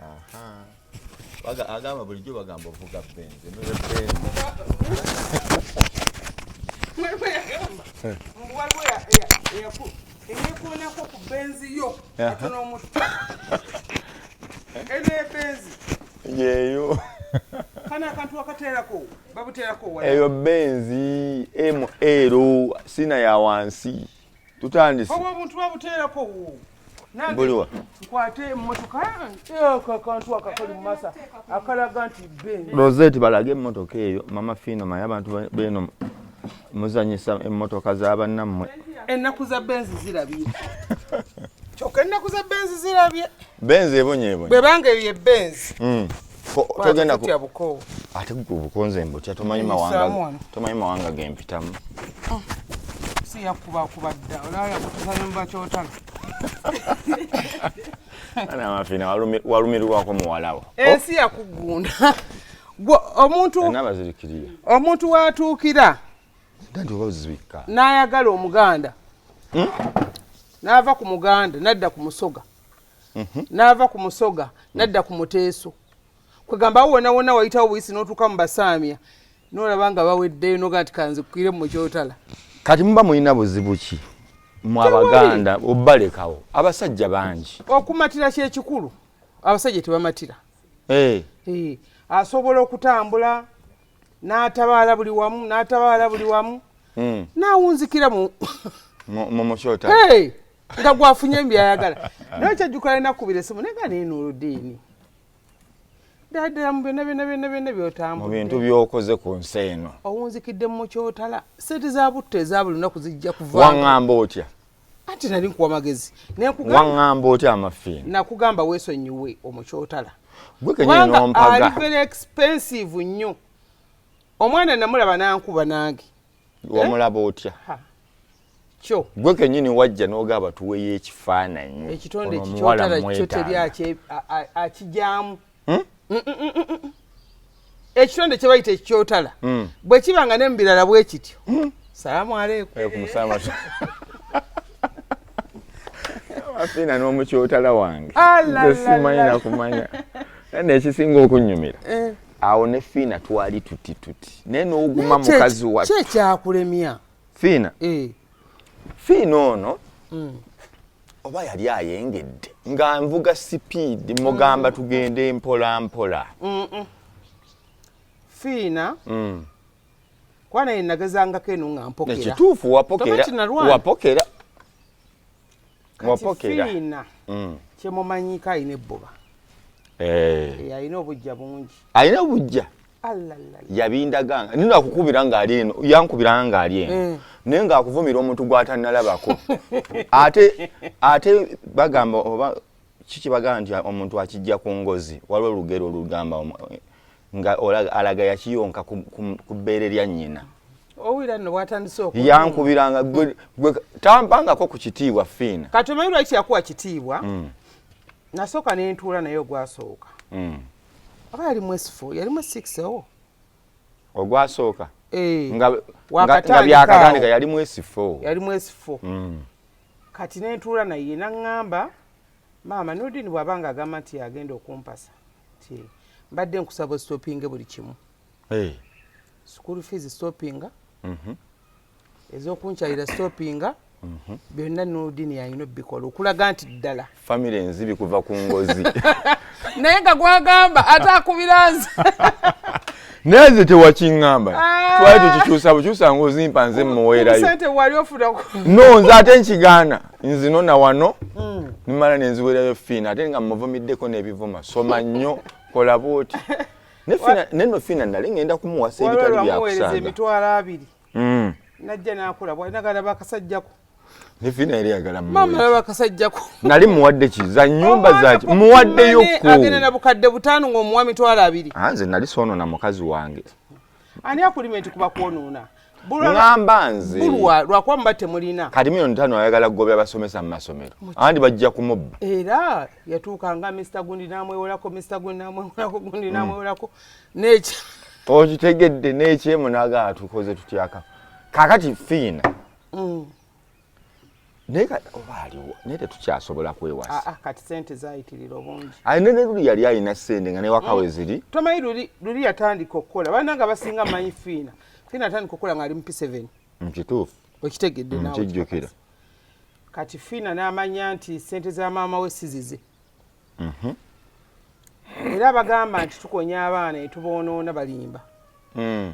Aha. Agamba bulijjo bagamba ovuga Benz. Eno ye Benz. Waliwo eyekoonako ku benzi yo katono omutta. Eno ebenzi. Yeeyo. Kano akantu wakateerako, babuteerako wala. Eyo Benz ML sina ya wansi. Tutandise. Obwo obuntu babuteerako wo. Nange Buliwa. nkwate emmotoka ako akantu akakali mu maaso akalaga nti benzi. Rosette balage emmotoka eyo Mama Fina, maye abantu beeno muzanyisa emmotoka za bannammwe. Ennaku za benzi zirabye. Kyokka ennaku za benzi zirabye. Benzi ebonyeebonye. Bwe banga eyo ye benzi. Togenda ku Tutya bukoowu. Ate gwe obukonze mbutya, tomanyi Nsaamu mawanga, wano. tomanyi mawanga gempitamu. Si yakubakuba dda, olaba yakutuusa ne mu bakyotala. Ana Mama Fina walumirwako muwala wo. Ensi yakugunda. Gwe omuntu Nabazirikiriye. Omuntu w'atuukira Nti oba ozibikka. n'ayagala Omuganda. N'ava ku Muganda n'adda ku Musoga. N'ava ku Musoga n'adda ku Muteeso. Kwegamba awo wonna wonna wayitawo buyisi n'otuuka mu Basaamya n'olaba nga baweddeyo n'ogaa nti kanzikukire mu Kyotala. Kati muba mulina buzibu ki? Mwe Abaganda obbalekawo abasajja bangi. Okumatira kyekikulu, abasajja tebamatira. Asobola okutambula n'atabaala buli wamu, n'atabaala buli wamu. N'awunzikira mu Mu Mukyotala. Hey! Nga gwafunye by'ayagala. Naye kyajjukira alina kukubira essimu naye nga neeno oludiini. Ddala ddala mu byonna byonna byonna byonna by'otambudde. Mu bintu by'okoze ku nsi eno. Owunzikidde mu Mukyotala. Ssente za butto eza buli lunaku zijja kuva. Waŋŋamba otya? Anti nali nkuwa magezi. Waŋŋamba otya Amafiina? Nakugamba weesonyiwe Omukyotala. Gwe kennyini Kubanga n'ompaga. ali very expensive nnyo. Omwana namulaba n'ankuba nange. Wamulaba otya? Ha. Kyo. Gwe kennyini wajja n'ogamba tuweeyo ekifaananyi. Ekitonde Ono omuwala ekikyotala kyo teri mwetaaga. akijaamu. Ekitonde kye bayita ekikyotala. Bwe kiba nga ne mu birala bwe kityo. Salaamu aleikum. Ku musama. Afina n'omukyotala wange. Ala, Nze simanyi la, la. nakumanya. Naye n'ekisinga okunnyumira. Awo ne Fiina twali tuti tuti. Naye n'oguma mukazi wattu. Ki ekyakulemya? Fiina. Fiina ono oba yali ayengedde nga nvuga sipiidi mugamba tugende mpola mpola. Fiina. Kuba naye nagezangako eno nga mpokera. Ekituufu wapokera. Tomanyi nalwana. Wapokera. Kati Wapokera. Fiina kyemumanyiiko alina ebbuba. Alina obujja bungi. Alina obujja. Alalala. Yabindaganga. Nina akukubira ng'ali eno, yankubira ng'ali eno. Naye ng'akuvumira omuntu gw'atannalabako. Ate bagamba oba kiki bagamba nti omuntu akijja ku ngozi. Waliwo olugero olugamba nga alaga yakiyonka ku bbeere lya nnyina. Owulira nno bw'atandise okuluma. Yankubiranga gwe tampangako ku kitiibwa Fiina. Kati omanyi lwaki yakuwa kitiibwa? Nasooka ne ntuula naye ogwasooka. Aba yali mu S4, yali mu S6 owo. Ogwasooka? Wakatandika Nga byakatandika awo. yali mu S4. Yali mu S4. Kati ne ntuula naye n'aŋŋamba, maama Nurdin bw'aba ng'agamba nti yagenda okumpasa, nti mbadde nkusaba ostopinge buli kimu. School fees stopinga. Ez'okunkyalira stopinga. Byonna Nurdin yalina obbikola okulaga nti ddala. Family enzibi kuva ku ngozi. Naye nga gwagamba ate akubira nze. Naye nze tewakiŋŋamba. Twali tukikyusa bukyusa ng'ozimpa nze mmuweerayo. Ssente wali ofuna ku- No, nze ate nkigaana. Nzinona wano, nimala ne nziweerayo Fiina, ate nga mmuvumiddeko n'ebivuma. Soma nnyo, kola bw'oti. Ne Fiina, ne nno Fiina nali ŋŋenda kumuwasa Waliwo ebitali bya lwamuweereza kusaaga. 200,000. Najja n'akola bw'alina galaba akasajjako. Ne Fiina yali ayagala Maama mmuweereza. alaba akasajjako. Nali muwadde ki? Za nnyumba Omwana za ki? Muwaddeyo Kumane ku. agenda na 5,000 ng'omuwa 20,000. Nze nali soonoona mukazi wange. Ani akulima nti kuba kwonoona? Ŋŋamba nze. Bulwa lwakuba muba temulina. Kati 5,000,000 ayagala kugobya abasomesa mu masomero. Andi bajja kumubba. Era yatuuka nga Mr. Gundi n'amwewolako, Mr. Gundi n'amwewolako, Gundi n'amwewolako. N'ekya. a ; Okitegedde n'ekyemu n'agamba tukoze tutyaka. Kaakati Fiina. Naye oba aliwo, naye tetukyasobola kwewasa. Ah, ah, kati sente zayitirira obungi. Alina ne luli yali alina sente nga newaka we ziri. Tomanyi luli yatandika okukola, bananga basinga manyi Fiina. Fiina atandika okukola ng'ali mu P7. Nkituufu. Okitegedde naawe? Nkijjukira. Kati Fiina n'amanya nti sente za maama we sizize. Era bagamba nti tukonya abaana ne tuboonoona, balimba.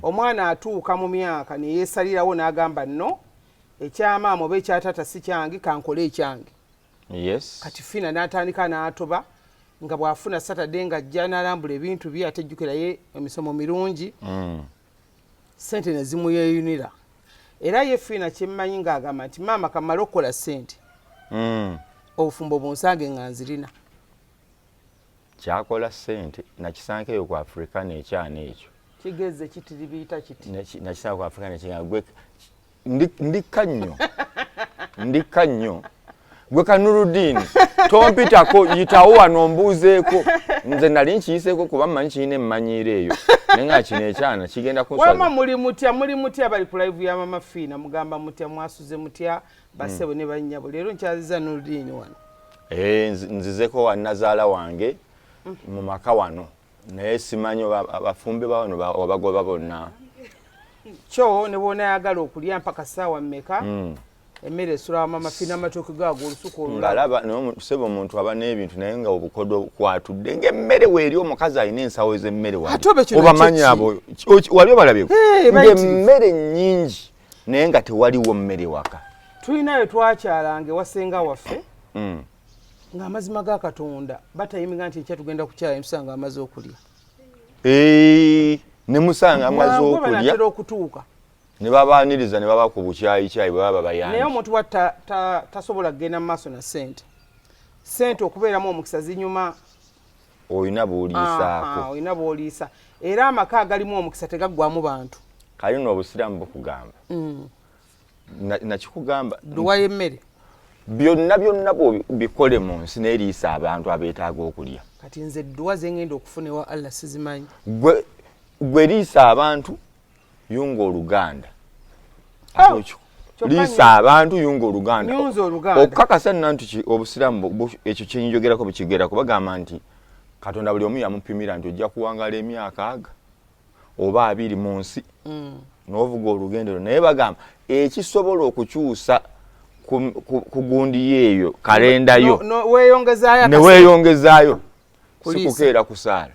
Omwana atuuka mu myaka ne yeesalirawo n'agamba, no, ekyamaama oba ekyataata si kyange, kankole ekyange. Kati Fiina n'atandika n'atoba nga bw'afuna Saturday ng'ajja n'alambula ebintu bye, ate ejjukiraye emisomo mirungi. Sente ne zimuyeyunira. Era ye Fiina kyemmanyi ng'agamba nti maama kamale okukola sente, obufumbo bunsange nga nzirina. Kyakola sente nakisanka eyo ku Africana ekyana ekyo. Kigeze kitiribiita kiti. Nakisanka ku Africana ekyana gwe ndikka nnyo, ndikka nnyo. Gwe Kanurudini tompitako, yitawo wano mbuuzeeko. Nze nali nkiyiseeko kuba mmanyi kirina emmanyiiro eyo, naye nga kino ekyana kigenda kunswaza. Wama muli mutya, muli mutya bali ku live ya Mama Fiina? Mugamba mutya, mwasuze mutya bassebo ne bannyabo? Leero nkyaziza Nurudini wano. Eh, nzizeko wa nazaala wange mu maka wano, naye simanyi oba abafumbi ba wano wabagoba bonna. Kyo ne bw'onaayagala okulya mpaka ssaawa mmeka, emmere esula wa Mama Fiina, amatooke gaago, olusuku olulala. Ngalaba naye sebo omuntu aba n'ebintu naye nga obukodo kwatudde ng'emmere weeri, omukazi alina ensawo z'emmere wali. Ate oba ekyo obamanyi nakyo abo wali obalabyeko Hey, bayitirivu. Ng'emmere nnyingi naye nga tewaliwo mmere waka. Tulinayo twakyalanga ewasenga waffe, ng'amazima ga Katonda batayiminga nti enkya tugenda kukyala, ntusanga amaze okulya. Eh, ne musanga amaze Bwangu okulya. Banatera okutuuka. Ne babaaniriza ne baba ku bukyayikyayi bwe baba naye bayambye. Omuntu wa tasobola kugenda mu maaso na sente. Sente okubeeramu omukisa zinyuma. Olina bw'oliisaako. Aha, olina bw'oliisa, era amaka agalimu omukisa tegaggwamu bantu. Kali nno obusiraamu bukugamba. Nakikugamba. Dduwa y'emmere. Byonna byonna bw'obikole mu nsi, naye liisa abantu abeetaaga okulya. Kati nze dduwa zengenda okufuna ewa Allah sizimanyi. Gwe liisa abantu, yunga oluganda. Oh, Ate kyokka liisa abantu, yunga oluganda. Nyunza oluganda. Okukakasa nna nti obusiraamu ekyo kyenjogerako bukigerako, bagamba nti Katonda buli omu yamupimira nti ojja kuwangaala emyaka aga oba 20 mu nsi n'ovuga olugendo lwo, naye bagamba ekisobola okukyusa ku gundi yeeyo kalenda yo weeyongezaayo ne akaseera. Weeyongezaayo. Kuliisa. Sikukeera kusaala.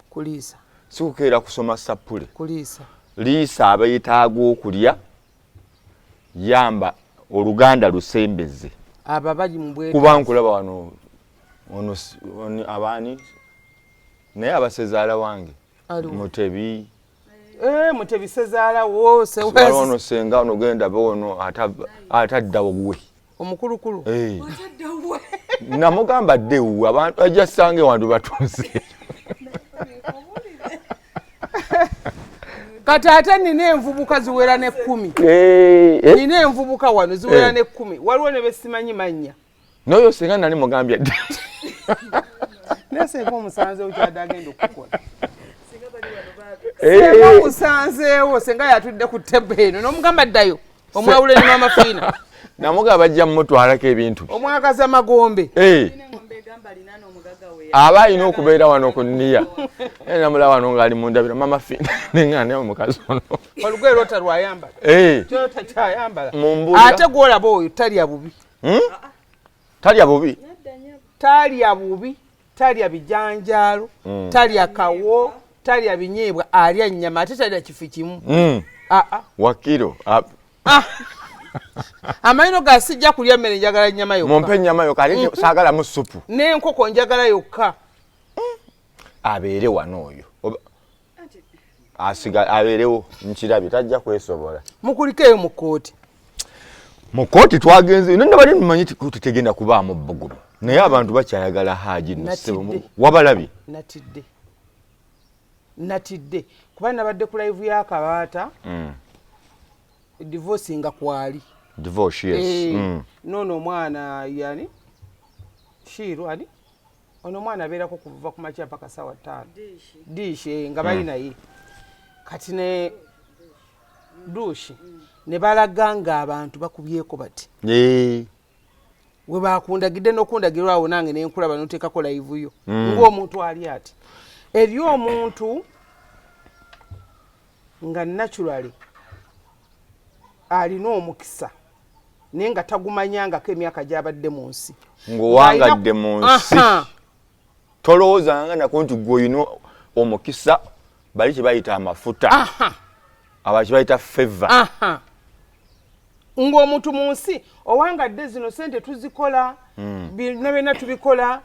Kuliisa. Sikukeera kusoma sappule. Kuliisa. Liisa abeetaaga okulya, yamba oluganda, lusembeze. Abo abali mu bwetaavu. Kuba nkulaba wano ono abaani, naye abasezaala wange. Aliwo. Mutebi. Eh, Mutebi sezaala wo. Waliwo ono senga ono genda be ono atadda wuwe. Omukulukulu. Eh. Namugamba dde wuwe, abantu ajja sange wantu batunze. Kati ate nina envubuka ziwera ne 10. Eh, eh. Nina envubuka wano ziwera Eh. ne 10, waliwo ne besimanyi mannya. N'oyo senga nali mugambye dde. Naye senga omusanzeewo kyadde agenda okukola. Eh. Senga omusanzeewo, senga yatudde ku table eno n'omugamba ddayo omwawule ne Mama Fiina. Namugamba bajja mumutwalako ebintu bye. Omwagaza magombe. Eh. Aba alina okubeera wano ku nniya, naye namulaba wano ng'ali mundabira Mama Fiina, neŋŋa naye omukazi ono. Olugoye lwota lwayambala. Eh. Kyota kyayambala. Mumbuulira. Ate gwolaba oyo talya bubi. Hmm? Talya bubi. Talya bubi, talya bijanjaalo, talya kawo, talya binyeebwa, alya nnyama, ate talya kifi kimu. Aa. Wakiro. Amayino ga sijja kulya mmere, njagala nnyama yokka. Mumpe ennyama yokka, ate saagalamu supu. N'enkoko njagala yokka. Abeere wano oyo. Asiga abeerewo, nkirabye tajja kwesobola. Mukulikeeyo mu kkooti. Mu kooti twagenze nonna, bali mumanyi nti kooti tegenda kubaamu bbugumu, naye abantu bakyayagala Haaji nno ssebo. Natidde. Wabalabye? Natidde, natidde kuba nabadde ku live ya Kabaata, divorce nga kwali. Divorce, yes. Eh, noono omwana yani Shiiru ani ono omwana abeerako kuva ku makya mpaka sawa 5, Diishi, eh, nga bali naye kati ne duushi ne balaga ng'abantu bakubyeko bati. Eh, We bakundagidde n'okundagirwa awo nange nenkulaba noteekako live yo ng'omuntu ali ati eri omuntu nga naturally alina omukisa, naye nga tagumanyangako emyaka gy'abadde mu nsi. Ng'owangadde mu nsi, tolowoozanga nako nti gwe olina omukisa. Bali kye bayita amafuta, aba kye bayita favor. Ng'omuntu mu nsi owangadde, zino sente tuzikola, byonna byonna tubikola,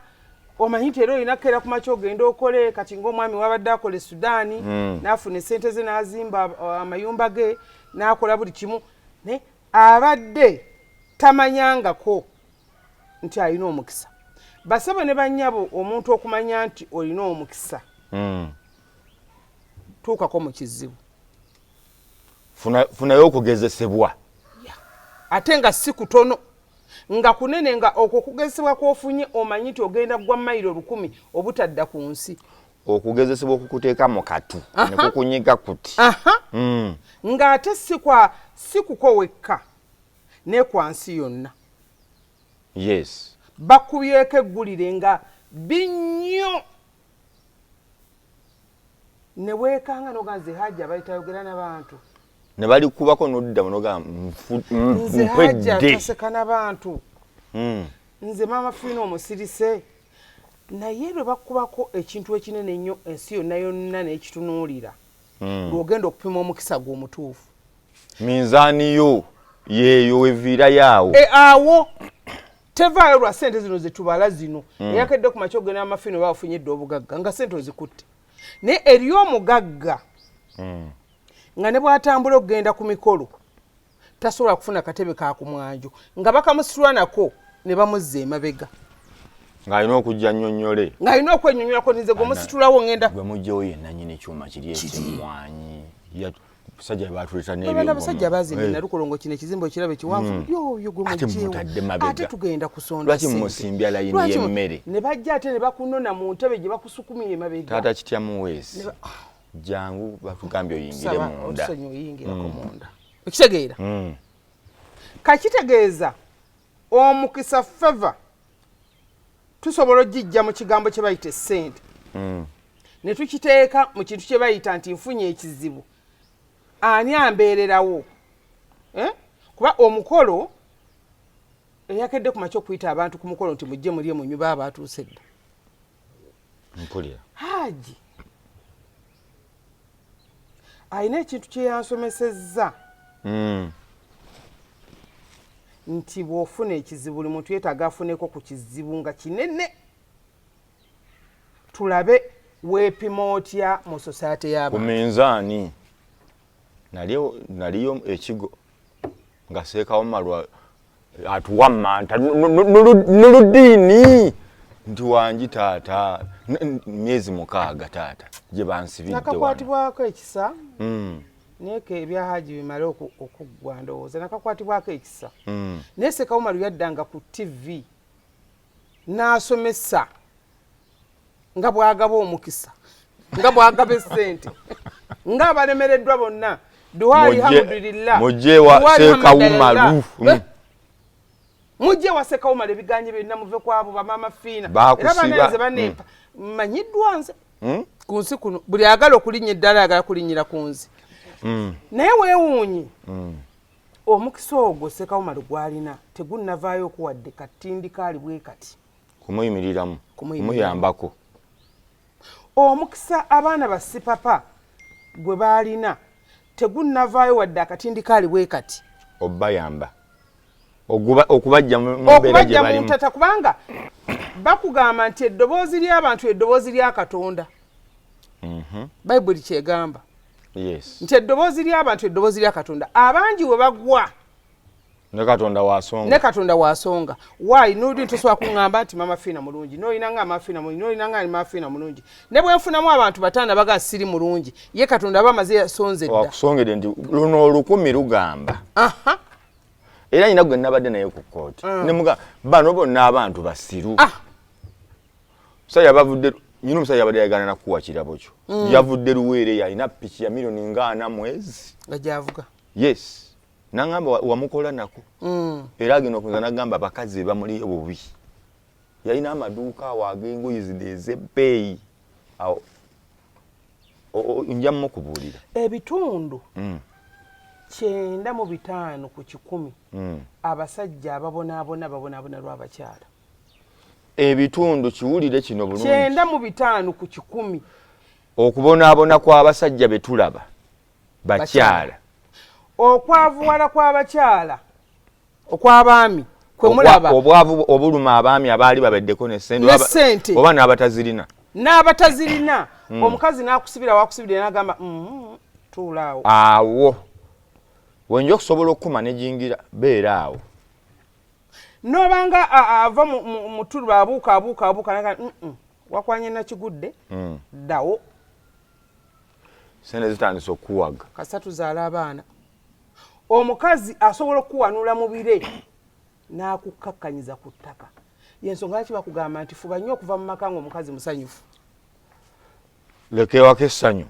omanyi nti era olina kukeera ku makya ogenda okole. Kati ng'omwami wabadde akola e Sudaani, n'afuna esente ze, n'azimba amayumba ge, n'akola buli kimu, naye abadde tamanyangako nti alina omukisa. Basebo ne bannyabo, omuntu okumanya nti olina omukisa, tuukako mu kizibu. Funayo okugezesebwa. Ate nga si kutono, nga kunene, nga okwo okugezesebwa kwofunye omanyi nti ogenda gwa mayiro 1000 obutadda ku nsi. Okugezesebwa okukuteeka mu katu ne kukunyiga kuti. Ng'ate si kuko wekka, ne kwa nsi yonna. Bakubyeko eggulire nga binnyo, ne weekanga noga nze Hajja abaitayogera n'abantu. Ne balikubako nodda noga nze Hajja mpwedde. Taseka n'abantu. Nze Maama Fiina omusirise, naye lwe bakubako ekintu ekinene ennyo, ensi yonna yonna n'ekitunuulira, lw'ogenda okupima omukisa gwe omutuufu. Minzaani yo yeeyo weviirayo awo. E, awo tevaayo lwa sente zino zetubala zino. Eyakedde ku makya ogenda amafiina oba wafunye edda obugagga nga sente ozikutte, naye eri omugagga nga ne bw'atambula okugenda ku mikolo tasobola kufuna katebe ka kumwanjo, nga bakamusitula nako ne bamuzza emabega. Ng'alina okujja nnyonnyole. Ng'alina okwenyonnyolako, nze gwe musitulawo ngenda. Gwe mugjewo yenna nyini kyuma kiri ekyemmwanyi, musajja batuleeta. Abana abasajja bazimba Nalukolongo, kino ekizimbe okirabe kiwanvu, yoyo gwe Ate mugyewo. Mumutadde mabega. Ate tugenda kusonda Lwaki ssente. mumusimbya layini Lwaki y'emmere? Ne bajja ate ne bakunona mu ntebe gye bakusukumira emabega. Taata kitya muweesi, jangu batugambye oyingire Saba munda. otusonyi oyingirako munda, okitegeera? Kakitegeeza omukisa, favor, tusobola ogijja mu kigambo kye bayita essente ne tukiteeka mu kintu kye bayita nti nfunye ekizibu, ani ambeererawo? Eh? Kuba omukolo eyakedde ku makya okuyita abantu ku mukolo nti mujje mulye munywe, baba batuuse dda. Mpulira. Haji alina ekintu kye yansomesezza nti bw'ofuna ekizibu, buli muntu yeetaaga afuneko ku kizibu nga kinene, tulabe weepima otya mu society Ku y'abantu. Minzaani naliyo ekigo nga seekawo malwa atuwa manta nuludiini nti wangi taata, myezi 6 taata gye bansibidde wano. Nakakwatibwako ekisa, naye ke ebya Haji bimale okuggwa, ndowooza nakakwatibwako ekisa. Naye Sekawumalu yaddanga ku TV n'asomesa nga bw'agaba omukisa, nga bw'agaba essente, ng'abalemereddwa bonna duwa alhamdulillah. Mujje wa Duwa Sekawumalu. alhamdulillah. Mujje wa Sekawumalu, ebiganye byonna muve kwabo bamaama Fiina. Baakusiba. Era bananze banempa mmanyiddwa nze ku nsi kuno, buli agala okulinnya eddala ayagala kulinnyira ku nze. Naye weewuunye, omukisa ogwo Sekawumalu gwalina tegunnavaayo okuwadde katindi kaali bwe kati. Kumuyimiriramu. Kumuyimiriramu. Kumuyambako. Omukisa abaana ba Sipapa gwe baalina tegunnavaayo wadde akatindi kaali bwe kati. Obayamba okubajja mu mbeera gye okubajja mu balimu. ntata, kubanga bakugamba nti eddoboozi ly'abantu eddoboozi lya Katonda. Bayibuli kyegamba nti eddoboozi ly'abantu eddoboozi lya Katonda. Abangi we bagwa, ne Katonda wasonga. Ne Katonda wasonga. Waayi nudi tosobola kuŋŋamba nti Mama Fiina mulungi noolina nga Mama Fiina mulungi, noolina nga Mama Fiina mulungi, ne bwe nfunamu abantu bataano baga siri mulungi, ye Katonda aba amaze yasonze dda. Wakusongedde nti luno 1000 lugamba. Era nyina gwe nabadde naye ku kooti, nemuga bano bonna abantu basiru. Musajja bavudde nyina, omusajja yabadde yagana nakuwa kirabo kyo. Yavudde Luweere, yalina piki ya miliyoni nga 40 mwezi nga gyavuga. Yes. Naŋŋamba wamukola nako. Era agenda okunza nagamba abakazi bamuli obubi. Yalina amaduuka awo ag'engoye zino ez'ebbeeyi awo, nja mukubuulira. Ebitundu 95% abasajja ababonaabona babonaabona lw'abakyala. Ebitundu, kiwulire kino bulungi. 95%. Okubonaabona kw'abasajja be tulaba bakyala. Okwavuwala kw'abakyala, okw'abaami kwe mulaba. Obwavu obuluma abaami abaali babeddeko ne ssente. Ne ssente. Oba n'abatazirina. N'abatazirina. Omukazi n'akusibira wakusibira n'agamba, tuula awo." Awo wenja okusobola okukuma nejingira beera awo. N'obanga ava mu tuluba, abuuka abuuka abuuka naga, wakwanye nakigudde, ddawo." Sente zitandise okukuwaga. Kasita tuzaala abaana, omukazi asobola okukuwanula mu bire n'akukkakkanyiza ku ttaka. Yensonga lwaki bakugamba nti fuba nnyo okuva mu maka ng'omukazi musanyufu. Leka ewaka essanyu.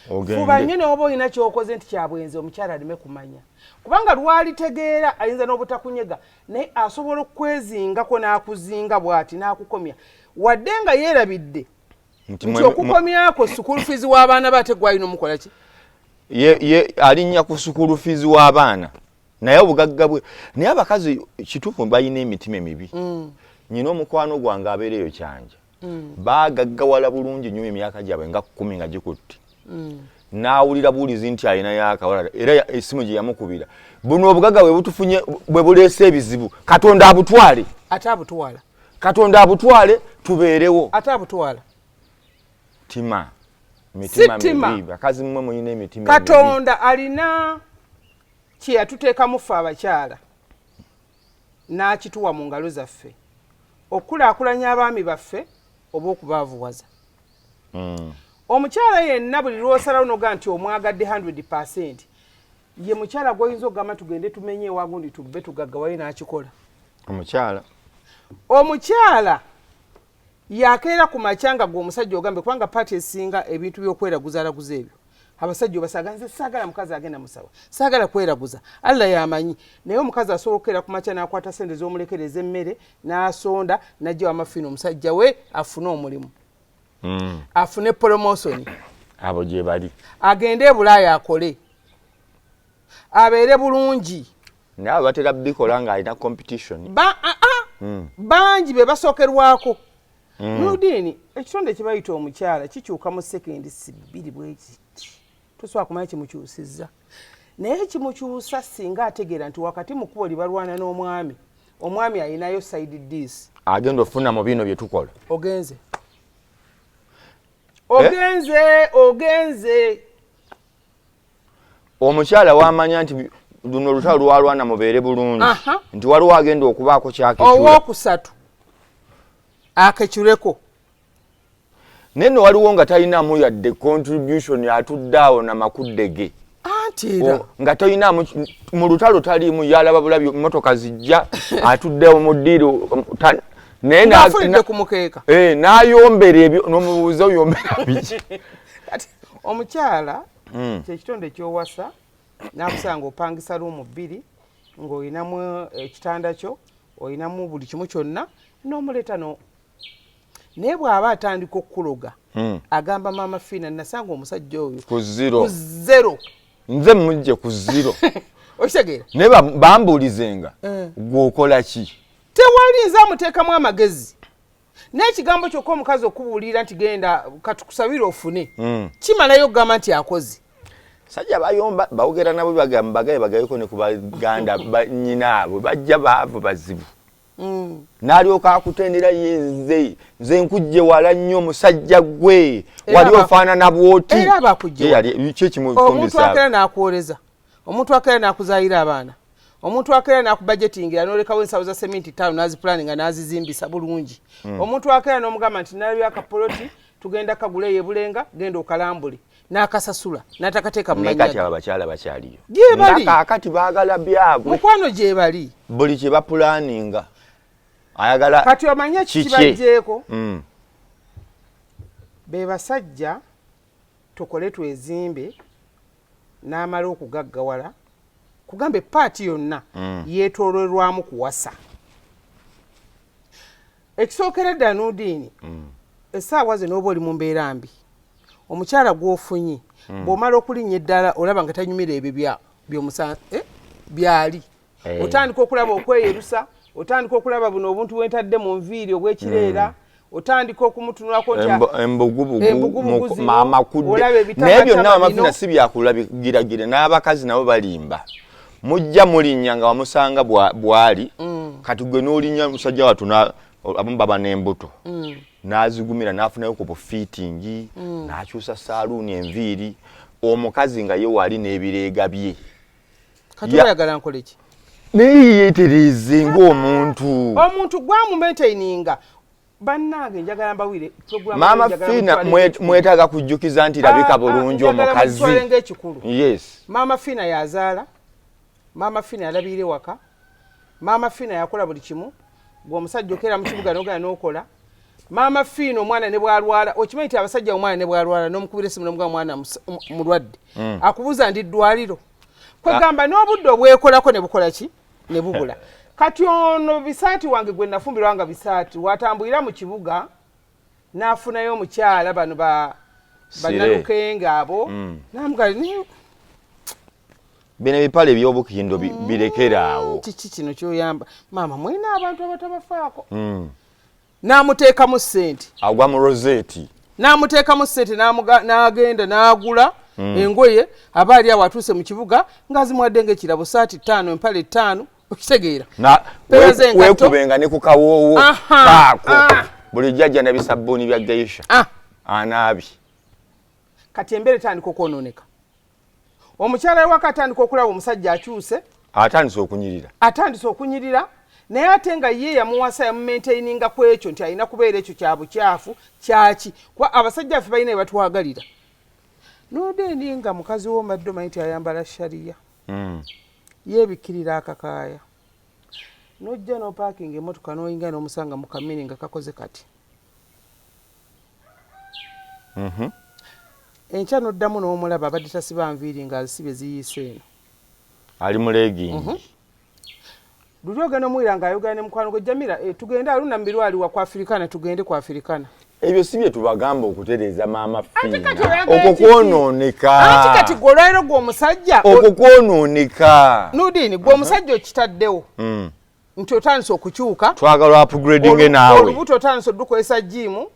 Fuba ogende. Nnyo newoba olina kyokoze nti kyabwenzi, omukyala aleme kumanya, kubanga lwalitegeera ayinza n'obutakunyega, naye asobola okwezingako n'akuzinga bw'ati n'akukomya, wadde nga yeerabidde nti nti okukomyako school fees w'abaana be, ate gwalina omukola ki? Ye alinnya ku school fees w'abaana, naye obugagga bwe. Naye abakazi kituufu balina emitima emibi. Nyina omukwano gwange abeera eyo Kyanja, baagaggawala bulungi nnyo emyaka gyabwe nga 10 nga gikutte, n'awulira buwulizi nti alinayo akawalala, era essimu gye yamukubira, "Buno obugagga bwe butufunye bwe buleese ebizibu, Katonda abutwale." Ate abutwala. Katonda abutwale tubeerewo. Ate abutwala. Tima mitima Tima. mibi. Bakazi mmwe mulina emitima emibi. Katonda alina kye yatuteekamu ffe abakyala n'akituwa mu ngalo zaffe okukulaakulanya abaami baffe oba okubaavuwaza. Omukyala yenna buli lwosalawo noga nti omwagadde 100, ye mukyala gwoyinza okugamba, "Tugende tumenye ewagundi tubbe tugaggawayo," n'akikola. Omukyala. Omukyala yakeera ku makya nga gwe omusajja ogambe, kubanga paati esinga ebintu by'okweraguzaalaguza ebyo abasajja obasaga, "Nze saagala mukazi agenda musawa, saagala kweraguza, Allah yamanyi." Naye omukazi asobola okukeera ku makya n'akwata sente z'omulekereza emmere n'asonda n'ajja wamafiina omusajja we afune omulimu, afune promotion. Abo gye bali. Agende e Bulaaya akole abeere bulungi. Naye abo batera bikola ng'alina competition. Bangi be basookerwako. Nudini, ekitonde kye bayita omukyala kikyuka mu sekendi si bbiri bwekiti, tosobola kumanya kimukyusizza, naye kimukyusa singa ategeera nti wakati mu kkubo libalwana n'omwami, omwami ayinayo side dish. Agenda ofuna mu bino bye tukola. Ogenze, ogenze, ogenze. Omukyala wamanya nti luno olutalo lwalwana mubeere bulungi, nti waliwo agenda okubaako kyakecula. Owokusatu akecureko. Naye nno waliwo nga talinamu yadde contribution, atudde awo namakuddege. Anti era nga talinamu mu lutalo, taliimu, yalaba bulabi motoka zijja, atuddewo mu ddiiro naye ng'afulidde ku mukeeka. Eh, n'ayombera ebyo n'omubuuza, "Oyombera biki?" Kati omukyala kyekitonde kyowasa nakusanga opangisa room bbiri, ng'olinamu ekitanda kyo, olinamu buli kimu kyonna, n'omuleeta no, naye bw'aba atandika okukuloga, agamba, "Maama Fiina, nasanga omusajja oyo ku zero. Ku zero." Nze mujje ku zero. Okitegeera? Naye bambuulizenga, "Gwe okola ki?" Tewali, nze amuteekamu amagezi n'ekigambo kyokka. Omukazi okubuulira nti, "Genda katukusabire ofune," kimalayo okugamba nti akoze. Sajja bayomba bawogera nabo, bagamba bagaye bagayeko ne ku baganda banyinaabwe bajja baavu bazibu. N'alyoka akutendera, "Yenze, nze nkujje wala nnyo, musajja gwe." Era wali ofaanana bw'oti. Era abakujje Ye wala. ki Omuntu ekimufumbisa? Akeera n'akwoleza, omuntu akeera n'akuzayira abaana, omuntu akeera n'akubajetingira n'olekawo ensawo za seminti ttaano n'azipulaninga n'azizimbisa bulungi, omuntu akeera n'omugamba nti, "Nalabye akapoloti, tugenda kagula eyo ebulenga, genda okalambule," n'akasasula n'atakateeka mu Naye kati mannya. abo abakyala bakyaliyo? Gye bali. Nga kaakati baagala byabwe. Mukwano, gye bali. Buli kye bapulaninga ayagala Kati omanye kikye. Kikibajjeeko be basajja tukole twezimbe, n'amala okugaggawala. Kugamba epaati yonna yeetoolwerwamu kuwasa. Ekisookera ddala, Nudiini, essaawa zino oba oli mu mbeera mbi, omukyala gw'ofunye, bw'omala okulinnya eddala olaba nga tanyumira ebyo byali. Otandika okulaba okweyerusa, otandika okulaba buno obuntu bwentadde mu nviiri obw'ekireera, otandika okumutunulako nti embugubugu. Embugubugu zino, amakudde. Olaba ebitamatama Naye byonna bino. Mama Fina, si byakulabigiragira. N'abakazi nabo balimba. Mujja mulinnya nga wamusanga bw'ali. Kati gwe n'olinnya musajja wattu, abamu baba n'embuto, n'azigumira, n'afunayo ku bufitting, n'akyusa saaluuni enviiri, omukazi nga ye wali n'ebireega bye. Kati oyagala nkole ki? Naye yeetereeze ng'omuntu. Omuntu gwamumaintaininga. Bannange, njagala mbawire program. Maama Njagala Fiina, mutwale ng'ekikulu. Mwetaaga kujjukiza nti labika Ah, ah, bulungi njagala omukazi. mutwale ng'ekikulu. Yes. Maama Fiina yazaala, Maama Fiina yalabirira ewaka, Maama Fiina yakola buli kimu. Gwe omusajja okeera mu kibuga nogenda n'okola. Maama Fiina, omwana ne bwalwala, okimanyi nti abasajja, omwana ne bwalwala n'omukubira esimu nomugamba omwana mulwadde, akubuuza ndi ddwaliro. Kwegamba n'obudde obwekolako ne bukola ki, ne bubula. Kati ono bisaati wange gwe nafumbirwa nga bisaati watambulira mu kibuga n'afunayo omukyala, bano ba Sire. bannalukenge abo, namugaa naye. Bino ebipale ebyobukindo birekere awo. Kiki kino kyoyamba? Maama, mwina abantu abatabafaako. N'amuteekamu ssente. Agwa mu rosette. N'amuteekamu ssente, n'agenda n'agula engoye. Aba ali awo atuuse mu kibuga ng'azimuwadde ng'ekirabo, saati ttaano, empale ttaano, okitegeera? Pera z'engatto. Weekubenga ne ku kawoowo kaako. Buli jjajja nebisabbuuni bya geisha anaabi. Kati embeera etandika okwonooneka. Omukyala wewaka atandika okulaba omusajja akyuse. Atandise okunyirira. Atandise okunyirira, naye ate nga ye yamuwasa, yamumaintaininga ku ekyo nti alina kubeera ekyo kya bukyafu kyaki, kuba abasajja baffe balina bye batwagalira. Nodendi nga mukazi wo mbadde omanyi nti ayambala shariya, yeebikkirira akakaaya, nojja n'opaakinga emotoka n'oyinga n'omusanga mu kamini nga kakoze kati. Enkya n'oddamu n'omulaba abadde tasiba nviiri ng'azisibye ziyiise eno. Ali mu legging. Luli ogenda omuwira ng'ayogera ne mukwano gwe Jamira, eh, tugende aluna mubirwaliwa ku Afirikana, tugende ku Afirikana. Ebyo si bye tubagamba okutereeza, Maama Ate kati Fiina. oyagala Okwo kiki? kwonooneka. Anti kati gwe olwaliro gwe omusajja Okwo kwonooneka. Nudini, gwe omusajja okitaddewo nti otandise okukyuka. Twagala upgrading naawe. Olubuto otandise odukozesa gym,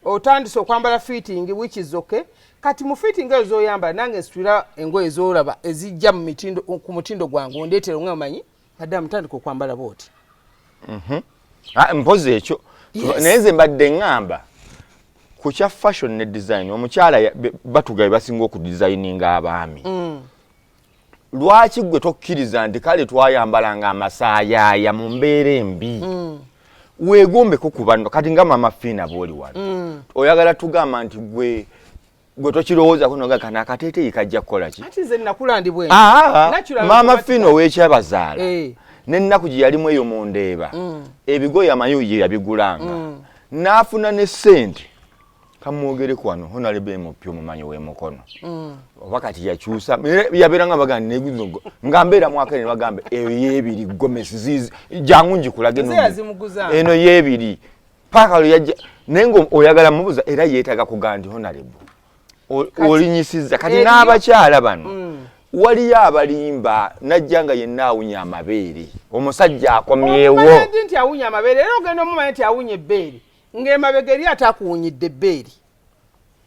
otandise okwambala fitting, which is okay. Kati mu fitting ezo zoyambala, nange nsitulira engoye zolaba ezijja mu mitindo, ku mutindo gwange, ondeetera nga omanyi madamu tandika okwambala bwoti. Ah, mpozi ekyo. Yes. Naye nze mbadde ŋŋamba ku kya fashion ne design, omukyala batugabe basinga okudesigninga abaami. Lwaki gwe tokkiriza nti kale twayambalanga amasaayaaya mu mbeera embi, weegombeko ku banno? Kati nga Maama Fiina bw'oli wano, oyagala tugamba nti gwe tokirowoozako noga kano akateeteeyi kajja kukola ki? Ati nze nakula ndi bwe Aa, Natural, Maama automatic. Fiina ow'ekyabazaala, n'ennaku gye yalimu eyo mu Ndeeba, ebigoye amanyi ye yabigulanga, n'afuna ne ssente. Kamwogereko wano, Honorable MP omumanyi w'emukono, oba kati yakyusa, yabeera nga bagamba nga mbeera mwakene, ne bagamba eyo yeebiri gomesi ziizi, jangu ngikulage. Nze yazimuguza. Eno yeebiri paaka lwe yajja, naye nga oyagala mubuza era yeetaaga kugamba nti honorable olinyisizza kati. N'abakyala bano, waliyo abalimba, najja nga yenna awunya amabeere, omusajja akomyewo. Omumanya ddi nti awunya amabeere? Era ogenda omumanya nti awunya ebbeere ng'emabega eri ate akuwunyidde ebbeere.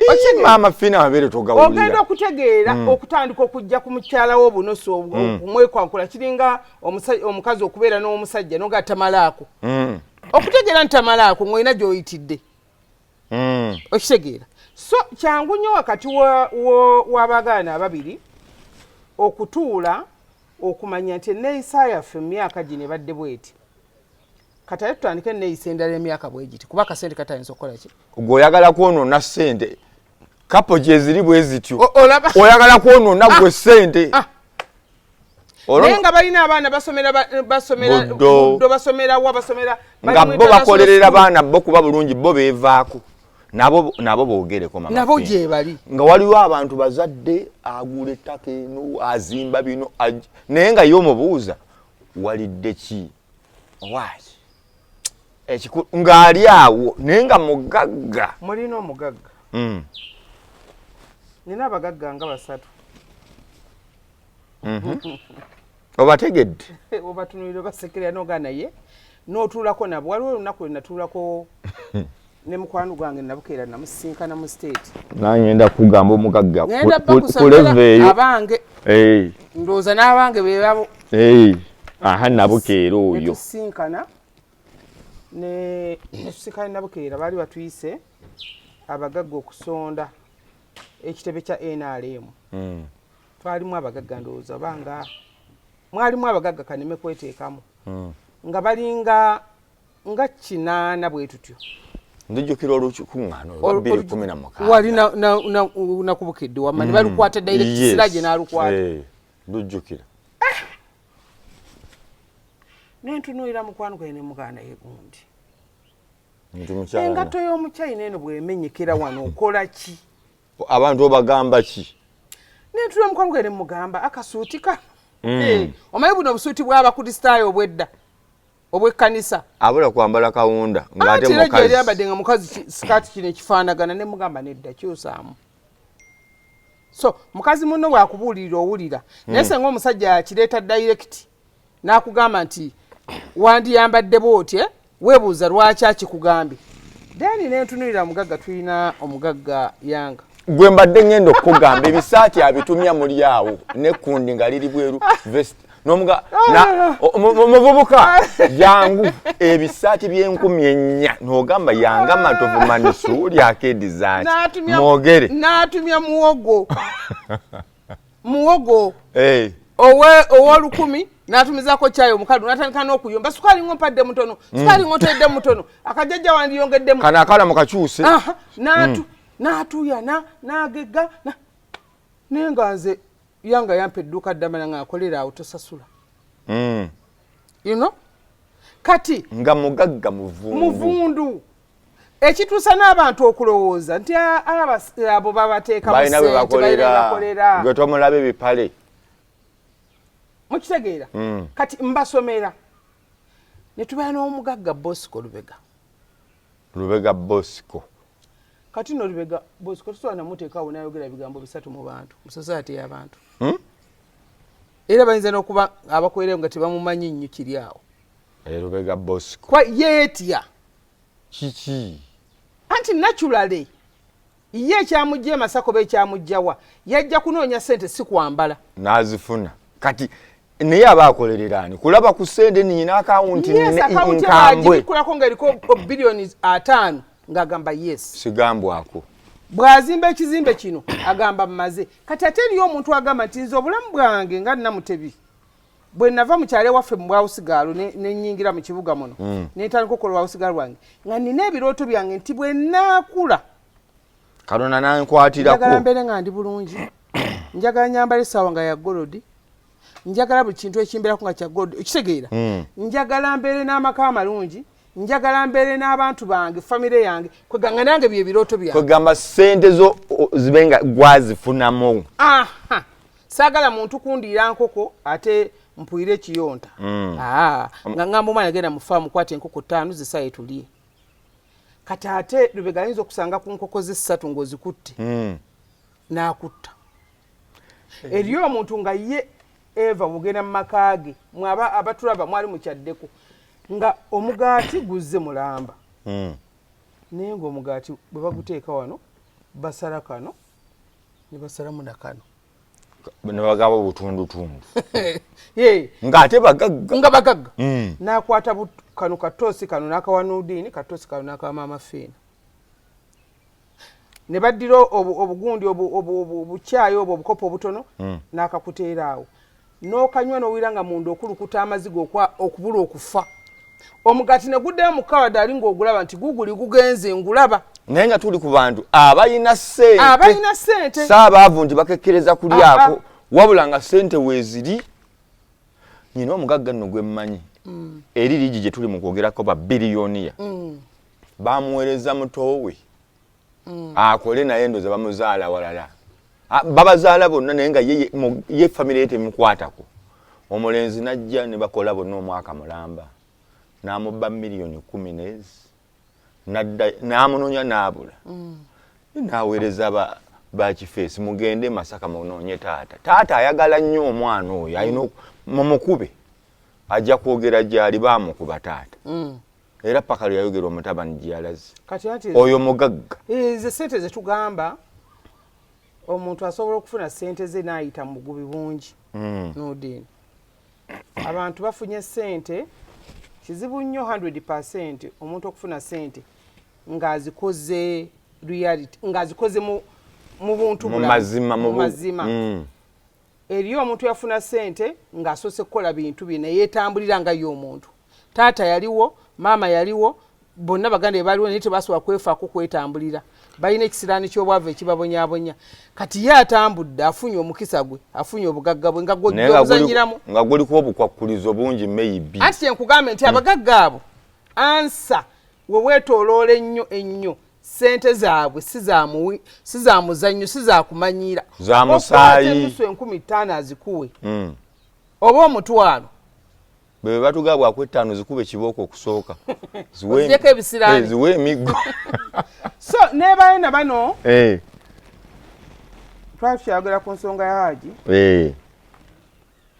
Ii, Maama Fiina, amabeere Ogenda togawulira. okutegeera okutandika okujja ku mukyala wo obunusu, okumwekwankula, kiringa omukazi okubeera n'omusajja noga tamalaako. Okutegeera nti tamalaako ng'olina gy'oyitidde. Okitegeera? So kyangu nnyo wakati w'abagaana ababiri okutuula okumanya nti enneeyisa yaffe mu myaka gino ebadde bweti, kati ate tutandike enneeyisa endala emyaka bwe giti, kuba akasente katayinza okukola ki? Gwe oyagala kwonoona ssente, couple gyeziri bwe zityo. Olaba? Oyagala kwonoona gwe ssente. Naye nga balina abaana basomera basomera Buddo. Buddo, basomera wa, basomera Nga bali mu bo international bakolerera school. baana bo kuba bulungi, bo beevaako. Nabo boogereko mama. Nabo gyebali. Nga waliwo abantu bazadde, agula ettaka eno, azimba bino, naye nga ye omubuuza walidde ki, waaki ng'ali awo, naye nga mugagga. Mulina omugagga. Nina abagagga nga basatu. Obategedde? Obatunulira, obasekerera, noga naye n'otuulako nabo. Waliwo olunaku lwe natuulako ne mukwano gwange Nabukeera, namusisinkana mu State. Nangenda kugamba omugagga ngenda ku level eyo. Abange, ndowooza n'abange bebabo. Aha, Nabukeera oyo. Netusinkana ne netusinkana Nabukeera, baali batuyise abagagga okusonda ekitebe kya NRM. Twalimu abagagga, ndowooza banga mwalimu abagagga kaneme kweteekamu, nga balinga nga 80 bwe tutyo. Nzijukira olukuŋŋaana olwa 2016. Wali nakubukedde wamma ne balukwata direct. Siraje n'alukwata. Lujjukira. Nentunuulira mukwano gwange ne muganda ye gundi, nti mukyala engatto y'omuchina eno bw'emenyekera wano okola ki? Abantu obagamba ki? Nentula mukwano gwange ne mugamba akasuuti kano. Omanyi buno obusuuti bw'abakristaayo obwedda obw'ekkanisa. Abula kwambala kawunda ng'ate anti era gyali mukazi. Ambadde nga mukazi, sikaati kino ekifaanagana, ne mugamba nedda, kyusaamu. So mukazi munno bw'akubuulirira owulira, naye senga omusajja akireeta direct n'akugamba nti wandiyambadde bwotye, weebuuza lwaki akikugambye. Then nentunulira omugagga, tulina omugagga Yanga. Gwe mbadde ngenda okukugamba, ebisaati abitumya muli awo nekundi nga liri bweru, vest nomuga muvubuka jangu, ebisaati by'4,000, n'ogamba Yanga Matovu Manisuuli akeedizaaki. Mwogere. N'atumya muwogo, muwogo ow'olukumi, n'atumizako kyayi omukalu, n'atandika n'okuyomba, sukaali ng'ompadde mutono, sukaali ng'ontedde mutono, akajjajja wandiyongeddemu. Kano akala mukakyuse. Aha, n'atuuyana n'agegga naye nga nze Yanga yampa edduuka ddamala nga akolera awo, tosasula. You know? Kati nga mugagga muvundu. Muvundu ekituusa n'abantu okulowooza nti abo babateeka mu balina bwe ssente, balina bakolera. bwe bakolera. Gwe tomulaba ebipale. Mukitegeera? Kati mbasomera ne tubeera n'omugagga Bosco Lubega. Lubega Bosco. Kati no Lubega Bosco tusobola namuteekawo n'ayogera bigambo bisatu mu bantu, mu society y'abantu. Era bayinza n'okuba abakolerayo nga tebamumanyi nnyo kiri awo. Lubega Bosco. Kwa yeetya. Kiki? Anti naturally ye ekyamujja e Masaka oba ekyamujjawa, yajja kunoonya ssente, si kwambala. N'azifuna. Kati naye aba akolerera ani kulaba ku ssente niyina akawunti? Yes, akawunti. Nkambwe. Agibikulako nga eriko 50 billioni ng'agamba yes. Sigambwako. Bw'azimba ekizimbe kino agamba mmaze. Kati ate eriyo omuntu agamba nti nze obulamu bwange nga Namutebi, bwe nava mu kyalo ewaffe mu bwawusigaalo ne nnyingira mu kibuga muno, ne ntandika okukola obwawusigaalo bwange, nga nina ebirooto byange nti bwe naakula Katonda njagala nankwatirako mbeere nga ndi bulungi, njagala nyambala essaawa nga ya gold, njagala buli kintu ekimbeerako nga kya gold, okitegeera? Njagala mbeere n'amaka amalungi, njagala mbeere n'abantu bange, famire yange, kweganga nange bye birooto byange. Kwegamba ssente zo zibe nga gwazifunamu. Aha, saagala muntu kundiira nkoko ate mpwire ekiyonta. Aa, nga ngamba omwana genda mu faamu kwata enkoko ttaano zisaye tulye. Kati ate Lubega ayinza okusanga ku nkoko ze ssatu ng'ozikutte n'akutta. Eriyo omuntu nga ye eva bugenda mu maka ge, mwaba abatulaba mwali mukyaddeko nga omugaati guzze mulamba, naye ng'omugaati bwe baguteeka wano basala kano ne basalamu nakano. Ne bagaba obutundutundu. Ye. Ng'ate bagagga. Nga bagagga. N'akwata kano katoosi kano n'akawa Nudiini, katoosi kano n'akawa Maama Fiina, ne baddira obugundi obukyayi obwo obukopo obutono, n'akakuteera awo n'okanywa n'owulira nga munda okulukuta amaziga okubula okufa. Omugaati ne guddayo mu kawadde ali ng'ogulaba nti guguli gugenze ngulaba. Naye nga tuli ku bantu abalina ssente. Abalina ssente. Saabaavu nti bakekkereza kulyako, wabula nga ssente weeziri. Nyina omugagga nno gwe mmanyi, eri liigi gye tuli mu kwogerako ba billionaire, bamuweereza mutoowe. Akole naye ndoza bamuzaala walala. Babazaala bonna, naye nga ye famire ye temukwatako. Omulenzi najja ne bakola bonna omwaka mulamba, n'amubba miliyoni 10 nezi nadda n'amunoonya n'abula. N'aweereza bakifeesi, mugende Masaka munoonye taata. Taata ayagala nnyo omwana oyo, alina mumukube, ajja kwogera gyali. Baamukuba taata era paka lwe yayogera omutabani gye yalaze. Kati anti Oyo mugagga. Ezo sente zetugamba, omuntu asobola okufuna sente ze n'ayita mu bugubi bungi. Nodini, abantu bafunye sente kizibu nnyo. 100% omuntu okufuna sente ng'azikoze reality, ng'azikoze mu buntu mu bulamu, mazima, mu mazima. Eriyo omuntu yafuna sente ng'asoose kukola bintu bye, naye yeetambulira nga ye omuntu. Taata yaliwo, maama yaliwo, bonna baganda be baliwo, naye tebasobola kwefaako kwetambulira. Balina ekisiraani ky'obwavu ekibabonyabonya. Kati ye atambudde, afunye omukisa gwe, afunye obugagga bwe nga Naye nga gwozanyiramu. Nga guliko obukwakkulizo bungi, maybe. Anti kyenkugambe nti abagagga abo ansa we weetooloola ennyo ennyo, sente zaabwe si za muzannyo, si za kumanyiira. Za musaayi. Okwata enusu 5000 azikuwe oba 500. Bwe batugaba bwaku etaano, zikube kibooko okusooka. Ozigyeko ebisiraani. Ziwe emiggo. So nebayo na bano twali tukyayogera ku nsonga ya Haji.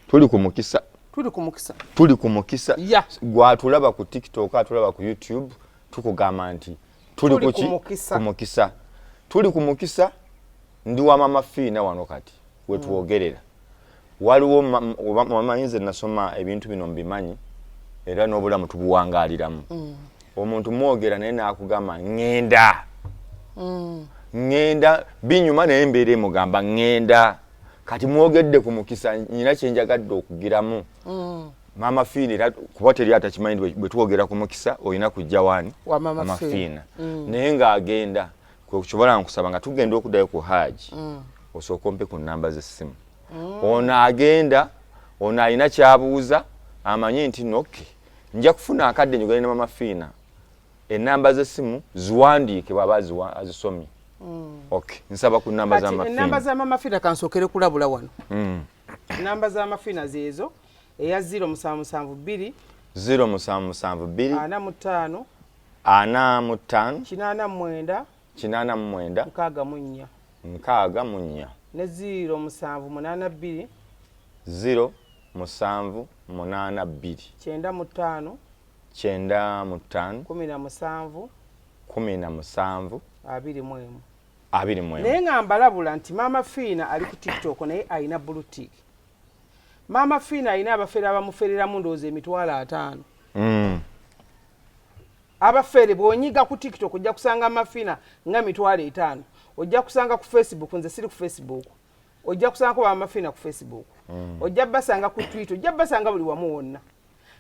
Tuli ku mukisa. Tuli ku mukisa. Tuli ku mukisa. Gwatulaba ku TikTok, atulaba ku YouTube, tukugamba nti tuli Tuli kuki? Ku mukisa. Ku mukisa, tuli ku mukisa. Ndi wa Mama Fiina wano kati wetwogerera. Waliwo wamanyi nze nasoma ebintu bino, mbimanyi, era n'obulamu tubuwangaaliramu. Omuntu mwogera naye n'akugamba ŋŋenda, ŋŋenda, binyuma, naye embeera emugamba ŋŋenda. Kati mwogedde ku mukisa, nyina kyenjagadde okugiramu Mama Fiina, era kuba teri atakimanyi nti bwe twogera ku mukisa olina kujja wani? Wa Mama Fiina. Fiina. Naye ng'agenda kwe nkusaba nga tugenda okuddayo ku Haji, osooka ompe ku namba z'essimu. Ono agenda, ono alina kyabuuza, amanyi nti noke nja kufuna akadde njogere ne Mama Fiina. Enamba z'essimu ziwandiike bw'aba azisomye. Okay, nsaba ku namba za Kati Mama enamba Fiina. Za Mama Fiina, kansookere kulabula wano. Enamba za Mama Fiina zeezo: eya 0772, 0772, 45, 45, 89, 89, 64. 64. Ne 0782, 0782, 95, 95, 17, 17, 21. 21. Naye nga mbalabula nti Maama Fiina ali ku TikTok, naye alina blue tick. Maama Fiina alina abafere abamufereramu, ndowooza 500,000. Abafere bw'onyiga ku TikTok ojja kusanga Mama Fiina nga 500,000. Ojja kusanga ku Facebook, nze siri ku Facebook, ojja kusangako bamama Fiina ku Facebook, ojja basanga ku Twitter, ojja basanga buli wamu wonna.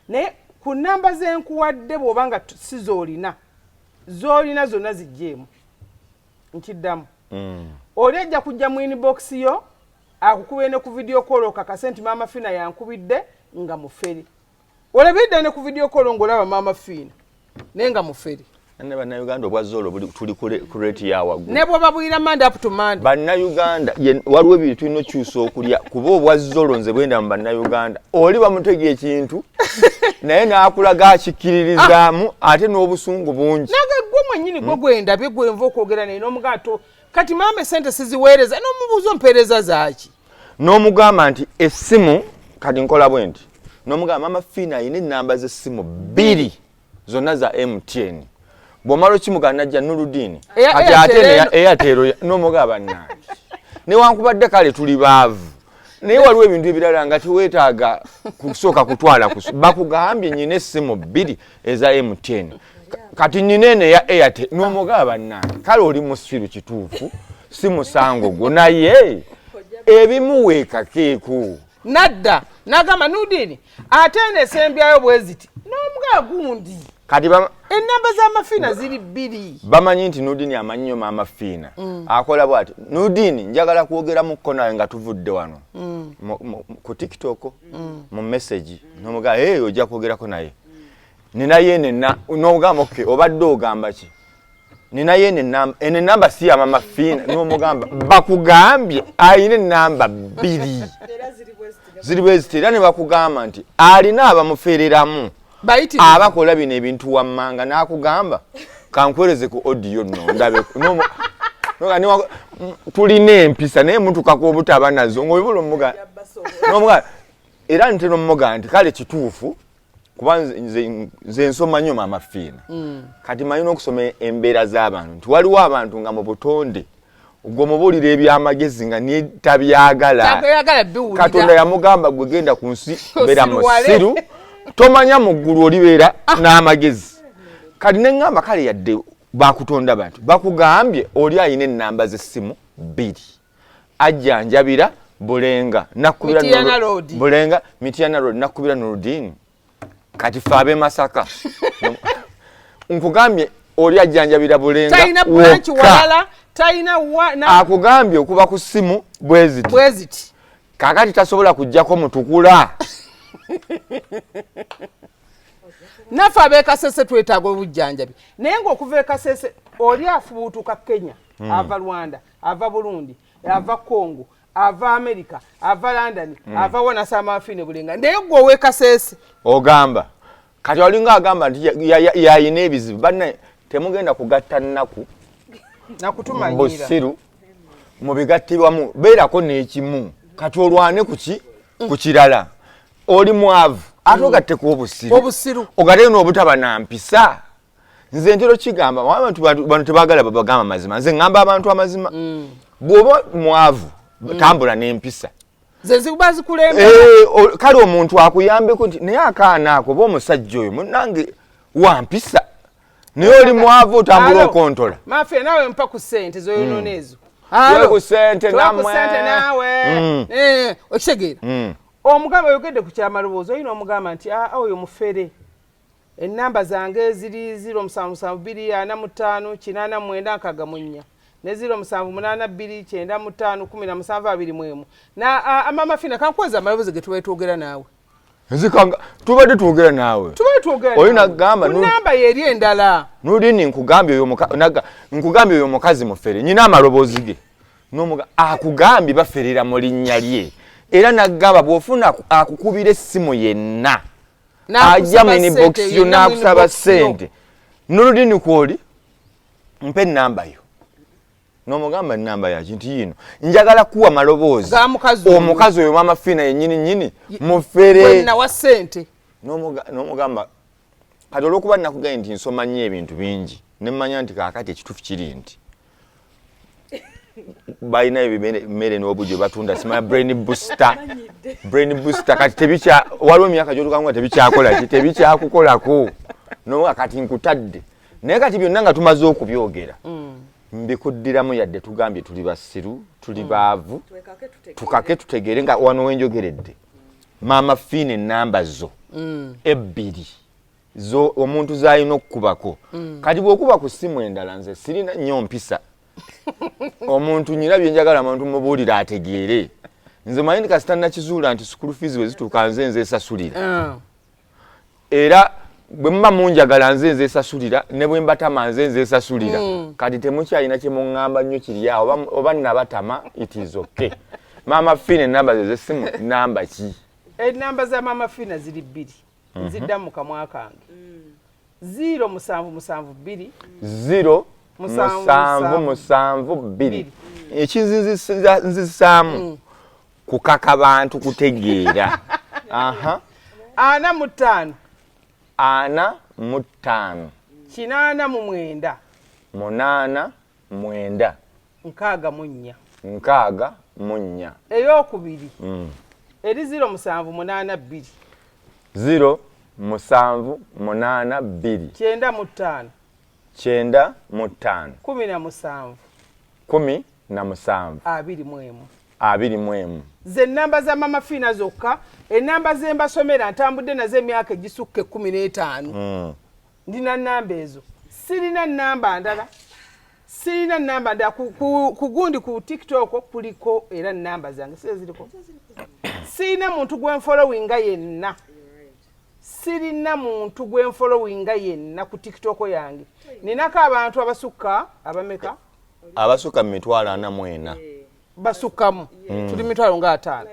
Naye ku namba zenkuwadde, bw'oba nga si z'olina, z'olina zonna zijjeemu. Nkiddamu, oli ajja kujja mu inbox yo akukubire ne ku video call, okakase nti Maama Fiina yankubidde, nga mufere. Olabidde ne ku video call ng'olaba Maama Fiina, naye nga mufere. Ne Bannayuganda obwazzoolo buli tuli ku rate ya waggulu. Ne bw'obabwira Monday up to Monday. Bannayuganda waliwo ebintu tulina okyusa okulya, kuba obwazzolo nze bwenda mu Bannayuganda. Oli bamutega ekintu naye n'akulaga akikkiririzaamu, ate n'obusungu bungi. Naga gwe mwennyini gwe gwendabye, gwenva okwogera naye n'omugato. Kati maama esente siziweereza, n'omubuuza ompeereza zaaki? N'omugamba nti essimu kati nkola bwe nti, n'omugamba Mama Fiina alina ennamba z'essimu bbiri, zonna za MTN. Bw'omala okimugamba najja Nuludini kati ate Airtel. Airtel n'omugamba, bannange, newankubadde kale tuli baavu, naye waliwo ebintu ebirala nga teweetaaga kusooka kutwala bakugambye nyina essimu bbiri eza MTN, kati nyina eno eya Airtel. N'omugamba, bannange, kale oli musiru, kituufu si musango gwo, naye ebimu weekakeeko. Nadda n'agamba, Nudini, ate eno esembyayo bwe ziti, n'omugaa gundi. Kati Enamba z'amafiina ziri bbiri. Bamanyi nti Nudini amanyi nnyo Maama Fiina. Akola bwati: Nudini, njagala kwogeramuko nawe nga tuvudde wano ku TikTok mu message. Nomugaa, hey, ojja kwogerako naye ninaye nena. Nogamba, okay, obadde ogamba ki? Ninayo eno enamba, eno enamba si ya Mama Fiina. N'omugamba bakugambye alina enamba bbiri ziri bwe ziti, era ne bakugamba nti alina abamufereramu abakola bino ebintu wammanga, n'akugamba kankwereze ku audio nno ndabe. Tulina empisa naye mutukako obutaba nazo ng'obibula omuga, era ntera omuga nti kale kituufu kuba nze nsoma nnyo Mama Fiina. Kati manyi n'okusoma embeera z'abantu nti waliwo abantu nga mu butonde gwe omubuulira ebyamagezi nga netabyagala. Katonda yamugamba gwe genda ku nsi beera musiru, tomanya mu ggulu olibeera n'amagezi. Kati neŋŋamba kale yadde bakutonda bantu bakugambye oli alina ennamba z'essimu bbiri, ajjanjabira Bulenga, nakubira Bulenga Mityana Road, nakubira Nurudini. Kati fe ab'e Masaka nkugambye oli ajjanjabira Bulenga wokka, akugambye okuba ku ssimu bweziti. Kakati tasobola kujjako mutukula. Naffe ab'e Kasese twetaaga obujjanjabi, naye ng'okuva e Kasese oli afubuutuka Kenya, ava Rwanda, ava Burundi, ava Congo, ava America, ava London, ava wanasamaafine Bulenga, naye gwe ow'e Kasese ogamba kati olinga agamba nti yayina ebizibu. Banna temugenda kugatta nnaku busiru mubigattibwamu, beerako n'ekimu kati olwane kuki ku kirala. Oli mwavu ate ogatteko obusiru, obusiru, ogatte n'obutaba na mpisa. Nze ntero kigamba abantu bano tebagala babagamba amazima. Nze ŋŋamba abantu amazima. Bw'oba mwavu tambula n'empisa. Ze zikuba zikulembera. Eh, kale omuntu akuyambeko nti naye akaana ako oba omusajja oyo munange wampisa, naye oli mwavu otambula okontola. Mafe naawe mpa ku ssente zoyonoona ezo. Tuwe ku ssente. Tuwe ku nammwe. Ssente naawe. Eh, okitegeera? Omugamba oyogedde ku kyamaloboozi, olina omugamba nti aa oyo mufere, enamba zange ziri 0772458964 ne 0782951721 na Mama Fina kankweza amaloboozi ge tubaye twogera naawe. Nzikanga tubadde twogera naawe. Tubaye twogera Oyo naawe. nagamba ku namba yeri endala. Nulini nkugambye oyo nkugambye oyo mukazi mufere, nyina amaloboozi ge nomuga akugambye baferera mu linnya lye, era nagamba bw'ofuna akukubira essimu yenna ajja mu inbox yo n'akusaba ssente. Noludini kwoli mpa enamba yo, nomugamba enamba yaki nti yino njagala kuwa maloboozi Ga mukazi oyo. Omukazi oyo Mama Fiina yennyini nyini mufere. Nawa ssente. N'omugamba kati olwokuba nakugambye nti nsoma nnyo ebintu bingi, nemmanya nti kaakati ekituufu kiri nti balina ebimere n'obugi batunda simanya brain booster, brain booster. Kati tebikya waliwo emyaka gyotukamu nga tebikyakola ki, tebikyakukolako noga kati nkutadde. Naye kati byonna nga tumaze okubyogera, mbikuddiramu yadde tugambye tuli basiru, tuli baavu, tukake tutegeere nga wano wenjogeredde Maama Fiina enamba zo ebbiri zo omuntu zalina okukubako. Kati bw'okuba ku ssimu endala, nze sirina nnyo mpisa. Omuntu nyina byenjagala omuntu mubuulire ategeere. Nze manyi nti kasita nakizuula nti school fees bwe zituuka nze nzeesasulira, era bwe muba munjagala nze nzeesasulira, ne bwe mbatama nze nzeesasulira. Kati temukyalina kye muŋŋamba nnyo kiri awo oba nabatama, it is okay. Maama Fiina enamba ze zessimu namba ki? Enamba za Maama Fiina ziri bbiri, nzidda mu kamwa kange: 0772. 0 7 7 7 2. Ekinzizisaamu kukaka bantu kutegeera. Aha. 45. 45. 89. 89. 64. 64. Eyokubiri eri 0782. 0782. 95. 95. 17. 17. 21. 21. Ze namba za Mama Fiina zokka. Enamba ze mbasomera ntambudde nazo emyaka egisukka 15. Ndina namba ezo, sirina namba ndala, sirina namba ndala. Ku gundi ku TikTok kuliko era namba zange si ziriko. Sirina muntu gwe nfollowinga yenna. Sirina muntu gwe nfollowinga yenna ku TikTok yange. Ninako abantu abasukka abameka? Abasukka mu 440,000. Basukkamu, tuli 50,000.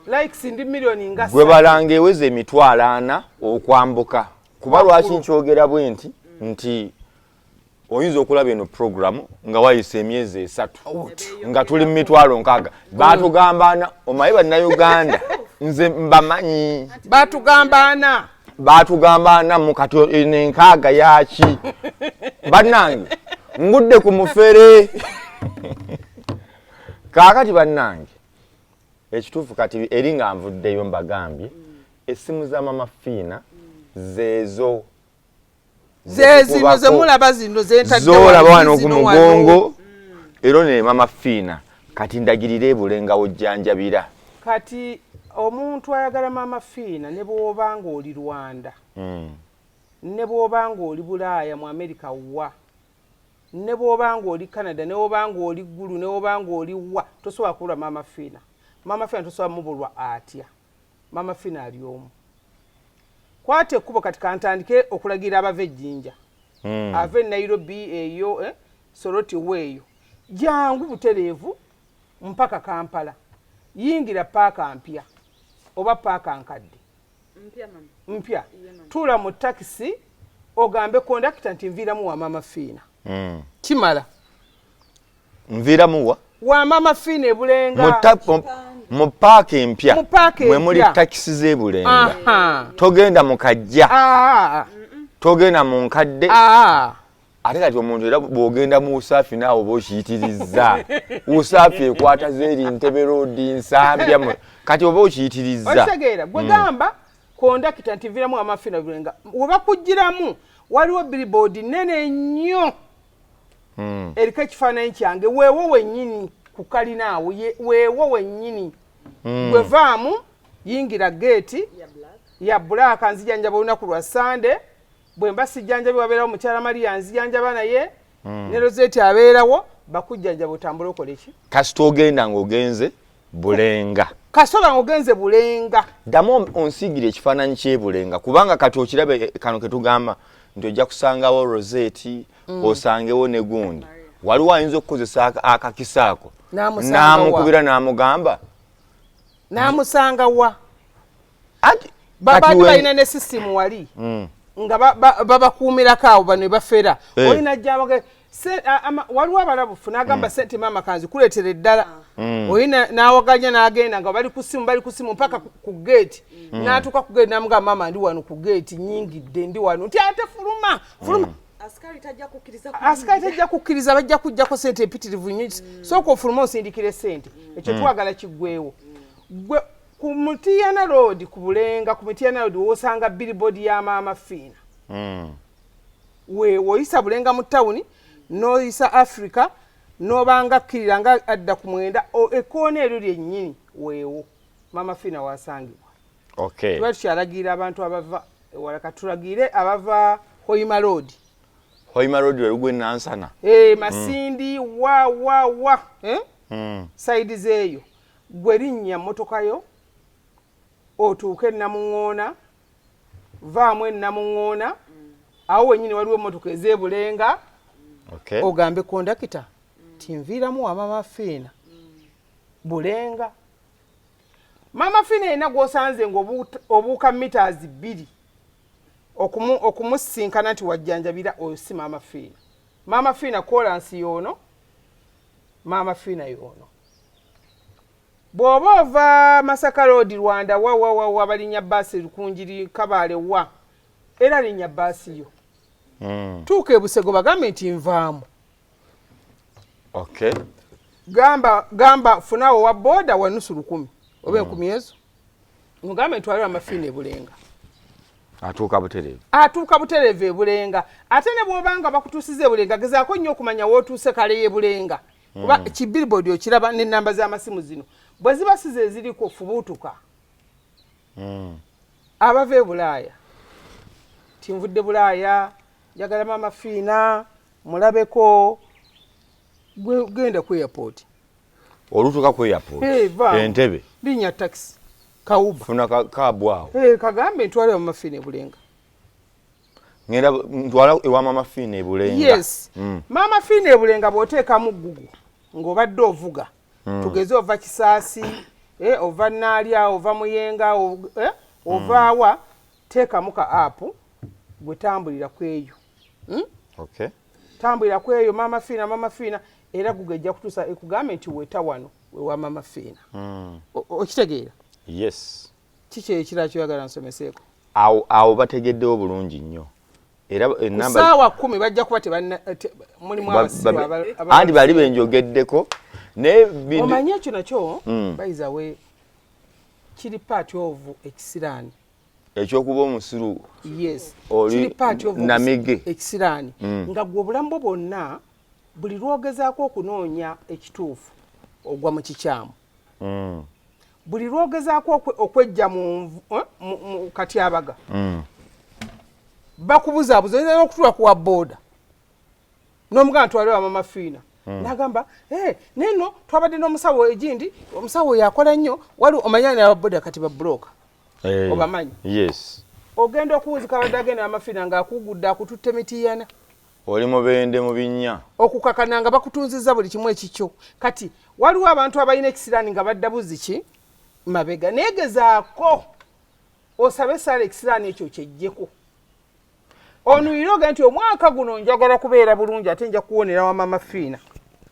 Likes ndi miliyoni nga Gwe balanga eweza 40,000 okwambuka. Kuba lwaki nkyogera bwe nti? Nti oyinza okulaba eno programu nga wayise emyezi 3 nga tuli mu 60,000. Batugamba ana, omanyi Bannayuganda nze mbamanyi. Batugamba ana. Batugamba ana mu kati eno enkaaga yaki? Bannange ngudde ku mufere. Kaakati bannange ekituufu kati eri nga nvuddeyo mbagambye essimu za Mama Fiina zeezo. Zezino zemulaba, zino zentadde. Zolaba wano ku mugongo era ne Mama Fiina. Kati ndagirira ebulenga wojjanjabira. Kati omuntu ayagala Mama Fiina, ne bw'oba ng'oli Rwanda, ne bw'oba ng'oli Bulaaya mu Amerika wa, ne bw'oba ng'oli Canada, ne bw'oba ng'oli Ggulu, ne bw'oba ng'oli wa, tosobola kubulwa Mama Fiina. Mama Fiina tosobola mubulwa atya? Mama Fiina ali omu. Kwata ekkubo. Kati kantandike okulagira abava ejjinja, ava e Nairobi eyo, Soroti weeyo, jangu butereevu mpaka Kampala, yingira paaka mpya oba paaka nkadde? Mpya. Tuula mu takisi, ogambe kondakita nti nviiramu wa Mama Fiina. Kimala. Nviiramu wa? Wa Mama Fiina ebulenga. Mu paaka empya. Mu paaka mwe muli empya. Takisi z'ebulenga. Togenda mu kajja, togenda mu nkadde. Ate kati omuntu era bw'ogenda mu Usaafi naawe oba okiyitirizza. Usaafi ekwata zeeri Ntebe Road, Nsambya, kati oba okiyitirizza. Okitegeera? Gwe gamba kondakita nti nviiramu wa Mama Fiina bulenga. Webakugiramu waliwo billboard nene nnyo eriko ekifaananyi kyange. Weewo wennyini ku kalinaawo, weewo wennyini. Bwevaamu yingira geeti ya black. Nzijanjaba olunaku lwa Sande. Bwe mba sijjanjabi, wabeerawo mukyala Maria nzijanjaba naye, ne Rosette abeerawo bakujjanjaba. Otambule okole ki? Kasita ogenda ng'ogenze Bulenga. Kasoba ng'ogenze Bulenga. Ddamu onsiigire ekifaananyi ky'ebulenga, kubanga kati okirabe, kano ketugamba nti ojja kusangawo Rosette, osangewo ne gundi. Waliwo ayinza okukozesa akakisa ako N'amusanga wa? N'amukubira n'amugamba. N'amusanga wa? Anti babadde kati balina ne sisitimu wali nga babakuumirako awo bano ebafera. Olina jjabaga waliwo abalabufu n'agamba sente maama kanzi kuleetera eddala. Olina n'awaganya n'agenda nga bali ku simu, bali ku simu mpaka ku geeti. N'atuuka ku geeti n'amugamba, maama ndi wano ku geeti, nyingidde, ndi wano, nti ate fuluma, fuluma. Asikali tajja kukkiriza. Asikali tajja kukkiriza, bajja kujjako sente empitirivu nnyo. Sooka ofuluma osindikire sente. Ekyo twagala kiggwewo. Gwe ku Mutiyana Road, ku Bulenga ku Mutiyana Road, wosanga billboard ya Maama Fiina. We woyisa Bulenga mu tawuni, n'oyisa Africa, n'obanga kkirira nga adda ku mwenda, ekkoona eryo lyennyini weewo Maama Fiina wasangibwa. Tuba tukyalagirira abantu abava ewala, katulagire abava Hoima Road. Hoima Road lwe Nansana. Eh, Masindi, wa wa wa, eh? Side zeeyo. Gwe linnya mmotoka yo otuuke Namuŋŋoona, vaamu enamuŋŋoona awo wennyini waliwo emmotoka ez'ebulenga. Ogambe kondakita tinviiramu wa Mama Fiina Bulenga. Mama Fiina yenna gw'osanze ng'obuuka mita 2 okumusinkana nti wajjanjabira, oyo si Maama Fiina. Maama Fiina kolansi yoono, Maama Fiina yoono. Bw'oba ova Masaka Road, Rwanda, wawawawa, balinnya baasi Lukunjiri, Kabaale, wa era linnya baasi yo. Tuuka ebusego, bagambe nti nvaamu. Gamba gamba funawo wa boda wa nusu 1,000 oba 1,000 ezo, mugambe ntwale Amafiina ebulenga. Atuuka butereevu. Atuuka butereevu ebulenga. Ate ne bw'obanga bakutuusiza ebulenga, gezaako nnyo okumanya wootuuse kale y'ebulenga, kuba kibillboard okiraba n'ennamba z'amasimu zino bwe ziba si ze ziriko, fubuutuka. Abava e Bulaaya, tinvudde Bulaaya, njagala Maama Fiina mulabeko, gwe genda ku airport. Olutuuka ku airport? Hey, vaamu. Entebe. Linnya taxi. Ka Uber. Funa cab awo. Eh, kagambe ntwale wa Mama Fina ebulenga. Ngenda ntwala ewa Mama Fina ebulenga. Yes. Mama Fina ebulenga bw'oteekamu Google ng'obadde ovuga, tugeze ova Kisaasi, ova Naalya, ova Muyenga, ovaawa, teekamu ka app gwe tambulira ku eyo. Okay. Tambulira ku eyo Mama Fina, Mama Fina, era Google ejja kutuusa ekugambe nti weta wano wewa Mama Fina. Okitegeera? Yes. Kiki ekirala kyoyagala nsomeseeko? Awo bategeddewo bulungi nnyo. Era enamba Saawa 10 bajja kuba tebanna mulimu abasiru anti bali benjogeddeko naye Omanyi ekyo nakyo, by the way, kiri part of ekisiraani. Ekyokuba omusiru? Yes. Oli Kiri part of namige. ekisiraani, nga gwe obulamu bwo bwonna buli lwogezaako okunoonya ekituufu ogwa mu kikyamu. Buli lwogezaako okwejja mu katyabaga, bakubuzaabuza. Oyinza n'okutula kuwa booda n'omugamba ntwale wa Mama Fiina, n'agamba, "Eh, naye nno twabadde n'omusawo egindi, omusawo oyo akola nnyo." Wali omanya n'ababoda kati babuloka. Obamanyi? Yes. Ogenda okuwuzika abadde agenda Mama Fiina ng'akugudde, akututte mitiyana. Oli mubende mu binnya. Okukakana nga bakutunziza buli kimu ekikyo. Kati waliwo abantu abalina ekisiraani nga badda buzi ki mabega, naye gezaako osabe esaala ekisiraani ekyo kyejjeko, onuyire oge nti omwaka guno njagala kubeera bulungi, ate nja kuwonera wa Mama Fiina.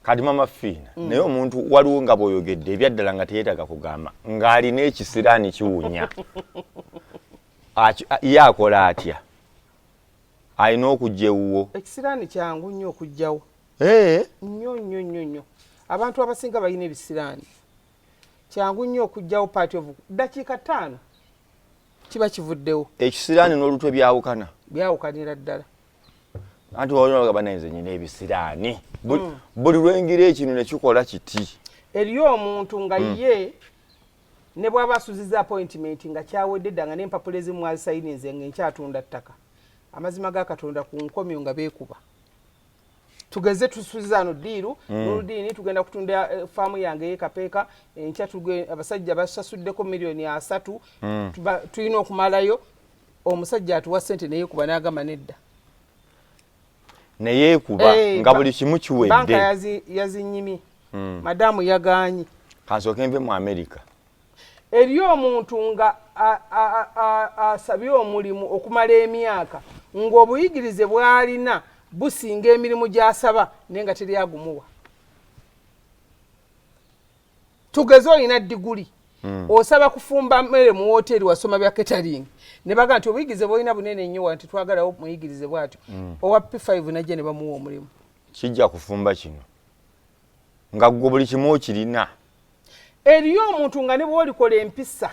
Kati Mama Fiina, naye omuntu waliwo nga bw'oyogedde ebyaddala nga teyeetaaga kugamba ng'alina ekisiraani kiwunya. Ye akola atya? Alina okujja ewuwo? Ekisiraani kyangu nnyo okugjawo. Nnyo nnyo nnyo nnyo. Abantu abasinga balina ebisiraani, kyangu nnyo okugjawo. Part of dakiika 5 kiba kivuddewo. Ekisiraani n'olutwe byawukana? Byawukanira ddala. Anti waliwo banaye nyina ebisiraani, buli lwengira ekintu nekikola kiti. Eriyo omuntu nga ye ne bw'aba asuziza appointment nga kyawedde dda, nga n'empapula ezimu azisayininze, nga enkyatunda ttaka, amazima ga Katonda ku nkomyo nga beekuba. Tugeze tusuziza ano deal, noludiini tugenda kutunda faamu yange eyekapeeka enkya, abasajja basasuddeko miliyoni 30, tulina okumalayo. Omusajja atuwa sente neyekuba n'agamba nedda. Neyeekuba? Eh, nga buli kimu banka kiwedde. Yazinyimye, madamu yaganye. Kansooke nve mu Amerika. Eriyo omuntu nga asabye omulimu okumala emyaka, ng'obuyigirize bw'alina businga emirimu gy'asaba, naye nga teri agumuwa. Tugeze olina diguli, osaba kufumba mmere mu woteeri, wasoma bya catering, ne bagaa nti obuyigirize bwolina bunene nnyo, wa nti twagalawo muyigirize bwatyo. Owa P5 najja ne bamuwa omulimu. Kijja kufumba kino nga gwe buli kimu okirina. Eriyo omuntu nga ne bwolikola empisa,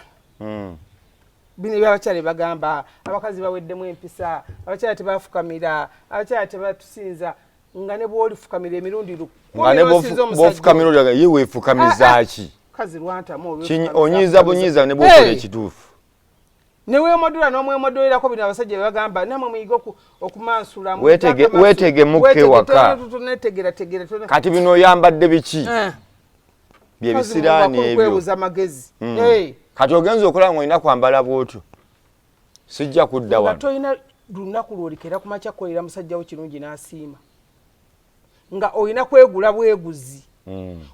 bino ebyabakyala bagamba abakazi baweddemu empisa, abakyala tebafukamira, abakyala tebatusinza, nga ne bwolifukamira emirundi 1000 Nga ne n'osinza omusajja. Bw'ofukamira olyaga ye weefukamiza ki? Kazi lwantamu. Onyiiza bunyiiza ne bwokola ekituufu. Neweemodula n'omwemodolerako. Bino abasajja bebagamba namwe muyige okumansula. Weetege mukka ewaka. Netegerategera. Kati bino oyambadde biki? Byebisiraani ebyo. Kwebuza magezi. Eh, Kati ogenza okulaba nga olina kwambala bwotyo, sijja kudda nga wano. Tolina lunaku lwolikera kumakya kukolera musajja wo kirungi n'asiima, nga olina kwegula bweguzi,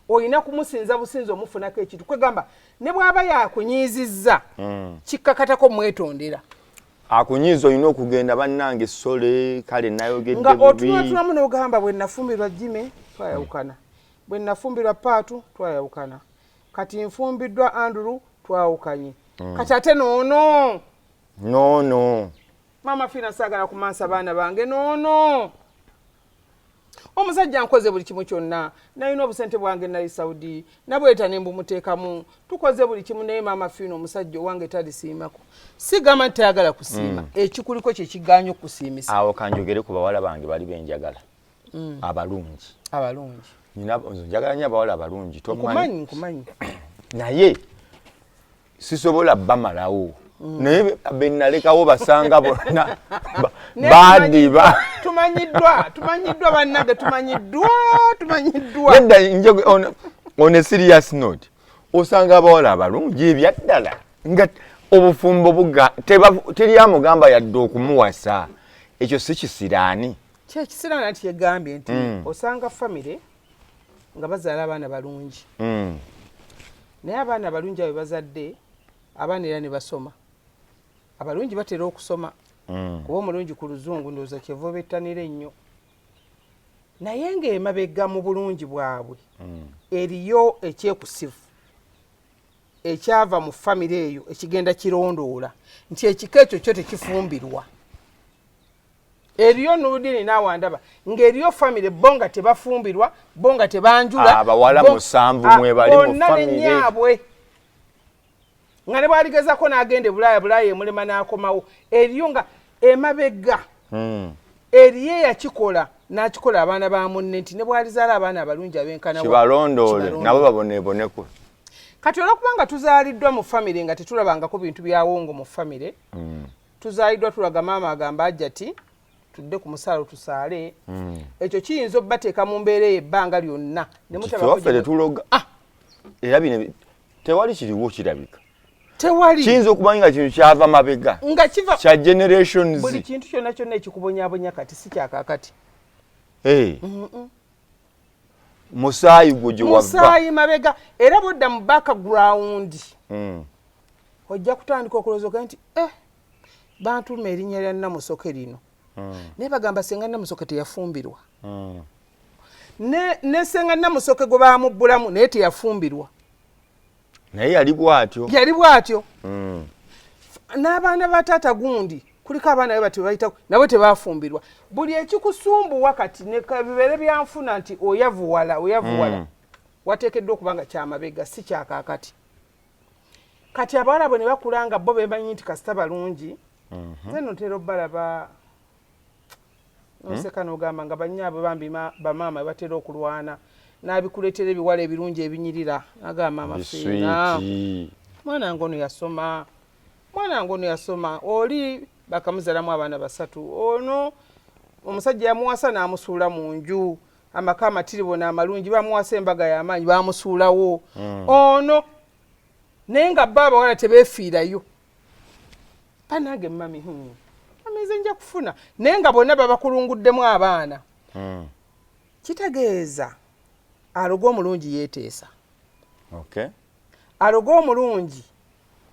olina kumusinza businza omufunako ekintu. Kwegamba ne bw'aba yakunyiizizza, kikkakatako mwetondera. Akunyiiza olina okugenda, bannange sole, kale nayogedde Nga bubi. otunatulamu n'ogamba, bwe nafumbirwa Jime twayawukana, bwe nafumbirwa Paatu twayawukana, kati nfumbiddwa Andrew twawukanye, kati ate noono. Noono. Maama Fiina saagala kumansa baana bange, noono omusajja nkoze buli kimu kyonna, nalina obusente bwange, nali Saudi nabweta nembumuteekamu, tukoze buli kimu, naye Maama Fiina omusajja owange talisiimako. Sigamba nti tayagala kusiima, ekikuliko kyekiganya okusiimisa. Awo kanjogere ku bawala bange bali benjagala abalungi. Abalungi. Nze njagala nnyo abawala abalungi, tomanyi? Nkumanyi, nkumanyi. Naye sisobola bamalawo, naye benalekawo basanga bonna Naye baadiba. Tumanyiddwa, tumanyiddwa bannange, tumanyiddwa, tumanyiddwa. Nedda, on a serious note, osanga abawala abalungi ebyaddala Nga obufumbo buga teri amugamba yadde okumuwasa. Ekyo si kisiraani? Kyekisiraani anti yegambye nti osanga famire nga bazaala abaana balungi, naye abaana abalungi abo bazadde abaana era ne basoma. Abalungi batera okusoma, kuba omulungi ku luzungu ndowooza kyeva obettanira ennyo, naye ng'emabega mu bulungi bwabwe eriyo ekyekusifu ekyava mu famire eyo ekigenda kirondoola nti ekika ekyo kyo tekifumbirwa. Eriyo nudini naawandaba ng'eriyo famire bo nga tebafumbirwa, bo nga tebanjula. Abawala 7 mwebali mu bonna famire. Nenyaabwe nga ne bwaligezako n'agenda e Bulaaya, Bulaaya emulema n'akomawo. Eriyo nga emabega eriyo eyakikola n'akikola abaana ba munne nti ne bwalizaala abaana abalungi abenkana kibalondoole kibalondoole. Nabo baboneboneko. Kati olwokuba nga tuzaaliddwa mu famire nga tetulabangako bintu byawongo mu famire, tuzaaliddwa tulaga maama agamba ajja ti tudde ku musaalo tusaale, ekyo kiyinza obbateeka mu mbeera eyo ebbanga lyonna ne mutabako Ffe waffe tetuloga. Era bino tewali kiriwo kirabika. Tewali. Kiyinza okuba nga kintu kyava mabega, nga kiva kya generations. Buli kintu kyonna kyonna ekikubonyabonya kati si kyakaakati. Eh. Musaayi gwo gye wava. Musaayi mabega, era bwodda mu background ojja kutandika okulowooza ogaye nti bantuuma erinnya lya Namusoke lino, naye bagamba senga Namusoke teyafumbirwa. Ne senga Namusoke gwe bamubbulamu naye teyafumbirwa. Naye yali bw'atyo. Yali bw'atyo. N'abaana ba taata gundi kuliko abaana be bati bayita nabo tebafumbirwa. Buli ekikusumbuwa kati bibeere byanfuna nti oyavuwala oyavuwala, wateekeddwa okuba nga kyamabega, si kyakaakati. Kati abawala bwe ne bakula nga bo bemanyi nti kasita balungi, nze nno ntera obbalaba noseka n'ogamba nga bannyaabwe bambi bamaama batera okulwana n'abikuleetera ebiwala ebirungi ebinyirira, agamba maama Fiina, Biswiti. Mwana wange ono yasoma, mwana wange ono yasoma, oli bakamuzalamu abaana basatu, ono omusajja yamuwasa n'amusuula mu nju, amaka amatiribona amalungi, bamuwasa embaga y'amaanyi bamusuulawo, ono naye nga bo abawala tebeefiirayo. Banange mami, mami nze nja kufuna, naye nga bonna babakulunguddemu abaana. Kitegeeza aloga omulungi yeeteesa. Aloga omulungi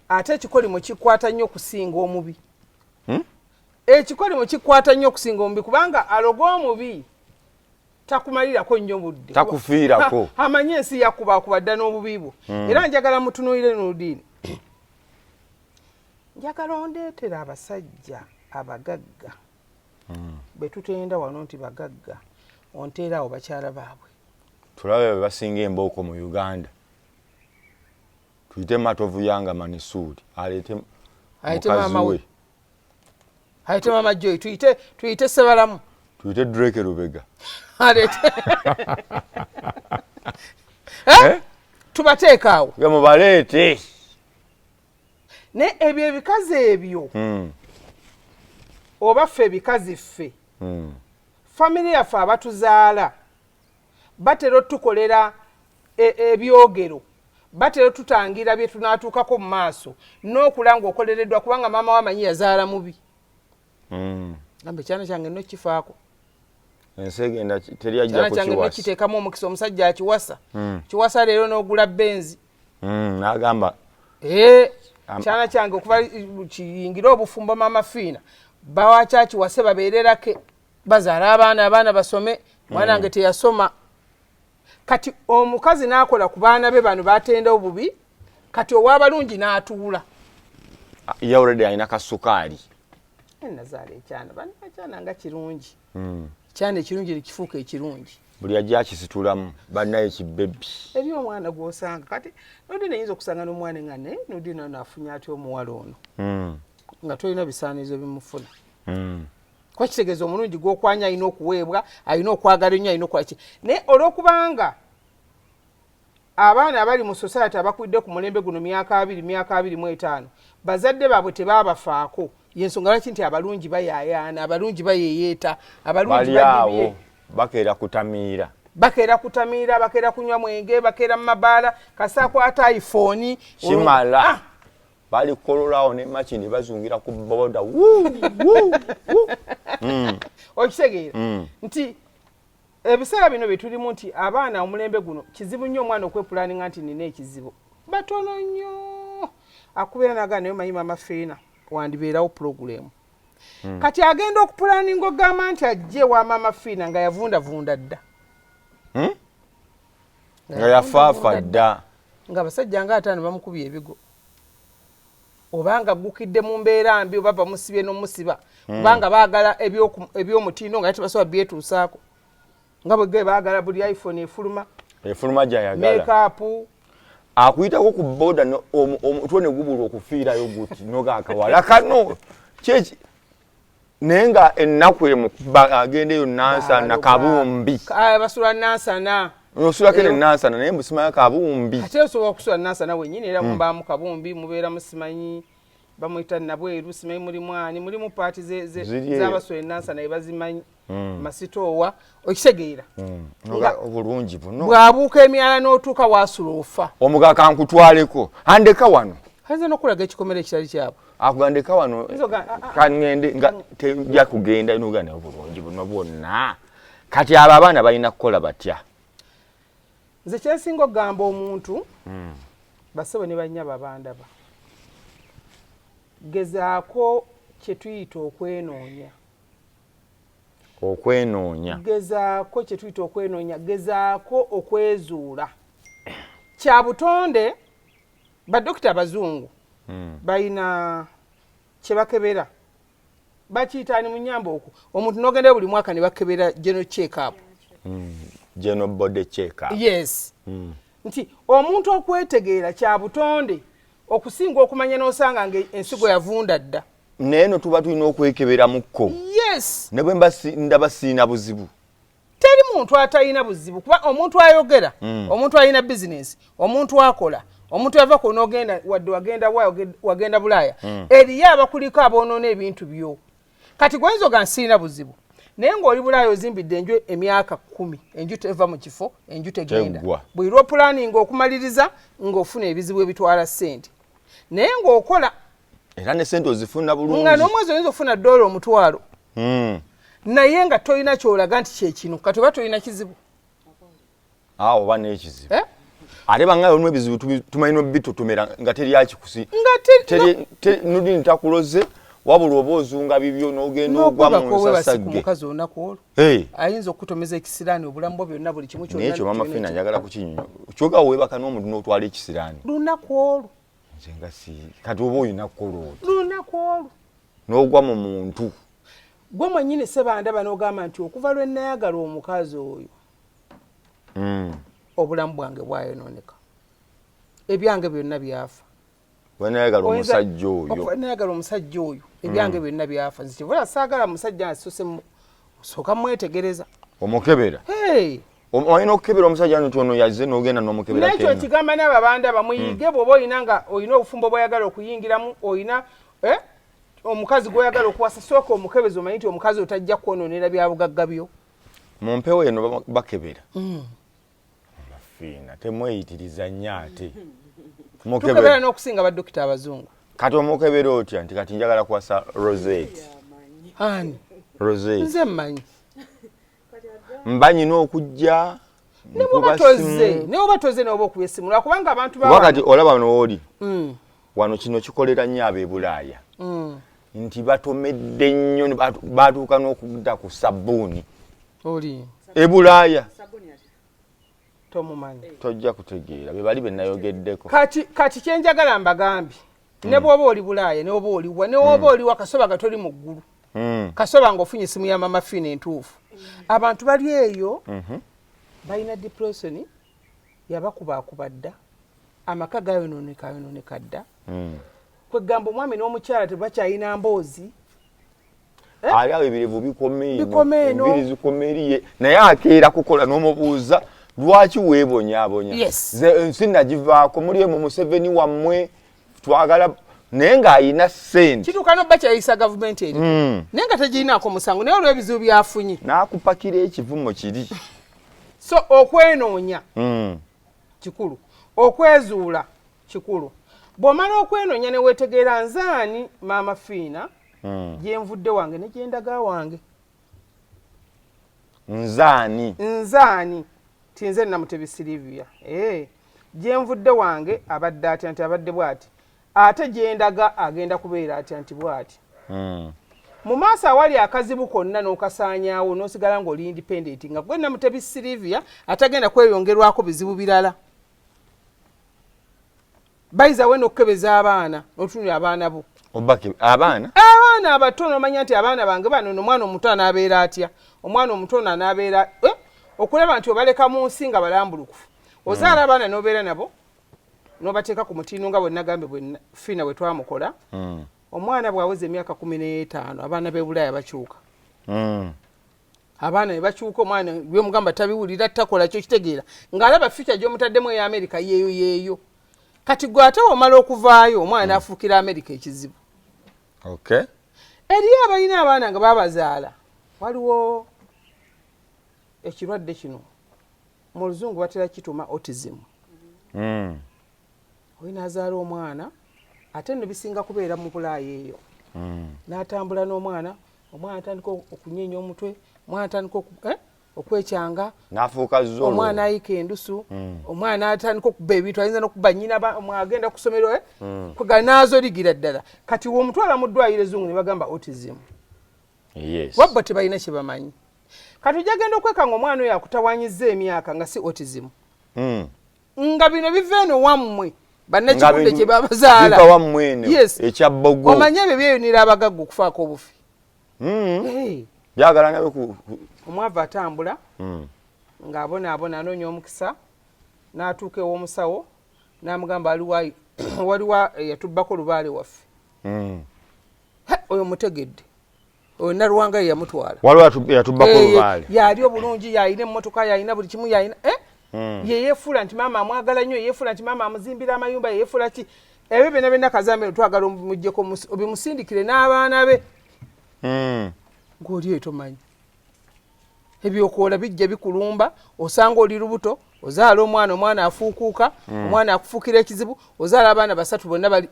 ate ekikolimo kikwata nnyo okusinga omubi. Ekikolimo kikwata nnyo okusinga omubi, kubanga aloga omubi takumalirako nnyo budde. Takufiirako. Amanyi ensi yakubakuba dda n'obubi bwo. Era njagala mutunuulire Nurudini, njagala ondeetera abasajja abagagga bwe tutenda wano nti bagagga, onteera awo bakyala baabwe. Tulabe bwe basinga embooko mu Uganda. Tuyite Matovu Yanga Manisuuri aleete Aleete mukazi maama we. we. Aleete maama Joy, tuyite Sebalamu. Tuyite Drake Lubega. Aleete. Eh? Tubateeka awo. Nga mubaleete. Naye ebyo ebikazi ebyo, oba ffe ebikazi ffe, famire yaffe abatuzaala batera otukolera ebyogero, batera otutangira bye tunaatuukako mu maaso n'okula ng'okolereddwa, kubanga maama we amanyi yazaala mubi. Gamba ekyana kyange nno kifaako. Ensi egenda teri ajja Kyana kyange nno kukiwasa. kiteekamu omukisa, omusajja akiwasa. Kiwasa leero n'ogula Benz. N'agamba Kyana kyange okuva kiyingire obufumbo maama Fiina bawakyakiwase babeererake bazaala abaana, abaana basome, mwana wange teyasoma. Kati omukazi n'akola ku baana be bano batenda obubi, kati ow'abalungi n'atuula. Ye already alina kasukaali. Nazaala ekyana, bana ekyana nga kirungi. Ekyana ekirungi nekifuuka ekirungi. Buli ajja akisitulamu bannaye kibebi. Eri omwana gw'osanga kati nodi neyinza okusanga n'omwana nga naye nodi nano afunye atya omuwala ono, nga tolina bisaanizo bimufuna. Kuba kitegeeza omulungi gw'okwanya alina okuweebwa, alina okwagala ennyo, alina okukola ki, naye olw'okubanga abaana abali mu society abakulidde ku mulembe guno myaka 20, myaka 25, bazadde baabwe tebaabafaako, yensonga lwaki nti abalungi bayaayaana, abalungi bayeyeeta, abalungi bali awo badibye. Bakeera kutamiira. Bakeera kutamiira, bakeera kunywa mwenge, bakeera mu mabaala, kasaakwata iPhone. Kimala. Bali kololaawo ne Makindye bazungira ku boda. Okitegeera nti ebiseera bino bye tulimu, nti abaana omulembe guno kizibu nnyo omwana okwepulaninga nti nina ekizibu. Batono nnyo akubeera nagaa, naye omanyi Mama Fiina wandibeerawo pulogulemu. Kati agenda okupulaninga ogamba nti ajje wa Mama Fiina nga yavundavunda dda. Nga yafaafa dda. Nga abasajja nga 50 bamukubye ebigo, obanga aggukidde mu mbeera mbi, oba bamusibye n'omusiba, kubanga baagala eby'omutindo nga tebasobola byetuusaako, nga bwe baagala buli iPhone efuluma. Efuluma gyayagala. Makeup. Akuyitako ku boda, omutwe ne gubula okufiirayo guti noga akawala kano kyeki, naye nga ennaku emukuba agenda eyo Nansana Kabumbi. Basula Nansana. Osulako eno Nansana, naye mbusimayo Kabumbi. Ate osobola okusula Nansana wenyini, era mubaamu Kabumbi, mubeeramu simanyi bamuyita Nabweru, simanyi mulimu ani, mulimu paati z'abasula enansana ebazimanyi, masitoowa, okitegeera? Obulungi buno. Bw'abuuka emyala n'otuuka waasula ofa. Omuga kankutwaleko, andeka wano. Ayinza n'okulaga ekikomera ekitali kyabwe. Akugandeka wano. Nzo ah, ah. Kaŋŋende nga tejja kugenda noga, naye obulungi buno bwonna. Kati abo abaana balina kukola batya? Nze kyensinga okugamba omuntu, basebo ne bannyabo abandaba, gezaako kye tuyita okwenoonya. Okwenoonya. Gezaako kye tuyita okwenoonya, gezaako okwezuula. Kya butonde, badokita abazungu balina kye bakebera, bakiyita ani munyamba okwo, omuntu n'ogendayo buli mwaka ne bakebera general check up. General body check up. Yes, nti omuntu okwetegeera kya butonde okusinga okumanya n'osanga nga ensigo yavunda dda. Naye no tuba tulina okwekeberamukko. Yes. Ne bwe mba ndaba siina buzibu. Teri muntu atalina buzibu, kuba omuntu ayogera, omuntu alina bizinesi, omuntu akola, omuntu yava ku n'ogenda, wadde wagenda wa, wagenda Bulaaya, eriyo abakuliko aboonoona ebintu byo. Kati gwenza oga nsiina buzibu, naye ng'oli Bulaaya ozimbidde enju emyaka 10, enju teva mu kifo, enju tegenda. Teggwa. Buli lwopulaninga okumaliriza ng'ofuna ebizibu ebitwala ssente, naye ng'okola. Era ne sente ozifuna bulungi. Nga n'omwezi oyinza okufuna dola 10,000, naye nga tolina kyolaga nti kyekino. Kati oba tolina kizibu. Awo oba n'ekizibu. Eh? Ate bangaye olumu ebizibu tumanyi nobitutumira nga teri akikusi. Nga Nudini takuloze, wabula oba ozunga bibyo n'ogenda ogwa mu n'okwebaka obwebasi ku nsasagge. mukazi olunaku olwo, Hey. ayinza okukutomeza ekisiraani obulamu bwo byonna, buli kimu kyonna. Naye ekyo Mama kyonna Fina njagala kukinyonyo kyoga, weebaka n'omuntu n'otwala ekisiraani. Lunaku olwo. Nze nga si kati oba olina kukola oti. Lunaku olwo. N'ogwa mu muntu. Gwe mwennyini sebandaba n'ogamba nti okuva lwe nayagala omukazi oyo, obulamu bwange bwayonooneka, ebyange byonna byafa. Wenayagala omusajja oyo. Okuva nayagala omusajja oyo, ebyange byonna byafa. Nze kyeva saagala musajja asose sooka mwetegereza. Omukebera. Hey! Olina okukebera omusajja nti ono yazze n'ogenda n'omukebera. Nekyo kigamba n'abo abandaba, muyige. Bw'oba olina nga olina obufumbo bw'oyagala okuyingiramu, olina omukazi gw'oyagala okuwasa, sooka omukebezi, omanyi nti omukazi otajja kwonoonera bya bugagga byo. Mu mpewo eno bakebera. Mafiina temweyitiriza nnyo ate. Tukebera Mukebera. n'okusinga badokita abazungu. Kati omukebera otya nti kati njagala kuwasa Rosette? Ani? Rosette. Nze mmanyi. Mba nyina okujja Ne bwoba nkuba toze, simu. ne bwoba toze, ne oba okuba essimu, lwakubanga abantu Kuba kati olaba nooli wano, kino kikolera nnyo ab'e Bulaaya nti batomedde nnyo ne batuuka n'okudda ku sabbuuni. Oli E Bulaaya. Tomumanyi. Tojja kutegeera be bali be nayogeddeko. Kati kyenjagala mbagambye, ne bwoba oli Bulaaya, ne bwoba oliwa, ne bwoba oliwa, kasoba nga toli mu ggulu, kasoba ng'ofunye esimu ya Mama Fina entuufu. Abantu bali eyo balina depression, yabakubaakuba dda, amaka gayonooneka, ayonooneka dda. Kwegamba omwami n'omukyala tebakyalina mboozi. Ali awo ebirevu bikoma eno. Bikoma eno. Enviiri zikoma eriye, naye akeera kukola n'omubuuza lwaki weebonyaabonya. Ze ensi nagivaako, muli emu Museveni wammwe twagala, naye ng'ayina ssente. Kituuka nobba kyayisa gavumenti eri, naye nga tegirinaako musango, naye olw'ebizibu byafunye. N'akupakira ekivumo kiri. So okwenoonya kikulu, okwezuula kikulu. Bw'omala okwenoonya ne weetegeera nzaani Maama Fiina, gyenvudde wange ne gyendaga wange. Nzaani? Nzaani ti nze Namutebi Silivia, gyenvudde wange abadde atya nti abadde bw'ati, ate gyendaga agenda kubeera atya nti bw'ati. Mu maaso awali akazibu konna n'okasaanyaawo, n'osigala ng'oli independent nga gwe Namutebi Silivia atagenda kweyongerwako bizibu birala. Bayizawe n'okukebeza abaana n'otunulira abaana bo. Abaana? Abaana abato, n'omanya nti abaana bange bano, omwana omuto anaabeera atya, omwana omuto ono anaabeera, okulaba nti obaleka mu nsi nga balambulukufu. Ozaala abaana n'obeera nabo n'obateeka ku mutindo nga bwe nagambye bwe Fiina bwe twamukola. Omwana bw'aweza emyaka 15, abaana b'e Bulaaya bakyuka. Abaana ne bakyuka, omwana byomugamba tabiwulira, takola kyo kitegeera ng'alaba future gy'omutaddemu eya Amerika yeeyo yeeyo. Kati gwe ate womala okuvaayo, omwana n'afuukira Amerika ekizibu. Eriyo abalina abaana nga babazaala, waliwo ekirwadde kino mu Luzungu batera kituma autism. Oyo n'azaala omwana, ate nno bisinga kubeera mu Bulaaya eyo, n'atambula n'omwana, omwana atandika okunyeenya omutwe, omwana atandika okwekyanga, n'afuuka zolo, omwana ayika endusu, omwana atandika okuba ebintu, ayinza n'okuba nnyina, agenda ku ssomero, kwega n'azoligira ddala. Kati womutwala mu ddwaliro ezzungu ne bagamba autism. Wabba tebalina kye bamanyi. Kati ojja genda okwekanga omwana oyo akutawanyiza emyaka nga si autism, nga bino biva eno wammwe bannakikude kye babazaala. Ekyabbogo. Omanye ebyo byeyunira abagagga okufaako obufi. Byagala nawe. Omwavu atambula ng'abonaabona anoonya omukisa, n'atuuka ew'omusawo n'amugamba waliwo eyatubbako lubaale waffe. Oyo mutegedde, oyo Nalwanga ye yamutwala. Waliwo yatubbako lubaale. Yali obulungi, yalina emmotoka, yalina buli kimu, yalina yeyefuula nti maama amwagala nnyo, yeyefuula nti maama amuzimbira amayumba, yeyefuula ki ebyo byonna byonna. Kazambi twagala omuggyeko obimusindikire n'abaana be. Ng'oli eyo tomanyi ebyokoola bijja bikulumba, osanga oli lubuto, ozaala omwana, omwana afuukuuka, omwana akufuukira ekizibu, ozaala abaana basatu bonna bali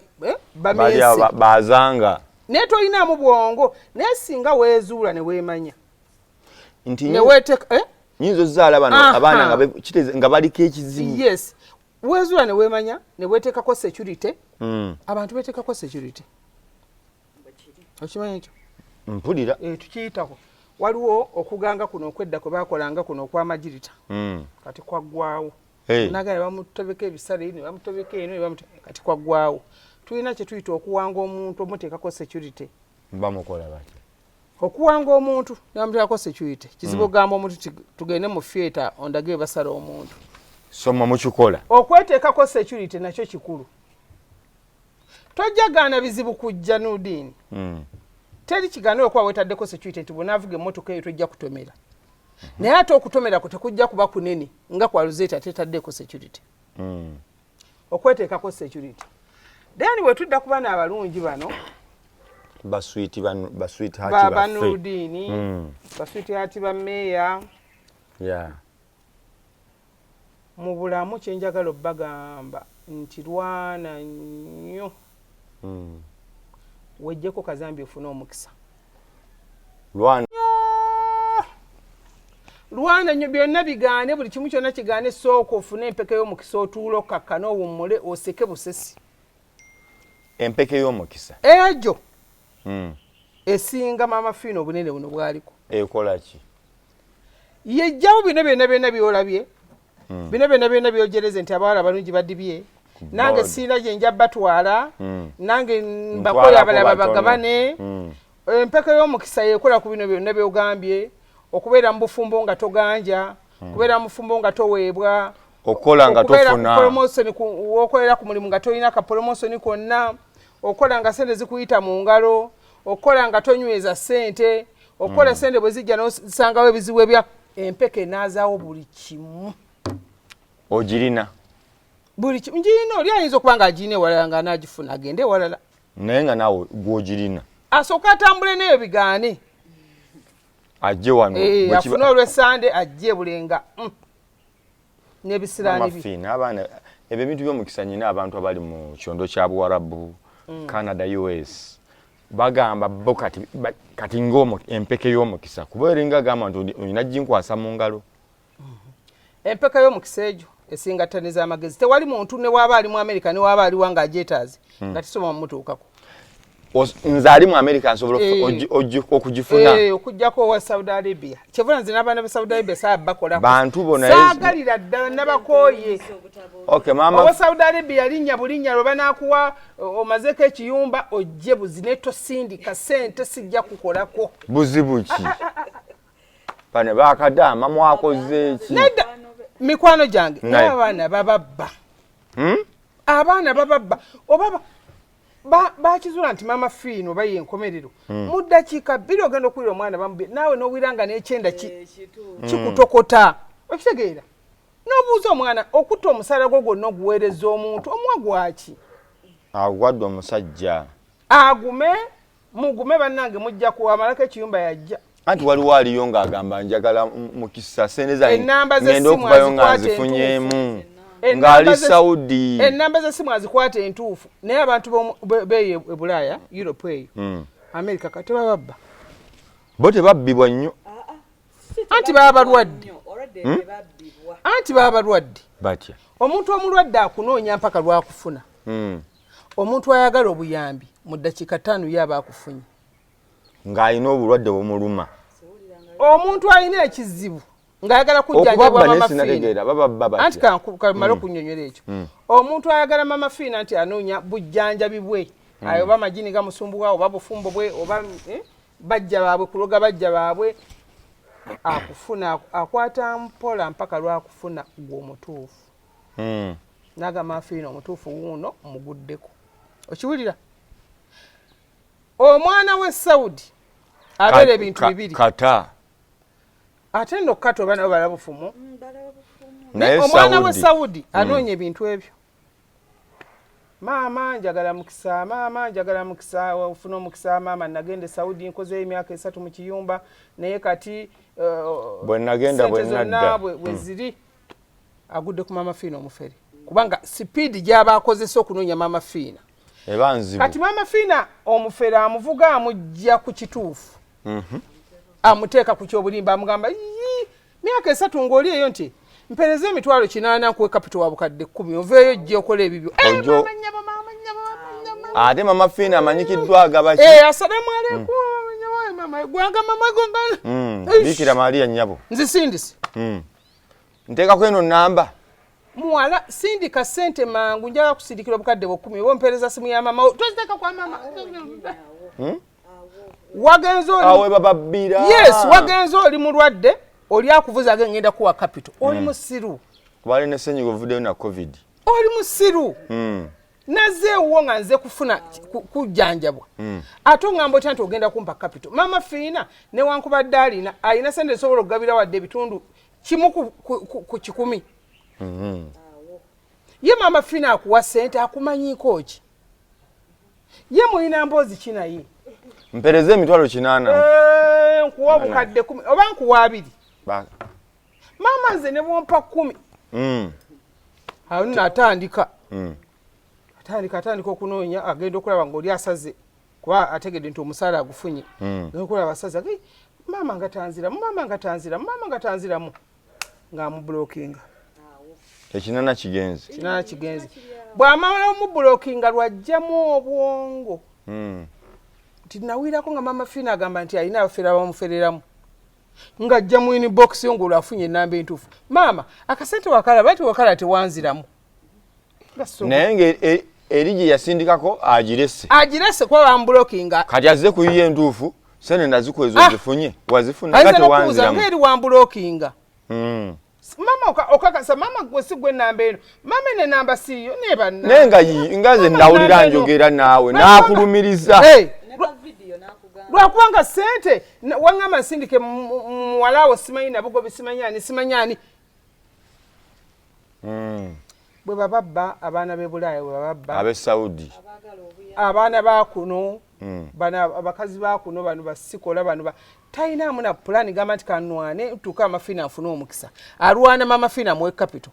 bamense. Bazanga. Naye tolinaamu bwongo, naye singa weezuula ne weemanya nti neweeteka nyinza ozaala bano abaana nga baliko ekizibu. Yes, weezuula ne weemanya ne weeteekako security. Abantu beeteekako security, okimanyi ekyo? Mpulira. Tukiyitako waliwo okuganga kuno okwedda kwe bakolanga kuno okwamagirita. Kati kwaggwawo. Nagala bamutobeka ebisale ne bamutobeka eno, kati kwaggwawo. Tulina kye tuyita okuwanga omuntu, omuteekako security. Bamukola bati? Okuwanga omuntu nebamuteekako security kizibu. Ogamba omuntu tugende mu theatre ondage basala omuntu. Soma mukikola. Okweteekako security nakyo kikulu. Tojja gaana bizibu kujja nudiini. Teri kigaana okuba wetaddeko security nti bwonaavuga emmotoka eyo tojja kutomera, naye ate okutomerako tekujja kuba kunene nga kwa Luzeta tetaddeko security. Okweteekako security. Then bwe tudda ku bano abalungi bano, basweetheart. Banurudini, basweetheart ba meeya, mu bulamu kyenjagala obbagamba nti lwana nnyo, wejjeko kazambi ofune omukisa. Lwana. Lwana nnyo, byonna bigaane, buli kimu kyonna kigaane, sooka ofune empeke y'omukisa, otuule okkakkane, owummule, oseke busesi. Empeke y'omukisa? Egyo esinga Maama Fiina obunene buno bwaliko. Ekola ki? Yejjawo bino byonna byonna byolabye, bino byonna byonna byojereze nti abawala balungi badibye, nange siina gye nja batwala, nange mbakola abalala bagabane. Empeke y'omukisa yekola ku bino byonna byogambye: okubeera mu bufumbo nga toganja, kubeera mu bufumbo nga toweebwa, okukola nga tofuna, promotion, wokolera ku mulimu nga tolina ka promotion konna, okukola nga sente zikuyita mu ngalo, okukola nga tonyweza sente, okukola sente bwe zijja nosangawo ebizibu. Ebya empeke enaazaawo buli kimu. Ogirina? Buli kimu ngirina. Oli ayinza okuba nga agirina ewalala, nga anaagifuna agende ewalala. Naye nga naawe gwogirina. Asooka atambule neyo bigaane. Ajje wano. Afune olwesande ajje bulenga n'ebisiraani bye. Abaana. Ebyo ebintu by'omukisa, nyina abantu abali mu kyondo kya Buwarabu, Canada, US, bagamba bo kati kati ng'omu empeke y'omukisa, kuba eringa agamba nti olina ginkwasa mu ngalo. Empeka y'omukisa egyo esinga ttani z'amagezi. Tewali muntu, ne waaba ali mu Amerika, ne waaba aliwa ng'agyetaaze, nga tisobola mumutuukako. Nze ali mu Amerika nsobola okugifuna? Eh, okugjako owa Saudi Arabia. Kyevula nze n'abaana ba Saudi Arabia saa bakolako. Bantu bo naye- Saagalira ddala, nabakooye. Okay, maama. Owa Saudi Arabia linnya bulinnya lwe banaakuwa, omazeeko ekiyumba, ojje buzine, tosindika sente, sijja kukolako. Buzibu ki? Bano bakadaama mwakoze ki? Nedda, mikwano gyange. Naye. Naye abaana bababba. Abaana bababba oba bakizuula nti Maama Fiino oba yenkomerero, mu ddakiika 2 ogenda okuwulira omwana bamubye, naawe n'owulira nga n'ekyenda kikutokota. Okitegeera? N'obuuza omwana okutta omusala gwo gwonna oguweereza omuntu omuwa gwaki? Agwadde omusajja. Agume, mugume bannange, mujja kuwamalako ekiyumba yajja. Anti waliwo aliyo ng'agamba njagala mukisa sente zange Ennamba ngenda z'essimu okuvayo nga azikwata. nzifunyeemu, Ennamba ng'ali Saudi. Ennamba z'essimu azikwata entuufu, naye abantu beeyo e Bulaaya, Europe eyo, Amerika, kati tebababba. Bo tebabbibwa nnyo. Anti baba balwadde. Anti baba balwadde. Batya? Omuntu omulwadde akunoonya mpaka lwakufuna. Omuntu ayagala obuyambi mu ddakiika 5 ye aba akufunye. Ng'alina obulwadde bumuluma. Omuntu alina ekizibu ng'ayagala kujjanjabwa Okubabba naye Mama Fiina. Sinategeera bababba Anti batya? Kamale okunyonyola ekyo. Omuntu ayagala Mama Fiina nti anoonya bujjanjabi bwe, ayo oba amagini gamusumbuwa, oba bufumbo bwe, oba bajja baabwe kuloga bajja baabwe, akufuna akwata mpola mpaka lwakufuna gwe omutuufu. Nagamba, "Fiina omutuufu wuuno, muguddeko." Okiwulira? Omwana we Saudi abeera ebintu bibiri. Kata. Ate nno kata oba nabo balabufumu. Naye Omwana we Saudi. Saudi anoonya ebintu ebyo: "Maama, njagala mukisa, maama, njagala mukisa, ofuna omukisa maama, nagenda e Saudi, nkozeyo emyaka 3 mu kiyumba, naye kati Bwe nagenda, sente bwe zonna nadda." bwe ziri." Agudde ku Maama Fiina omufere, kubanga sipiidi gy'aba akozesa okunoonya Maama Fiina eba nzibu. Kati Maama Fiina omufere amuvuga, amujja ku kituufu, amuteeka ku kyobulimba, amugamba, "Yii, myaka 3 ng'oli eyo, nti mpereza 800,000 nkuwe capital wa 10,000, oveeyo ojje okola ebibyo." Eh, maama nnyabo, maama nnyabo, maama nnyabo. Ate Mama Fiina amanyikiddwa agaba ki? Eh, asalamu aleikum, mama, mama, gwanga mama gwanga. Eish. Biikira Maria nnyabo. Nzisindise. Nteekako eno namba. Muwala, sindika sente mangu, njagala kusindikira 10,000, oba ompereza simu ya mama wo. Toziteeka kwa mama. Wagenze oli Awe bababbira. Yes, wagenze oli mulwadde, oli akuvuza age ngenda kuwa capital, oli musiru. Bali ne senyiga ovuddeyo na COVID. Oli musiru. Nazze ewuwo nga nze kufuna kujjanjabwa, ate oŋŋamba otya nti ogenda kumpa capital? Maama Fiina newankubadde alina sente esobola okugabira wadde ebitundu kimu ku 100, ye Maama Fiina akuwa sente akumanyiiko ki? Ye mulina mboozi ki naye? Mpereze 800,000. Eh, nkuwa 10,000 oba nkuwa 20. Maama, nze ne bwompa 10. Awo nno atandika atandika okunoonya, agenda okulaba ngaoli asaze, kuba ategedde nti omusaala agufunye. Agenda okulaba asaze, "Maama nga tanziramu, maama nga tanziramu, maama nga tanziramu," ng'amublockinga. 800 kigenze. 800 kigenze. Bw'amala omublockinga, lwajjamu obwongo nti nawirako nga Maama Fiina agamba nti alina abafere abamufereramu, ng'ajja mu inbox yo ng'olwo afunye enamba entuufu: "Maama, akasente wakalaba ti wakala tewanziramu." Nga so- Naye nga eri gye yasindikako agirese. Agirese kuba bamublockinga. Kati azze kuyiya entuufu, sente nazikweza. Ah! Ozifunye, wazifuna Ayinza nga n'okubuuza tewanziramu. Ng'eri wamblockinga. Maama, okakasa maama gwe si gwe enamba eno? Maama, eno enamba siiyo nebanna. Naye nga nga nze nawulira njogera naawe naakulumiriza. Hey, lwakubanga sente waŋŋamba nsindike muwala wo, simanyi Nabugobi, simanyi ani, simanyi ani. Bwe bababba abaana b'e Bulaaya, bwe bababba ab'e Saudi, abaana ba kuno, bano abakazi ba kuno, bano basikola, bano talinaamu na pulaani gamba nti kanwane ntuuke Mama Fiina nfune omukisa. Alwana Mama Fiina muwe capital.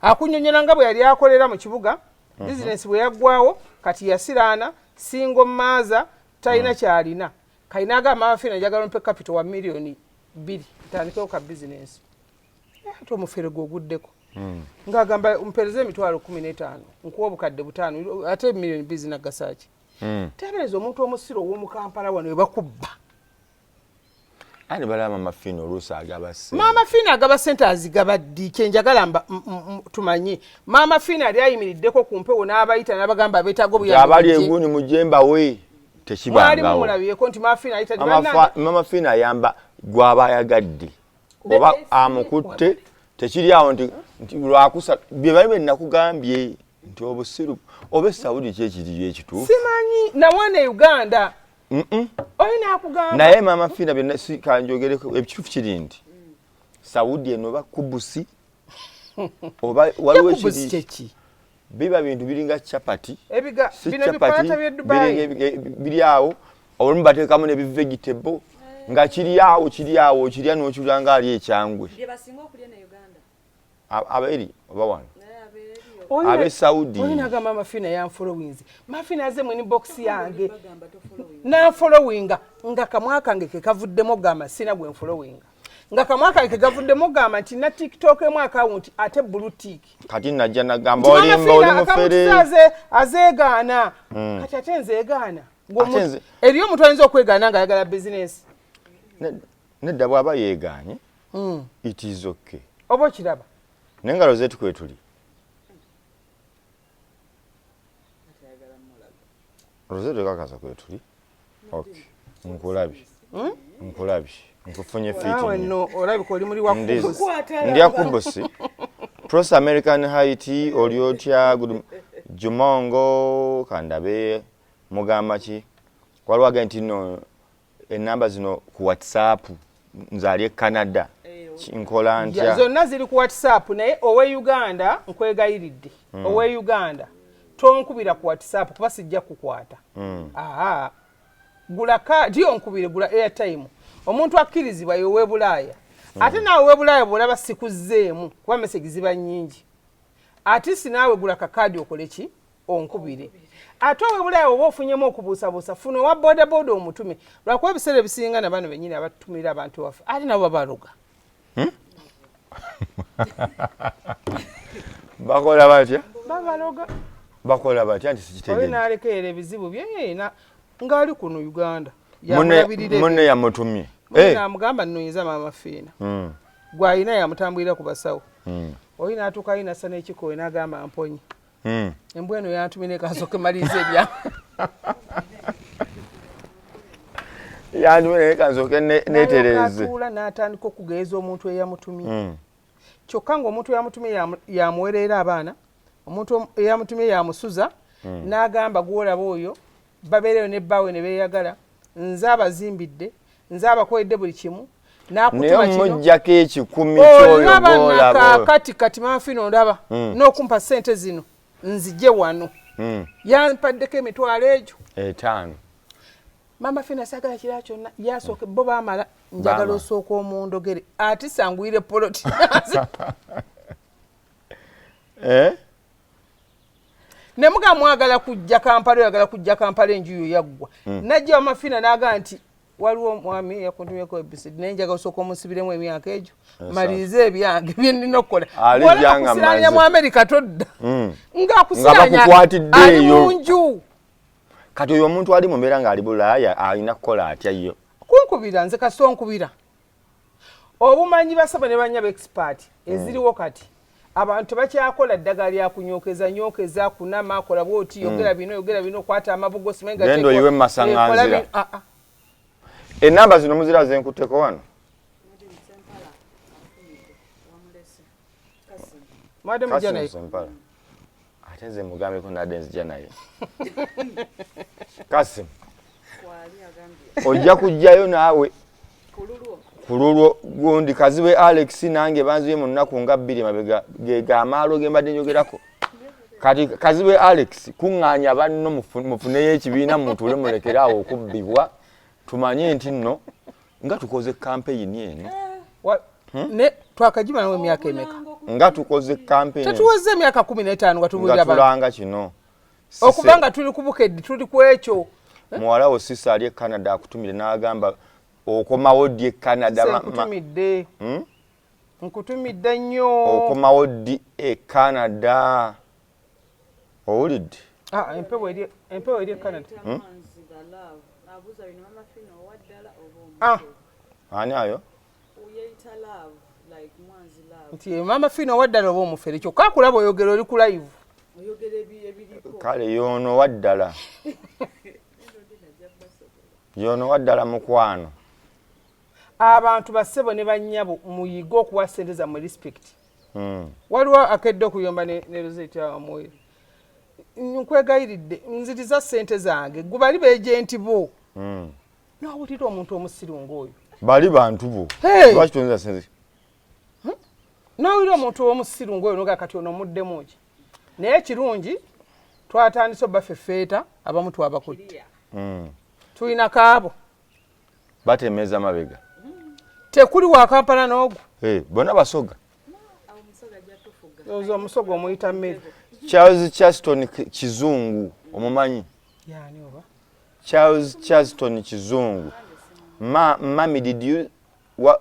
Akunyonyola nga bwe yali akolera mu kibuga, bizinesi bwe yaggwawo, kati yasiraana single mother, talina kyalina. Kalina agamba, "Mama Fiina, njagala ompe capital wa 2 million ntandikewo ka bizinesi." Ate omufere gwe oguddeko ng'agamba, "Mpereze 15,000, nkuwa 5,000." Ate 2 million zinagasa ki? Teebereza omuntu omusiro ow'omu Kampala wano we bakubba. Ani balaba Mama Fiina oluusi agaba ssente. Maama Fiina agaba sente, azigaba ddi? Kyenjagala tumanye, Maama Fiina ali ayimiriddeko ku mpewo n'abayita n'abagamba abeetaaga abali obuyambi? Eguni mujembawe. Mwali Tekibangawo. Mumulabyeko nti Maama Fiina ayita? Mama Fiina ayamba gw'aba ayagadde oba amukutte. Tekiri awo nti lwakusa bye bali bwe nakugambye nti obusiru oba esawudi kyekiriyo ekituufu. Simanyi nawana e Uganda olina akugamba. Naye Maama Fiina byonna si kanjogereko, ekituufu kiri nti Saudi eno oba kubusi oba waliwo kubusi ekiri kyeki? Biba bintu biringa chapati. Ebiga Si bino chapati, bipalata by'e Dubai. Biri awo, olumu bateekamu nebivegetable nga kiri awo, kiri awo, kirya n'okiwulira nga ali ekyangwe. Bye basinga okulya ne Uganda. Abeeri oba wano Naye abeeri ab'e Saudi. Olina agamba, "Mama Fiina yanfollowinze, Mama Fiina aze mu inbox yange bagamba tofollowing. Nanfollowinga." Nga kamwa kange kekavuddemu ogamba sina gwe nfollowinga, nga kamwa kange kekavuddemu ogamba nti na TikTok emu akawunti ate blue tick. Kati najja nagamba olimba, oli mufere. Azeegaana kati ate nzeegaana. Ate Eriyo omuntu ayinza okwegaana ng'ayagala bizinesi? Nedda, bw'aba yeegaanye, it is okay. Oba okiraba. Naye ngalo zetu kwetuli Rosette kakasa kwetuli. Okay, nkulabye, nkulabye, nkufunye. Naawe Fiti. nno olabika oli muli wa kubusi. Ndya kubusi. Pros American Haiti, oli otya? Good Jumongo, kandabe mugamba ki. Waliwo agenda nti nno enamba zino ku WhatsApp, nze ali e Canada. Nkola ntya? Zonna ziri ku WhatsApp, naye owe Uganda nkwegayiridde, owe Uganda tonkubira ku WhatsApp kuba sijja kukwata. Aha, gula kaadi onkubire, gula airtime. Omuntu akkirizibwa ye owe Bulaaya. Ate naawe owe Bulaaya bw'olaba sikuzzeemu kuba message ziba nnyingi, ate si naawe gula kakaadi okole ki, onkubire. Ate owe Bulaaya oba ofunyemu okubuusabuusa, funa owa bodaboda omutume, lwakuba ebiseera ebisinga na bano bennyini abatumira abantu waffe ate nabo babaloga. Bakola batya? Babaloga. Bakola batya nti Oyo sikitegedde? n'alekeera ebizibu bye ng'ali kuno Uganda. Munne yamutumye. Munne Eh, namugamba, "Nnoonyeza Maama Fiina." Gw'alina yamutambulira ku basawo. Oyo n'atuukayo nassa n'ekikowe n'agamba, "Mponye." Embwa eno yantumye nekasooke maliriza ebya Yantumye naye kansooke neetereeze. Atuula n'atandika okugeeza omuntu eyamutumye. Kyokka ng'omuntu eyamutumye yamuwereera abaana, omuntu eyamutumye yamusuza, n'agamba, "Gwolaba oyo babeereyo ne bbaawe ne beeyagala, nze abazimbidde, nze abakoledde buli kimu." Naye N'akutuma kino. omuggyako 100 kyoyo Olaba gwolaba. nakaakati kati Mama Fiina ondaba n'okumpa sente zino nzije wano, yampaddeko emitwalo egyo 50. Mama Fiina saagala kirala kyonna, yasooka bo baamala njagala Baamala. osooka omundogere ate sanguyire poloti. Eh? Nemuga mwagala kujja Kampala, oyagala kujja Kampala, enju yo yaggwa. Najja Mama Fiina n'agamba nti waliwo omwami yakuntumyeko ABCD, naye njagala osooka omunsibiremu emyaka egyo malirize ebyange byenina okukola. Ali Bw'olaba jjanga kusiraanya maze. mu Amerika todda Nga ng'akusiraanya bakukwatidde ali eyo. mu nju. Kati oyo omuntu ali mu mbeera ng'ali Bulaaya alina kukola atya yo? Kunkubira nze, kasita onkubira. Obumanyi basaba ne banyaba expert eziriwo kati, abantu tebakyakola ddagala lyakunyokeza nyokeza kunama, kola bwoti, yogera bino, yogera bino, kwata amabugo, simanyi Genda gateekwa- oyiwe mu masaŋŋanzira. kola bino. Ah, ah. Enamba zino muzira zenkutteko wano. Sempala afumidde wamulese Kasim. Mwadde mujja naye. Kasim Sempala. Ate nze mugambeko nadde nzija naye. Kasim, Kwali agambye ojja kujjayo naawe ku lulwo. Ku lulwo gundi Kazibwe Alex nange banzibye mu nnaku nga 2 mabega, ge gamaalo ge mbadde njogerako. Kati Kazibwe Alex, kuŋŋaanya banno mufuneyo ekibiina mutuule mulekere awo okubbibwa, tumanye nti nno nga tukoze kampeyini eno. Ne twakagimalamu emyaka emeka? Nga tukoze kampeyini. Tetuweze emyaka 15 nga tubuulira nga abantu. Tulanga kino. Okuba nga tuli ku Bukedde, tuli ku ekyo. Muwala wo Sisa ali e Canada akutumire n'agamba okomawo ddi e Canada? Sise, nkutumidde. Nkutumidde nnyo. Okomawo ddi e Canada? Owulidde? Ah, empewo eri e Canada. Mwanzi the love abuuza bino, Mama Fina owaddala oba Ah. omufere? Ani ayo? Uyeyita love, like Mwanzi love. Nti Mama Fina owaddala oba omufere, kyokka akulaba oyogera, oli ku live. Oyogera ebiriko. Kale yono waddala, yono waddala mukwano. Abantu bassebo ne bannyabo, muyige okuwa sente zammwe respect. Waliwo akedde okuyomba ne Rosette Amwoyo. Nkwegayiridde, nziriza sente zange, gwe bali be agent bo. Nawulira omuntu omusiru ng'oyo. Bali bantu bo. Hey! Lwaki tonza sente? Nawulira omuntu omusiru ng'oyo noga kati ono muddemu ki? Naye kirungi twatandise obbafeffeeta, abamu twabakutte. Tulina kaabo. Batemeza mabega. Tekuli wa Kampala n'ogwo. Hey, bonna Basoga. Awo omusoga ajja tufuga. Oza omusoga omuyita mmere. Charles Chaston Kizungu omumanyi? Yani oba? Charles Chaston Kizungu. Mami, did you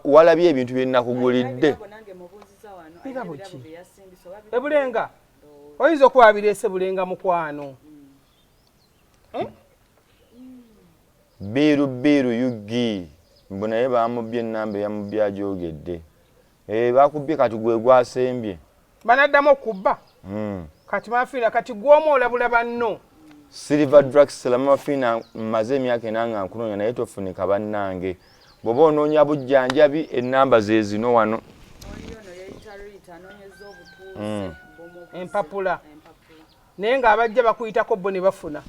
walabye ebintu bye nakugulidde? Ebirabo nange mubuuziza wano. Birabo Alina ki? ebirabo bye yasindise oba biri- Ebulenga oyinza okuba bireese bulenga, mukwano. Biiru biiru ug mbu naye bamubbye enamba eyamubbye agyogedde. Eh, bakubbye kati gwe gwasembye. Banaddamu okubba. Kati Mafiina, kati gwomu olabula banno. Silver Drugs, Mama Fina, mmaze emyaka 4 nga nkunoonya naye tofunika. Bannange, bw'oba onoonya bujjanjabi, ennamba ze zino wano. Waliyo ono yeeyita Rita, anoonyeza obutuuze bw'omubuze. Empapula. Empapula. Naye ng'abajja bakuyitako bo ne bafuna.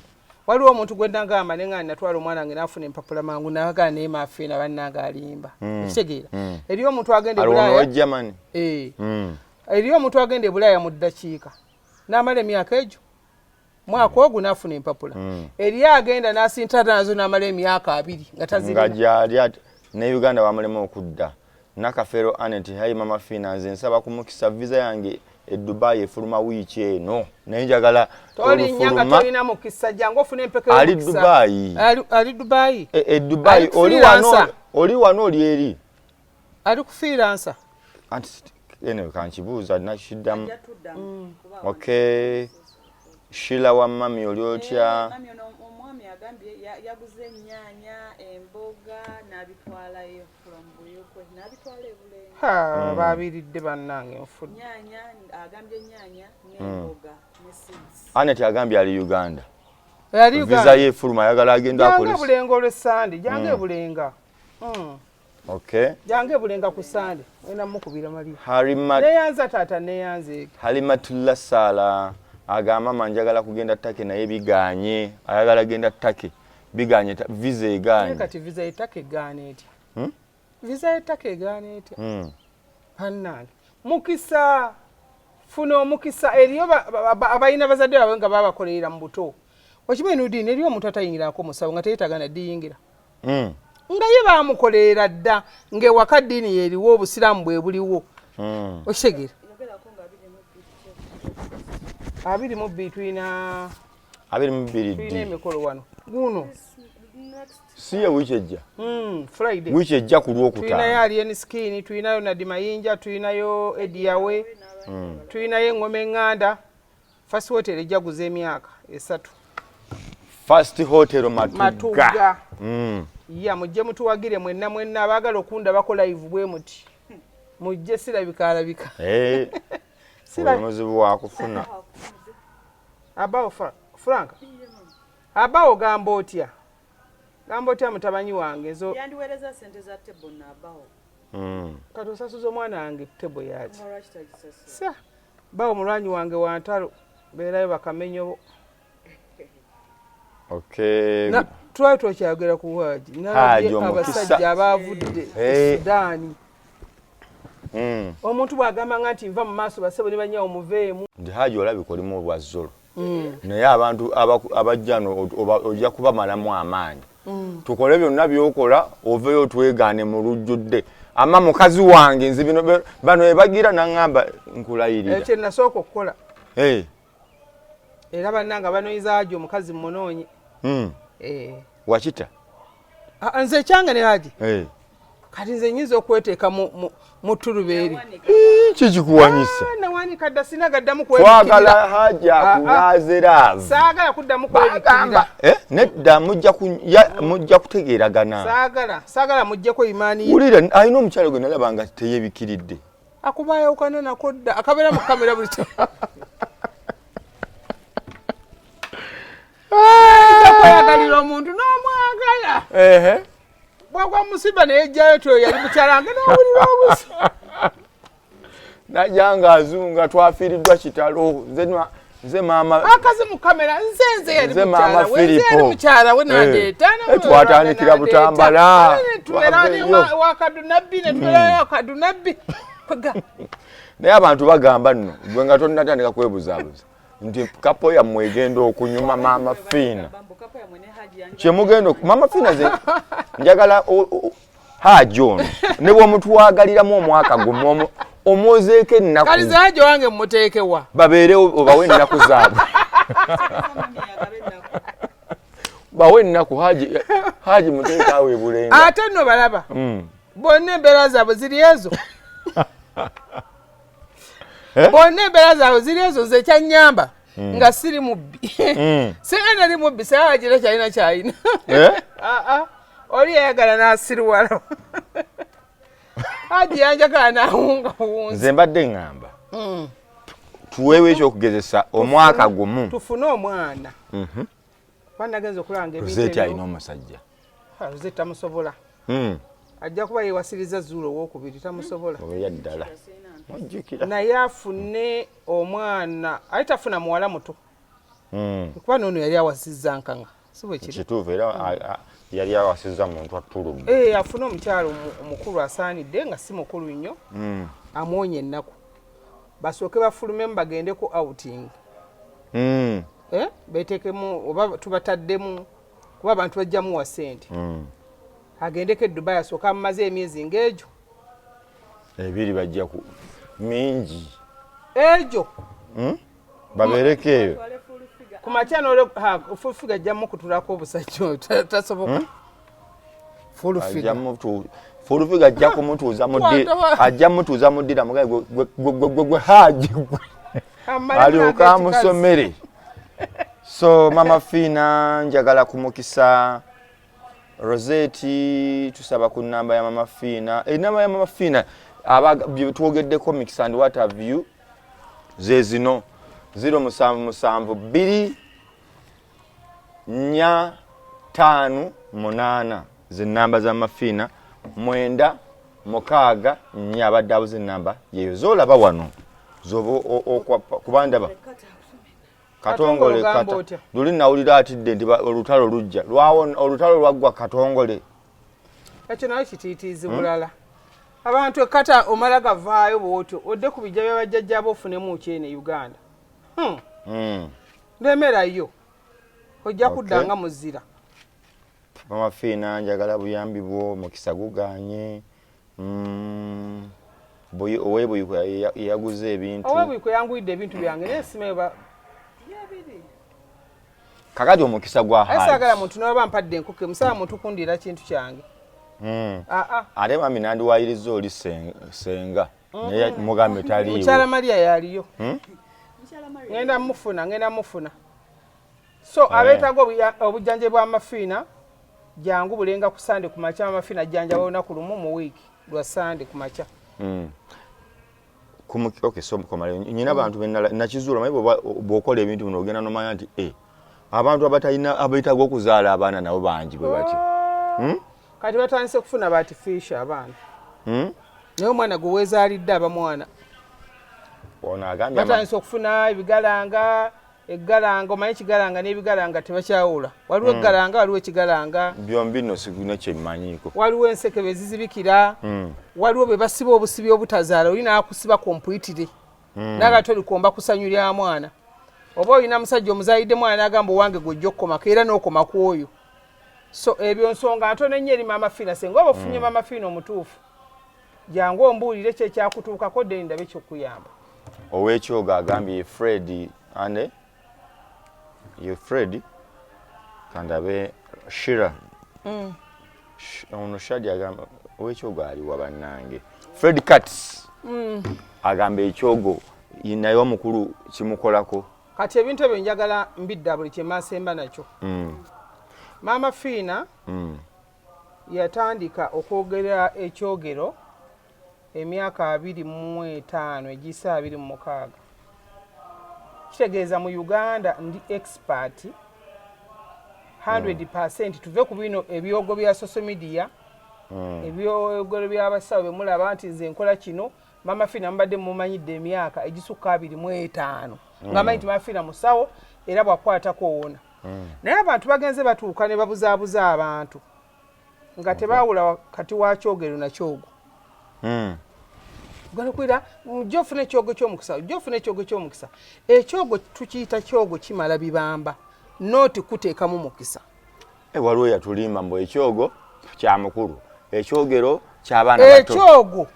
Waliwo omuntu gwe nagamba ne nga natwala omwana wange n'afuna empapula mangu, nagamba naye Mafiina bannange alimba. Ekitegeera, eriyo omuntu agenda e Aliwo Bulaaya. nowa Germany. Eh. Eriyo omuntu agenda e Bulaaya mu ddakiika n'amala emyaka egyo, mwaka ogwo n'afuna empapula. Eriyo agenda n'asintana nazo n'amala emyaka 20 nga Nga tazirina. Gyali ati ne Uganda bamulema okudda. Nakafero Anet, hi Mama Fina, nze nsaba ku mukisa, visa yange e Dubai efuluma wiiki eno naye njagala Tolinnya nga olufuluma. tolina mukisa, jangu ofuna empeke Ali y'omukisa. Dubai. Ali Dubai. E Dubai. Ali Oli wano. freelancer. Oli wano, oli eri. Ali ku freelancer. Anti anyway, kankibuuza nakiddamu. Ajja tuddamu kuba Okay, Shila wa mami, oli otya? Eh, mami ono omwami agambye yaguze ennyaanya, emboga n'abitwalayo from Buyukwe n'abitwala e Bulenga. Ha, babiridde bannange, nfudde. Nnyaanya, agambye ennyaanya n'emboga ne seeds. Anet agambye ali Uganda. Ali Visa Uganda. ye efuluma, ayagala agenda Jangu akolesa. ebulenga olw'essande, jangu ebulenga. Okay. Jangu ebulenga ku Sande, ngenda mukubira Maria. Harima. Neyanza taata, neyanza. Halimatullah Sala agamba, mama, njagala kugenda Turkey naye biganye. Ayagala genda Turkey, biganye, visa Naye eganye. Kati visa y'ettaka egaana etya? Hmm? Visa y'ettaka egaana etya? Bannange, mukisa, funa omukisa. Eriyo abalina bazadde baabwe nga babakolerera mu buto. Okimanyi Nudini, eriyo omuntu atayingirako musawo nga teyetaaga naddiyingira, nga ye bamukolerera dda ng'ewaka ddiini yeeriwo, obusiraamu bwe buliwo. Okitegeera? Yogerako nga 22. 22 tulina 22 tulina ddi? emikolo wano guno. Next. Si ye wiiki ejja? Friday. Wiiki ejja ku Tulinayo Lwokutaano. Alien Skin, tulinayo Nadi Mayinja, tulinayo Ediyawe, tulinayo Engoma Eŋŋanda. First Hotel ejjaguza emyaka 3. First Hotel Matuga. Matuga. Ya, mujje mutuwagire mwenna mwenna abaagala okundabako live bwe muti, mujje, sirabika alabika. Eh, Sira- oyo muzibu wakufuna. Abawo Frank abawo, gamba otya, gamba otya mutabanyi wange nzo. Yandiweereza sente za table naabawo. Kati osasuza omwana wange table yaki? Nga lwaki tagisasula? Sa bawo mulwanyi wange wantalo, beerayo bakamenyobo. Okay. Twali twakyayogera ku Haji. Haji Nalabye omukisa. abasajja abavudde e Eh. Sudaani. Omuntu bw'agamba nga nti nva mu maaso, basebo ne banyawo muveemu. Nti Haji olabika olimu olwazzolo, naye abantu abajja no ojja kubamalamu amaanyi. Tukole byonna byokola, oveeyo twegaane mu lujjudde. Ama mukazi wange, nze bino bano ebagira naŋŋamba nkulayirira. Ekyo nasooka okukola. Era bannanga banoyiza Haji omukazi munoonye. Wakita? Ah, nze ekyange ne Haji, kati nze nyinza okweteeka mu ttulubeeri. Kikikuwanyisa? Nawanika dda, sina gaddamu. Twagala Haji akunaaze love. Saagala kuddamu kwebikirira. Eh, nedda, mujja kutegeeragana. Saagala, saagala muggyeko imaani ye. Wulira, alina omukyalo gwe nalaba nga teyebikiridde. Akubayawukana nako dda, akabeera mu kamera buli kweyagalira omuntu n'omwagala. Bwagwa musiba neyejjayo toyo yali mukyalange, nawulira obusa. Najja nga azunga, twafiiriddwa kitalo. Nze maama akazi mu kamera, nze yali mukyala we, nze yali mukyala we nandeeta. Twatandikira Butambala. Tubeera wakadunabbi, netubeera wakadunabbi. Naye abantu bagamba nno gwe nga tonnatandika kwebuzaabuza nti couple yammwe egenda okunyuma. Maama Fiina kyemugenda, Maama Fiina, ze njagala Haji ono ne bwomutwagaliramu omwaka gumu omwozeeko ennaku. Kalize Haji wange mumuteekewa? Babeerewo, obawe ennaku zaabwe, bawe ennaku. Haji, Haji muteekaawo ebulenga. Ate nno balaba bonna embeera zaabwe ziri ezo. Eh? Bonna embeera zaabwe ziri ezo. Nze ekyanyamba nga siri mubbi. Singa nali mubbi, saagira kyalina kyalina. Eh? Ah, ah. Oli yayagala n'asiriwala, Haji yanjagala n'awungawunza. Nze mbadde ŋŋamba tuweewo ekyokugezesa omwaka gumu. Tufune omwana, kuba nagenza okulaba nga ebintu Rosette alina omusajja. Rosette tamusobola. Ajja kuba yewasiriza Zuula owokubiri, tamusobola. Obeera ddala ojjukira. Naye afune omwana, aye tafuna muwala muto, kuba noono yali awasizza nkanga, si bwe kiri? Kituufu, era yali awasizza muntu attuludde. Eh, afune omukyalo omukulu asaanidde, nga si mukulu nnyo, amuwonya ennaku, basooke bafulumemu bagendeko outing. Eh, betekemu oba tubataddemu, kuba abantu bajjamuwa ssente. Agendeko e Dubai, asooke amumaze emyezi ng'egyo. 2 bajja ku mingi. Egyo. Babeereko eyo. Ku makya full figure ajja mukutulako obusajja oyo, tasoboka full figure. Full figure ajja kumutuuza mu Kwata ajja mutuuza mu ddira, mugaye gwe Haji gwe. Amale alyoke n'ag'ekikazi. Amusomere. So Mama Fiina, njagala ku mukisa. Rosette, tusaba ku namba ya Mama Fiina, enamba ya Mama Fiina bye twogeddeko, mikisa and what have you, ze zino: 0772 458, ze namba za Mama Fiina, 964. Abadde abuze enamba yeyo zoolaba wano, zoba kuba ndaba Katongole. Katongole ogamba Kata otya? Luli nawulira atidde nti olutalo lujja lwawo, olutalo lwaggwa Katongole. Ekyo nayo kitiitiizi bulala. Abantu ekata omala gavaayo bwotyo odde ku bijja byabajjajjaabo ofunemu kyene Uganda. Lemerayo, ojja kudda nga muzira. Mama Fiina, njagala buyambi bwo, mukisa guganye. Owebuyiko yaguze ebintu. Owebuyiko yanguyidde ebintu byange, naye simayo ba Kakati omukisa gwa Aye saagala Haji. muntu naba mpadde enkoko, emusaba muntu kundiira kintu kyange. Aa. Ate mami nandiwayiriza oli senga, naye mugambe taliiwo. Mukyala Maria yaliyo. Ngenda mufuna, ngenda mufuna. So abeetaaga obujjanjabi bwa Mafiina, jangu Bulenga ku Sande ku makya. Mafiina jjanjaba olunaku lumu mu wiiki, lwa Sande ku makya. Okay, so mukomale nyina abantu benala nakizuula, manyi bw'okola ebintu bino ogenda nomanya nti abantu abatalina, abeetaaga okuzaala abaana nabo bangi bwe batyo. Kati batandise kufuna ba artificial abaana. Naye omwana gwe weezaalidde aba mwana. Ono agambye Batandise okufuna ebigalanga. Eggalanga, omanyi ekigalanga n'ebigalanga tebakyawula. Waliwo eggalanga, waliwo ekigalanga. Byombi nno siguna kyemmanyiiko. Waliwo ensekebe ezizibikira. Waliwo be basiba obusibi obutazaala, oli n'akusiba kompuyitire. Naga tolikomba ku ssanyu lya mwana. Oba olina musajja omuzaalidde mwana n'agamba owange gw'ojja okukomako era n'okoma ku oyo. So ebyo nsonga ntono ennyo eri Maama Fiina. Singa oba ofunye Maama Fiina omutuufu, jangu ombuulire ki ekyakutuukako, then ndabe ekyokuyamba. Ow'ekyogo agambye ye Fred ane ye Fred kandabe Shira. Ono Shadi agamba ow'ekyogo aliwa bannange. Fred Katz agamba ekyogo naye omukulu kimukolako. Kati ebintu ebyo njagala mbidda buli kye maasemba nakyo. Maama Fiina yatandika okwogera ekyogero emyaka 25 egiyise 26. Kitegeeza mu Uganda ndi expert 100%. Tuve ku bino ebyogo bya social media, ebyogero by'abasawo bye mulaba nti nze nkola kino. Maama Fiina mubadde mumanyidde emyaka egisukka 25, nga manyi nti Maama Fiina musawo era bw'akwatako owona. Naye abantu bagenze batuuka ne babuzaabuza abantu nga tebaawula kati wa kyogero na kyogo. Galakwira ojja ofuna ekyogo ky'omukisa, ojja ofuna ekyogo ky'omukisa. Ekyogo tukiyita kyogo kimala bibamba, nooti kuteekamu mukisa. Waliwo yatulimba mbu ekyogo kya mukulu, ekyogero ky'abaana bato. Ekyogo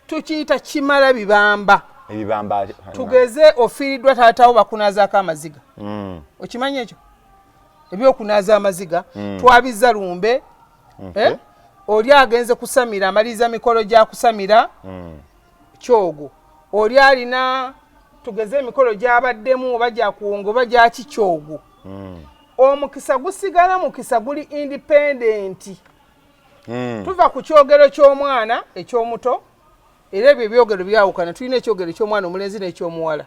tukiyita kimala bibamba. Ebibamba. Tugeze ofiiriddwa taatawo, bakunaazaako amaziga. Okimanyi ekyo? Ebyokunaaza amaziga twabiza lumbe. Oli agenze kusamira, amaliriza mikolo gya kusamira kyogo. Oli alina tugeze emikolo gy'abaddemu oba gyakuwonga oba gyaki, kyogo. Omukisa gusigala mukisa, guli independent. Tuva ku kyogero ky'omwana eky'omuto, era ebyo ebyogero byawukana. Tulina ekyogero eky'omwana omulenzi n'ekyomuwala.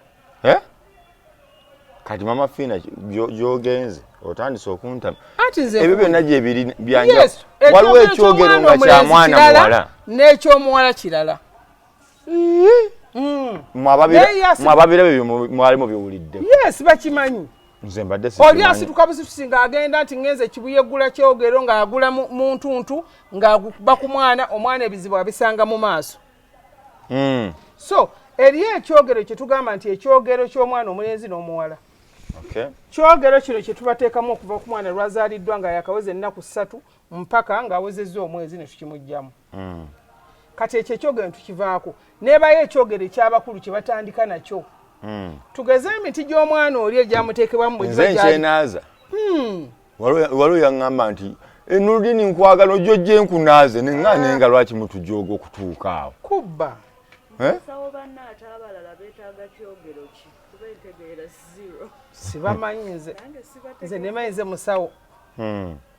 Kati Mama Fiina, gyogenze otandise okuntama. Anti nze ebyo byonna gyebiri byanja. Yes, waliwo ekyogero nga kya mwana muwala n'ekyomuwala kirala. Mwababira bebyo mwali mubiwulidde? Yes, bakimanyi. Nze mbadde Oli sikimanyi. Asituka busitusi ng'agenda nti ngenze Kibuye gula kyogero, ng'agula mu ntuntu, ng'agukuba ku mwana, omwana ebizibu abisanga mu maaso. So eriyo ekyogero kye tugamba nti ekyogero ky'omwana omulenzi n'omuwala. Kyogero kino kye tubateekamu okuva ku mwana lwazaaliddwa nga yakaweza ennaku 3 mpaka ng'awezezza omwezi ne tukimuggyamu. Kati ekyo ekyogero ne tukivaako, neebayo ekyogero eky'abakulu kye batandika nakyo. Tugeze emiti gy'omwana oli egyamuteekebwamu bwe Nze giba gyali nkyenaaza. Waliwo yaŋŋamba nti enuludini nkwagala ojja ojje nkunaaze, neŋŋa nenga lwaki mutujooga okutuuka awo? Kubba. Eh? Basawo banna ate abalala beetaaga kyogero ki? Kuba entegeera zero. Sibamanyi nze. Nange sibategeera. Nze nemanyi nze musawo.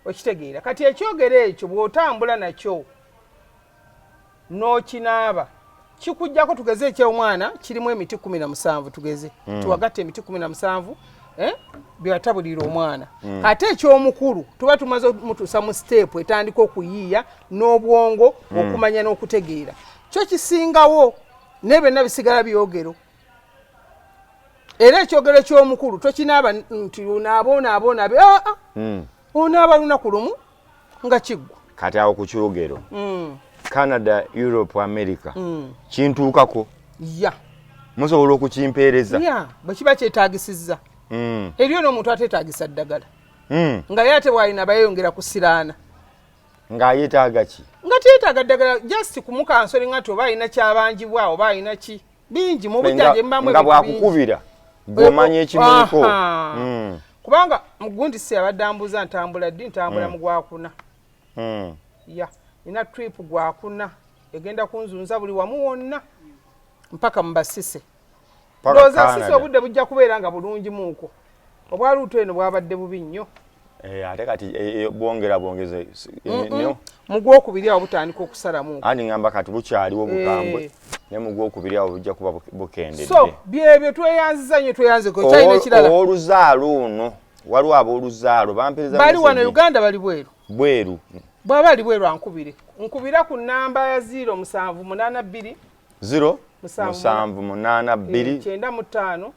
Okitegeera? Kati ekyogero ekyo bw'otambula nakyo n'okinaaba kikujjako. Tugeze ekyomwana kirimu emiti 17, tugeze tuwagatta emiti 17, byewatabulira omwana. Ate ekyomukulu tuba tumaze omutuusa mu step etandika okuyiiya n'obwongo okumanya n'okutegeera, kyo kisingawo, naye byonna bisigala byogero. Era ekyogero ky'omukulu tokinaaba nti onaaba onaaba onaabe, aa, onaaba lunaku lumu nga kiggwa. Kati awo ku kyogero, Canada, Europe, America, kintuukako? Ya. Musobola okukimpeereza? Ya, bwe kiba kyetaagisizza. Eriyo n'omuntu ateetaagisa ddagala nga ye ate bw'alina bayeyongera kusiraana. Ng'ayetaaga ki? Nga teyeetaaga ddagala, just kumukansolinga nti oba alina kyabanjibwa oba alina ki, bingi mu bujjanjabi mubamu nga ebintu bingi. Bwakukubira gw'omanya ekimuliko. Aha. Kubanga mugundi si abadde ambuuza ntambula ddi, ntambula mu gwakuna. Ya, nina trip gwakuna egenda kunzunza buli wamu wonna mpaka mu basise. Paka Ndowooza Canada. sise obudde bujja kubeera nga bulungi muuko, obwaluuto eno bwabadde bubi nnyo. Ate kati bwongera bwongeze Mu gwokubiri awo butandika okusalamu. Andi ngamba kati bukyaliwo bukambwe, ne mu gwokubiri awo bujja kuba bukendedde. So byebyo, tweyanziza nnyo, tweyanzeko. Kyalina ekirala? Owooluzaalo ono, waliwo abooluzaalo bampereza Bali wano message. Uganda, bali bweru? Bweru. Bw'aba ali bweru ankubire, nkubira ku namba ya 0782 0 7 7 8 2 95.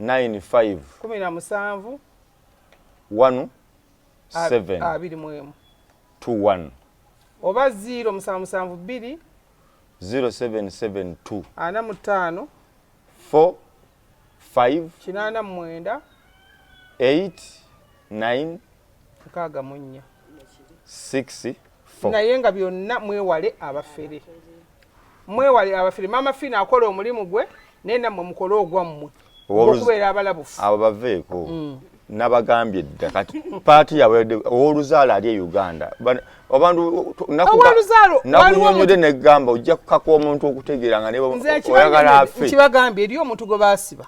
95 17 1 7 21 21 oba 0 7 7 2 0772 45 4 5 89 8 9 64 6 4. Naye nga byonna mwewale abafere, mwewale abafere. Maama Fiina akola omulimu gwe, naye nammwe mukole ogwammwe okubeera abalabufu. Abo baveeko. Nabagambye dda, kati paati yabwe ow'oluzaalo ali e Uganda. Abantu Ow'oluzaalo, nakunyonyodde negamba ojja kukaka omuntu okutegeera nga Nze oyagala afe. Nkibagambye, eriyo omuntu gwe baasiba.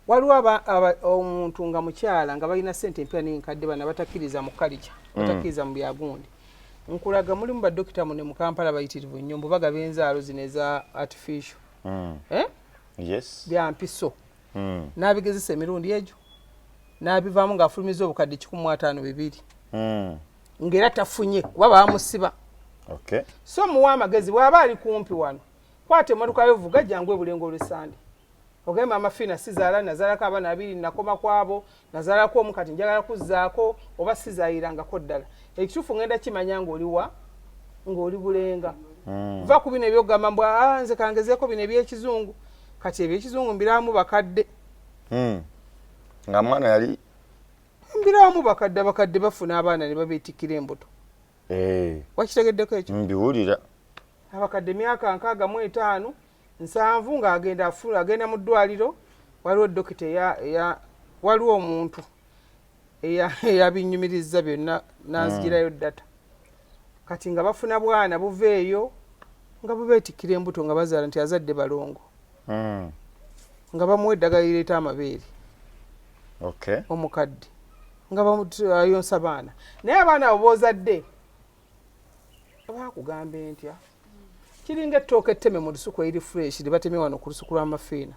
Waliwo omuntu nga mukyala nga balina sente empya n'enkadde, bana batakkiriza mu kalica, batakkiriza mu byagundi. Nkulaga mulimu badokita mune mu Kampala bayitirivu nnyo, mbu bagaba enzaalo zino eza artificial. Eh? Yes. Bya mpiso. N'abigezesa emirundi egyo n'abivaamu ng'afulumiza obukadde 152 ng'era tafunye kuba bamusiba. So muwa amagezi, bw'aba ali kumpi wano, kwata emmotoka yo, vuga jangu ebulenga olw'Essande, ogambe Maama Fiina sizaala, nazaalako abaana babiri, nakoma kwabo, nazaalako omu, kati njagala kuzzaako oba sizaayirangako ddala. Ekituufu ngenda kimanya ng'oliwa, ng'oli Bulenga. Va ku bino ebyokugamba mbu "Ah, nze kangezeeko bino ebyekizungu." Kati ebyekizungu mbiramu bakadde. Nga mwana yali Mbiramu bakadde, abakadde bafuna abaana ne babeetikkira embuto. Wakitegeddeko ekyo? Mbiwulira. Abakadde myaka 65, 70, ng'agenda agenda mu ddwaliro, waliwo dokita eya waliwo omuntu eyabinyumiriza byonna nanzigirayo data. Kati nga bafuna bwana buva eyo nga bubeetikkira embuto, nga bazaala nti azadde balongo, nga bamuwa eddagala lireeta amabeere. Omukadde nga ayonsa baana, naye abaana abo boozadde bakugamba entya? Kiringa ettooka etteme mu lusuku eriri fresh, lye batemye wano ku lusuku lw'amafiina.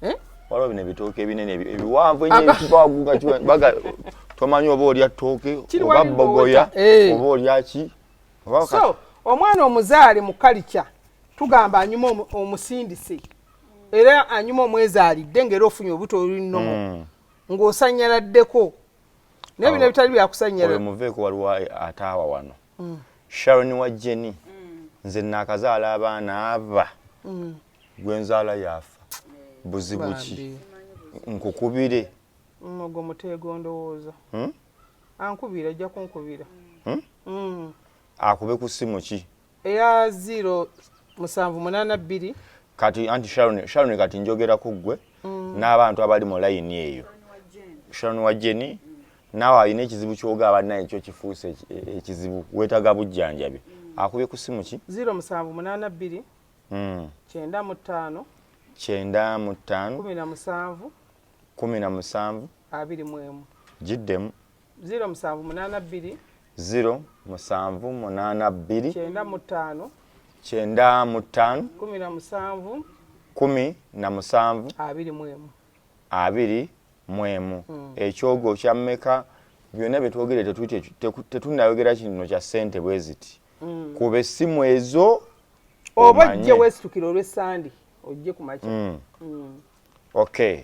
Eh? Waliwo bino ebitooke ebinene ebiwanvu enyo ebitubaguga baga tomanyi oba olya ttooke Kiri oba wali bogoya ng'oweta. Eh. oba olya ki oba So omwana omuzaale mu kalica tugamba anyuma omusindise, era anyuma omwezaalidde ng'era ofunye obuto olulinomo ng'osanyaladdeko, naye bino ebitali byakusanyala. Oyo muveeko. Waliwo ataawa wano, Sharon wa Jeni. Nze naakazaala abaana aba, gwenzaala yaafa, buzibu ki? Bambi. Nkukubire. Ogwo muteego ndowooza. Ankubira, ajja kunkubira. Akube ku ssimu ki? Eya 0782. Kati anti Sharon, Sharon, kati njogera ku ggwe n'abantu abali mu layini eyo. Sharon wa Jeni, naawe alina ekizibu kyogaba naye ekyo kifuuse ekizibu, weetaaga bujjanjabi, akubye ku ssimu ki? 0782 95 95 17 17 21. Giddemu. 0782. 0782. 95. 95. 17. 17. 21. 21. Ekyogo kya mmeka? Byonna byetwogere tetunayogera kino kya ssente bwe ziti. Kuba essimu ezo Oba omanye. ojje weesitukire olw'Essande, ojje ku makya. Okay,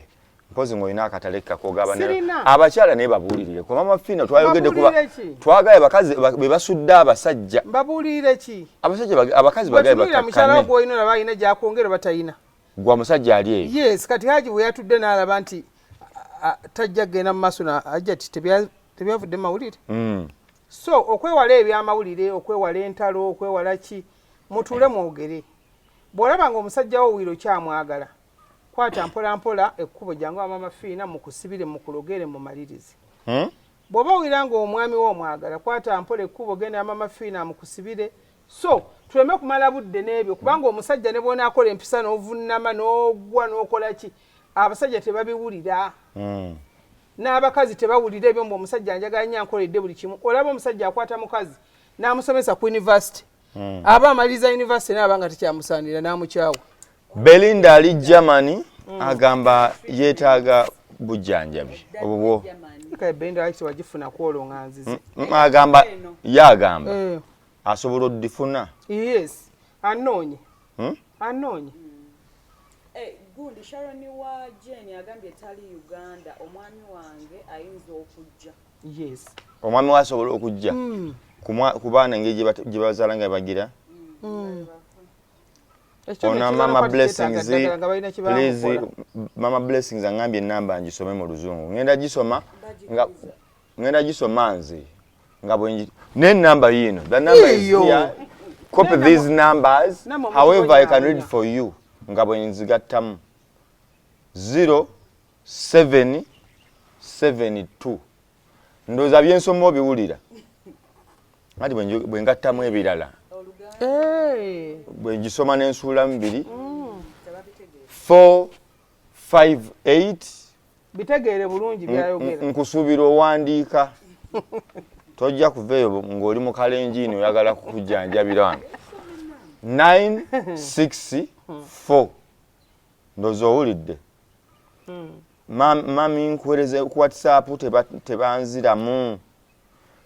mpozi ng'olina akatale kakogaba. Sirina. Abakyala naye babuulirire ku Mama Fiina. Twayogedde kuba Babuulire ki? twagaye bakazi be basudde abasajja. Mbabuulire ki? Abasajja abakazi bagaye Bwetunuulira mukyala wo bakakkane. gw'olina, olaba alina gyakwongera oba talina. Gwa musajja ali eyo. Yes, kati Haji bwe yatudde n'alaba nti tajja kugenda mu maaso na ajja ti tebyavudde mu mawulire. So okwewala ebyamawulire, okwewala entalo, okwewala ki, mutuule mwogere. Bw'olaba nga omusajja wo wiiro kyamwagala, kwata mpola mpola ekkubo, jangu Mama Fiina mukusibire, mukulogere, mumalirize. Bw'oba owulira nga omwami wo omwagala, kwata mpola ekkubo, genda Mama Fiina amukusibire. So tuleme kumala budde n'ebyo, kubanga omusajja ne bwonaakola empisa n'ovunnama n'ogwa n'okola ki, abasajja tebabiwulira. N'abakazi tebawulira ebyo mbu omusajja anjagala nnyo, ankoledde buli kimu. Olaba omusajja akwata mukazi n'amusomesa ku university, aba amaliriza university naaba nga tekyamusaanira, n'amukyawa. Belinda ali Germany, agamba yeetaaga bujjanjabi obwo. Belinda lwaki tewagifuna kwolwo nga nzize? Agamba ye agamba Eh, asobola oddifuna. Yes, anoonye. Hmm? Anoonye. Eh, Gundi Sharon wa Jane agambye tali Uganda, omwami wange ayinza okujja. Yes. Omwami we asobola okujja ku baana engeri gye bazaala nga bagira. Ekyo Ono nekirala Mama kwati Blessings, kyetaaga ddagala nga balina kye please. bamukola. Mama Blessings aŋŋambye enamba ngisome mu Luzungu. Ŋŋenda gisoma nga ŋŋenda gisoma nze nga bwengi n'enamba yiino. The number is Eyo. here. Copy these numbers. Namwe However, I can read mukibonyaabonya. for you nga bwe nzigattamu 0 7 7 2. Ndowooza byensoma obiwulira anti bwe ngattamu ebirala, Eh, bwe ngisoma n'ensuulamu biri 4 5 8. Bitegeere bulungi byayogera. Nkusuubira owandiika, tojja kuva eyo ng'oli mu kalenjiini oyagala kukujjanjabira wano. 9 6 4. Ndowooza owulidde. Mami, nkuweereza ku WhatsApp, tebanziramu.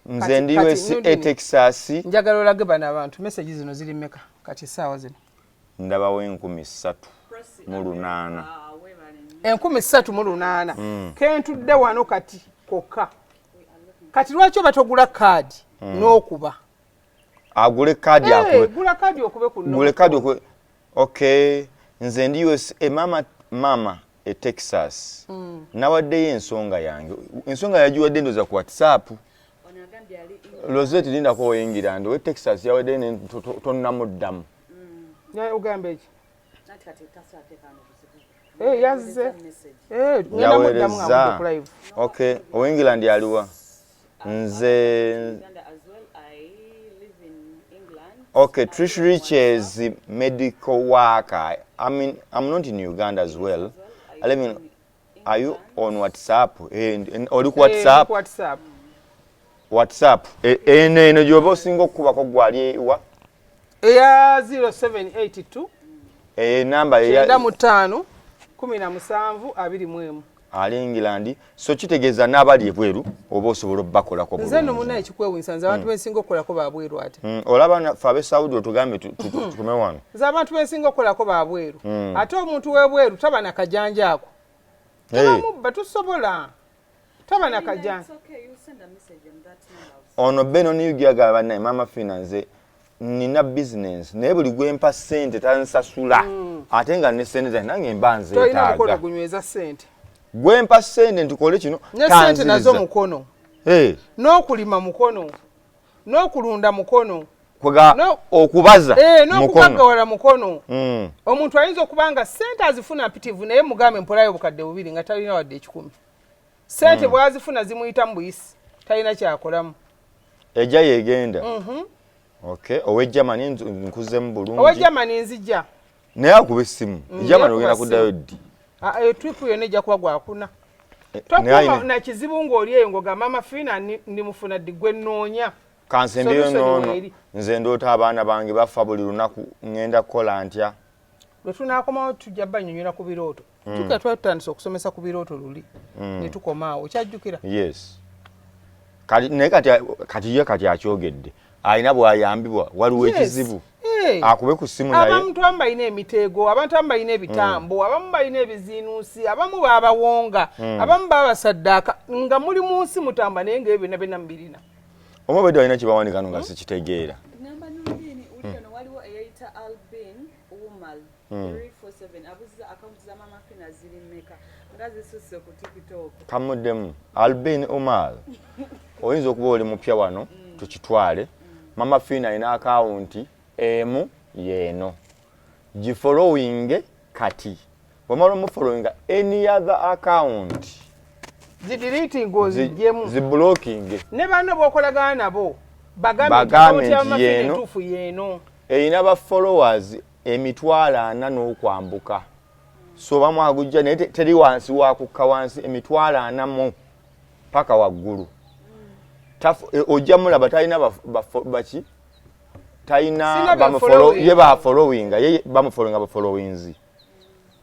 Nze ndi Kati, USA, Nudini. Texas. Njagala olage bano abantu message zino ziri mmeka kati essaawa zino? Ndabawo 3800. Ah, weebale nnyo. 3800 kentudde wano kati kokka. Kati lwaki oba togula kaadi n'okuba? Agule kaadi. Eh, Akube. gula kaadi okube ku Gule kaadi okube. Okay, nze ndi USA, mama, mama e Texas. Nawaddeyo ensonga yange, ensonga yagiwadde ndowooza ku WhatsApp. Ono agambye ali England. Rosette, lindako oyingira ndi owe Texas yawaddeyo tonnamuddamu. Ogamba eki? Anti kati tasateekaano buzibu. Eh, yazze. Message. Eh, ngenda muddamu nga Yaweereza. mudde ku live. Okay, owe England aliwa? Nze Uganda as well. I live in England. Okay, Trish Riches, medical worker. I mean, I'm not in Uganda as well. I live in. Are you on WhatsApp? Eh, oli ku Eh, WhatsApp? ku WhatsApp. WhatsApp. Eh, eno eno gy'oba osinga okukubako gwali wa? Eya 0782 Eh, namba eya 95 17 21. Ali England. So kitegeeza n'abali ebweru oba osobola obbakolako Nze nno bulungi. munnaye kikwewunyisa, nze abantu bensinga okukolako babweru ate. Olaba ffe ab'e Saudi otugambe tukume wano. Nze abantu bensinga okukolako babweru, ate omuntu w'ebweru taba na kajanja ako. Tebamubba, tusobola taba na kajanja. It's okay, you send a message on that number. Ono Benon Ugagala, bannaye Mama Fina, nze nina bizinensi naye buli gwempa ssente tansasula, ate nga ne ssente zange nange mba Tolina mukono nzeetaaga. gunyweza ssente. Gwempa ssente ntukole kino Ne ssente nazo tanziriza. mukono, Eh, n'okulima mukono, n'okulunda mukono. Kwega okubaza Eh, mukono. N'okugaggawala mukono. Omuntu ayinza okuba nga ssente azifuna mpitivu, naye mugambe mpolayo 2000 nga talina wadde 100. Ssente bw'azifuna zimuyita mu buyisi, talina kyakolamu. Ejja yegenda. Okay, owe Germany nkuzemu bulungi. Owe Germany nzija. Naye akuba essimu. Germany Naye ogenda akuba kuddayo ddi? Ah, eyo trip yonna ejja kuba gwakuna. Eh, naye Tokuuma na kizibu ng'oli eyo ng'ogamba, "Mama Fiina ndi mufuna ddi gwe nnoonya?" Kansembyeyo Solution noono. weeri. Nze ndoota abaana bange bafa buli lunaku, ŋŋenda kukola ntya? Lwe tunaakomawo tujja bannyonnyola ku birooto. Jjukira twali tutandise okusomesa ku birooto luli ne tukoma awo, okyajjukira? Yes. Kati naye kati ye kati akyogedde, alina bw'ayambibwa, waliwo Yes. ekizibu Eh. akube ku ssimu naye. Abantu abamu balina emiteego, abantu abamu balina ebitambo, abamu balina ebiziinuusi, abamu babawonga, abamu babasaddaaka nga muli mu nsi mutamba, naye nga ebyo byonna byonna mubirina. Oba obedde walina kyebawanika no nga sikitegeera. Ngamba Nurdin, uli eno waliwo eyeyita Albin Umal 347 abuuziza akawunti za Mama Fina ziri mmeka nga zisusse ku TikTok. Kamuddemu. Albin Umar, oyinza okuba oli mupya wano, tukitwale. Mama Fina alina akawunti emu yeeno, gifollowing. Kati bwomala omufollowinga, any other account zideletinga oziggyemu. Ziblocking. Ne banno b'okolagana nabo bagambe nti Bagambe akawunti ya nti Mama Fina yeeno. entuufu yeeno. Erina ba followers 40,000 n'okwambuka, so bamwagujja naye teri wansi wakukka wansi 40,000 mu paka waggulu. Ojja mulaba talina baki talina Sina be following. ye bafollowinga, ye bamufollowinga bafollowinzi.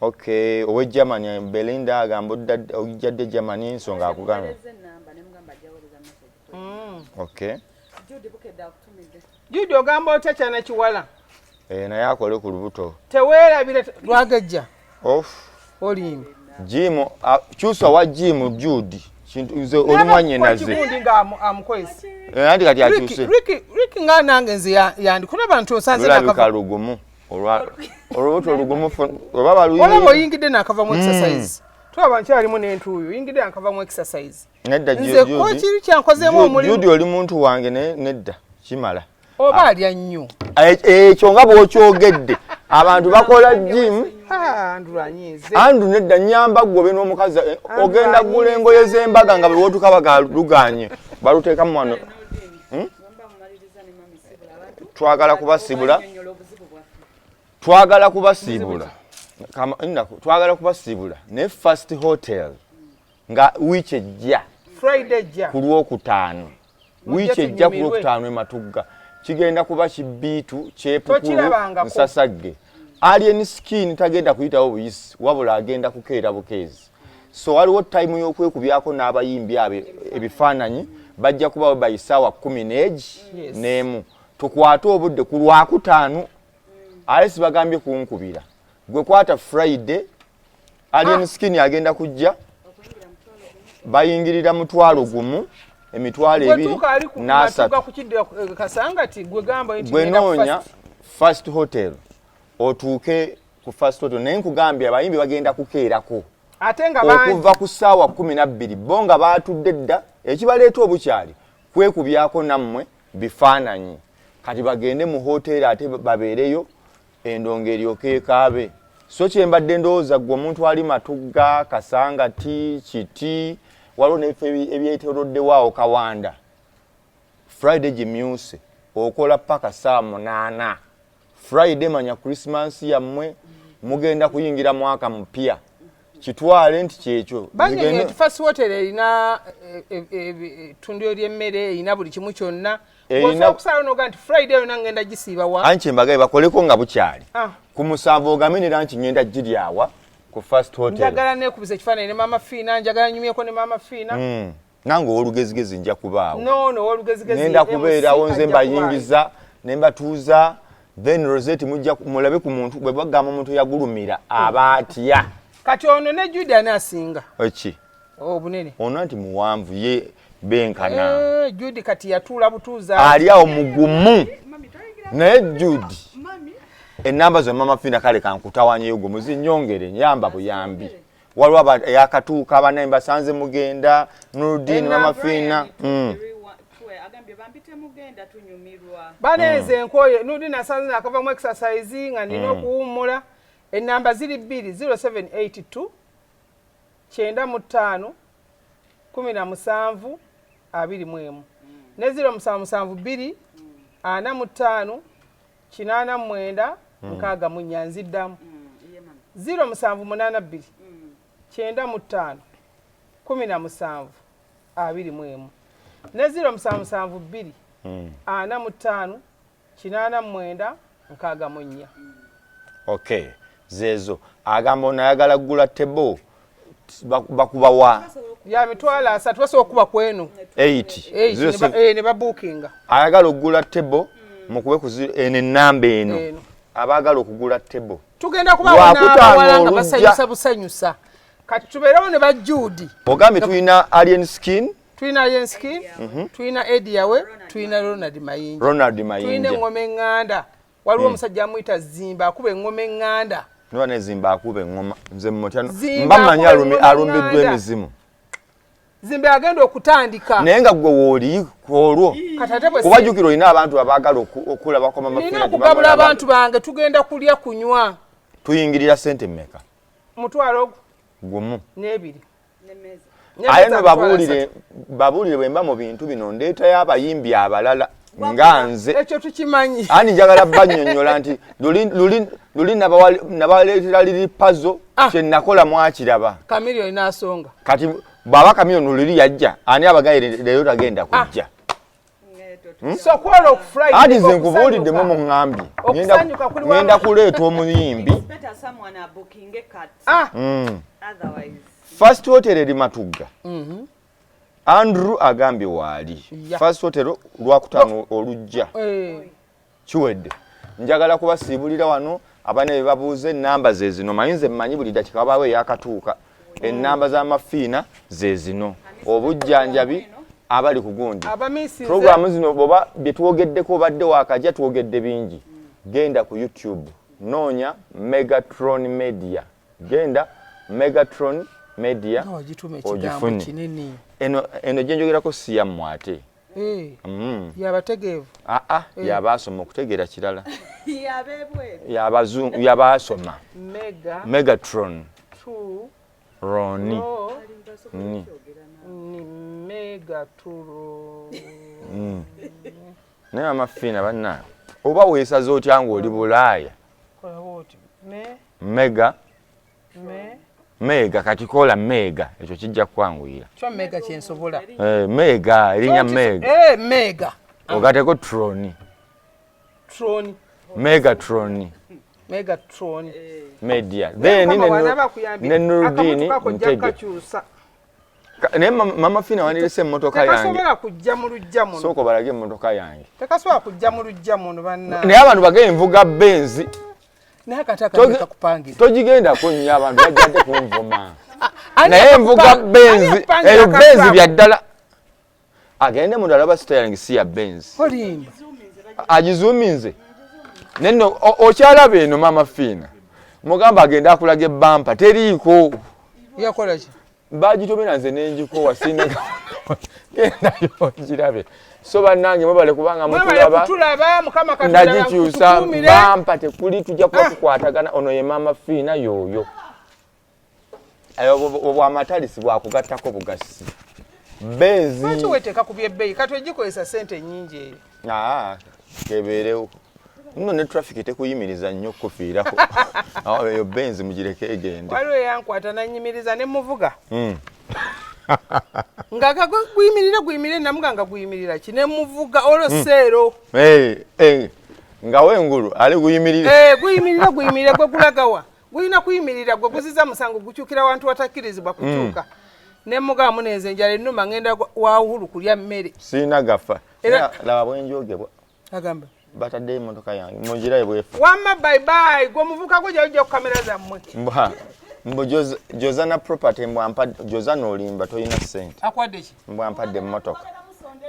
Okay, owe Germany Belinda agamba ojjadde Germany, ensonga akugambye. Muweereza ennamba ne mugamba ajja weereza message. Okay. Judy Bukedde akutumidde. Judy, ogamba otya kyana kiwala? Eh, naye akole ku lubuto. Teweerabira lwagejja. Off. Olimba. Gym, kyusa wa gym Jude. Kintu nze oli mwannyinaze. Kigundi nga amukwesi. Eh, anti kati akyuse. Ricky nga nange nze yandi kulaba nti osanze Lulabika lugumu. Olwa olubuto olugumu oba baluyi. Olaba oyingidde nakava mu exercise. Tulaba nkyalimu n'entuuyo, oyingidde nakava mu exercise. Nedda Nze Jude. ko kiri kyankozeemu omulimu. Jude oli muntu wange naye nedda kimala. Oba alya nnyo. Ekyo nga bw'okyogedde abantu bakola gym. Andrew anyiize. Andrew nedda nnyamba ggwe obe n'omukazi ogenda kugula engoye z'embaga nga buli lw'otuuka bagaluganye baluteekamu wano. Twagala kubasiibula. Twagala kubasiibula. Twagala kubasiibula ne First Hotel nga wiiki ejja. Friday ejja. Ku Lwokutaano. Wiiki ejja ku Lwokutaano e Matugga. Kigenda kuba kibiitu kyepukulu nsasagge. Alien Skin tagenda kuyitawo buyisi wabula agenda kukeera bukeezi. So waliwo time y'okwekubyako n'abayimbi abo ebifaananyi bajja kubawo by ssaawa 11. Tukwate obudde ku Lwakutaano. Aye sibagambye kunkubira. Gwe kwata Friday, Alien Skin agenda kujja bayingirira 1,000 2,000 n'asatu. Gwe noonya First Hotel otuuke ku First Hotel naye nkugambye abayimbi bagenda kukeerako. Okuva ku ssaawa 12 bo nga baatudde dda ekibaleeta obukyali kwekubyako nammwe bifaananyi. Kati bagende mu hoteeri ate babeereyo endongo eryoke ekaabe. So kye mbadde ndowooza ggwe omuntu ali Matugga, Kasangati, Kiti, waliwo n'ebifo ebyetooloddewo awo Kawanda. Friday gimyuse okola paka ssaawa 8. Friday manya Christmas yammwe mugenda kuyingira mwaka mupya. Kitwale nti kyekyo. Banyonyi First Hotel erina ettundiro ly'emmere erina buli kimu kyonna. Osobola okusalawo n'ogamba nti Friday yonna ngenda gisiiba wa? Anti mbagaye bakoleko nga bukyali. Ku 7 ogambe nera nti ngenda giryawa ku First Hotel. Njagala neekubisa ekifaananyi ne Maama Fiina, njagala nyumyeko ne Maama Fiina. Nange ow'olugezigezi nja kubaawo. No, no, ow'olugezigezi ngenda kubeerawo nze mbayingiza ne mbatuuza. Then Rosette mujja mulabe ku muntu bwe bagamba omuntu yagulumira aba atya. Kati ono ne Jude ani asinga? Eki? Obunene. Ono anti muwanvu ye benkana. Jude kati yatuula butuuza. Ali awo mugumu. Naye Jude ennamba zo Mama Fiina kale kankutawanyeyo gwe muzinnyongere nyamba buyambi. Waliwo yakatuuka abanaye mbasanze mugenda Nurdin Mama Fiina. Banenze enkoye Nurdin asanze nakava mu exercise nga nina okuwummula. Ennamba ziri 2 0782 95 17 21 ne 0772 45 89 64 nziddamu 0782 95 17 21 ne 0772 45 89 64. Okay, zezo agamba onayagala kugula tebo bakubawa ya 300,000 basobola okuba ku eno 8 ne babukinga. Ayagala okugula tebo mukube ku eno ennamba eno abaagala okugula tebo tugenda kubawo n'abawala nga basanyusa busanyusa. Kati tubeerewo ne ba Jude. Ogambye tulina Alien Skin, tulina Alien Skin, tulina Eddie Yawe, tulina Ronald Mayinja. Ronald Mayinja. Tulina engoma eŋŋanda. Waliwo omusajja amuyita Zimba akuba engoma eŋŋanda. Niba ne Zimba akuba engoma nze mmutya mba mmanyi alumbiddwa emizimu. Zimba agenda okutandika. Naye nga ggwe wooli olwo. Kubajjukira olina abantu abaagala okulabako Mama Fiina. Nina okugabula abantu bange tugenda kulya kunywa. Tuyingirira ssente mmeka? 1,000 gumu. N'ebiri. Aye no babuulire bwe mba mu bintu bino ndeetayo abayimbi abalala nga nze. Ekyo tukimanyi. Ani njagala bannyonnyola nti luli nabaleetera liri pazo kye nakola mwakiraba. Chameleone n'asonga. Kati bw'aba Chameleone luli yajja ani abagaye leero tagenda kujja. So kwolwo ku Friday. Ati nze nkubuulidde mwe muŋŋambye. Ngenda kuleeta omuyimbi. First Hotel eri Matugga. Andrew agambye waali. First Hotel Lwakutaano olujja. Kiwedde. Njagala kubasiibulira wano. Abaana be babuuza ennamba ze zino, manyi nze mmanyi buli dakika wabaawo eyakatuuka. Ennamba z'amafiina ze zino, obujjanjabi abali ku gundi programu zino bwoba bye twogeddeko obadde wakajja, twogedde bingi. Genda ku YouTube, noonya Megatron Media, genda Megatron Media ogifune. Eno gyenjogerako si yammwe ate. Eh, yabategeevu. Aa, yabaasoma okutegeera kirala, yabaasoma. Megatron roni ni Naye amafiina banna, oba weesaze otya ng'oli Bulaaya? Mega mega, kati kola mega, ekyo kijja kukwanguyira. Mega kyensobola. Mega erinnya mega. Mega. Ogateko troni. Troni. Megatron. Megatron Media. Then ne Nurudini Ntege. Naye Mama Fina wandirese emmotoka yange. Tekasobola kujja mu luggya muno. Sooka obalage emmotoka yange. Tekasobola kujja mu luggya muno banna. Naye abantu bagende nvuga Benzi. Naye akati akateka kupangira. Togigendako nnyo, abantu bajja kunvuma. Naye nvuga Benzi. Eyo Benzi bya ddala. Agende munda alaba steering si ya Benzi. Olimba. Agizuuminze. Nenno okyalaba eno Mama Fina. Mugamba agende akulaga ebampa teriiko. Yakola ki? Bagitomera nze nenjikowa sina gendayo ogirabe. So bannange mwebale kubanga mutulaba. Mukama Katonda nagikyusa bampa tekuli, tujja kuba tukwatagana. Ono ye Mama Fina yoyo. Obwamatalisi bwakugattako bugasi. Benzi. Lwaki weteeka ku byebbeeyi? Kati ogikozesa ssente nnyingi eyo. Kebeerewo. Nno ne traffic tekuyimiriza nnyo kufiirako. Eyo Benzi mugireke egende. Waliwo eyankwata nanyimiriza ne muvuga. Nga guyimirira guyimirire, namuga nga guyimirira ki ne muvuga olwo seero. Nga wengulu ali guyimirira. Guyimirira guyimirira gwe gulagawa. Gulina kuyimirira gwe guziza musango gukyukira wantu watakkirizibwa kukyuka. Ne mugamba munenze enjala ennuma ngenda wa Uhuru kulya mmere. Sirina gafa. Laba bwe njogebwa. Agamba. Bataddeyo emmotoka yange mugirabe bwefa. Wamma bye bye, gwe omuvuka gwo jja ku kamera zammwe. Mbwa mbu Jozana Property, mbwa mpadde Jozana, olimba tolina ssente. Akwadde ki? Mbwa mpadde emmotoka.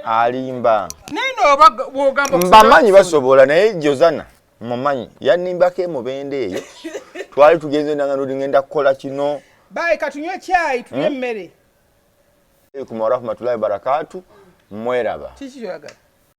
Alimba. Naye no bw'ogamba mbamanyi basobola, naye Jozana mumanyi yannimbako emubende eyo. Twali tugenze nangano ngenda kukola kino. Bye, katunywe kyayi tulye emmere. Alaikum warahmatullahi wabarakatu, mweraba. Kiki kyoyagala?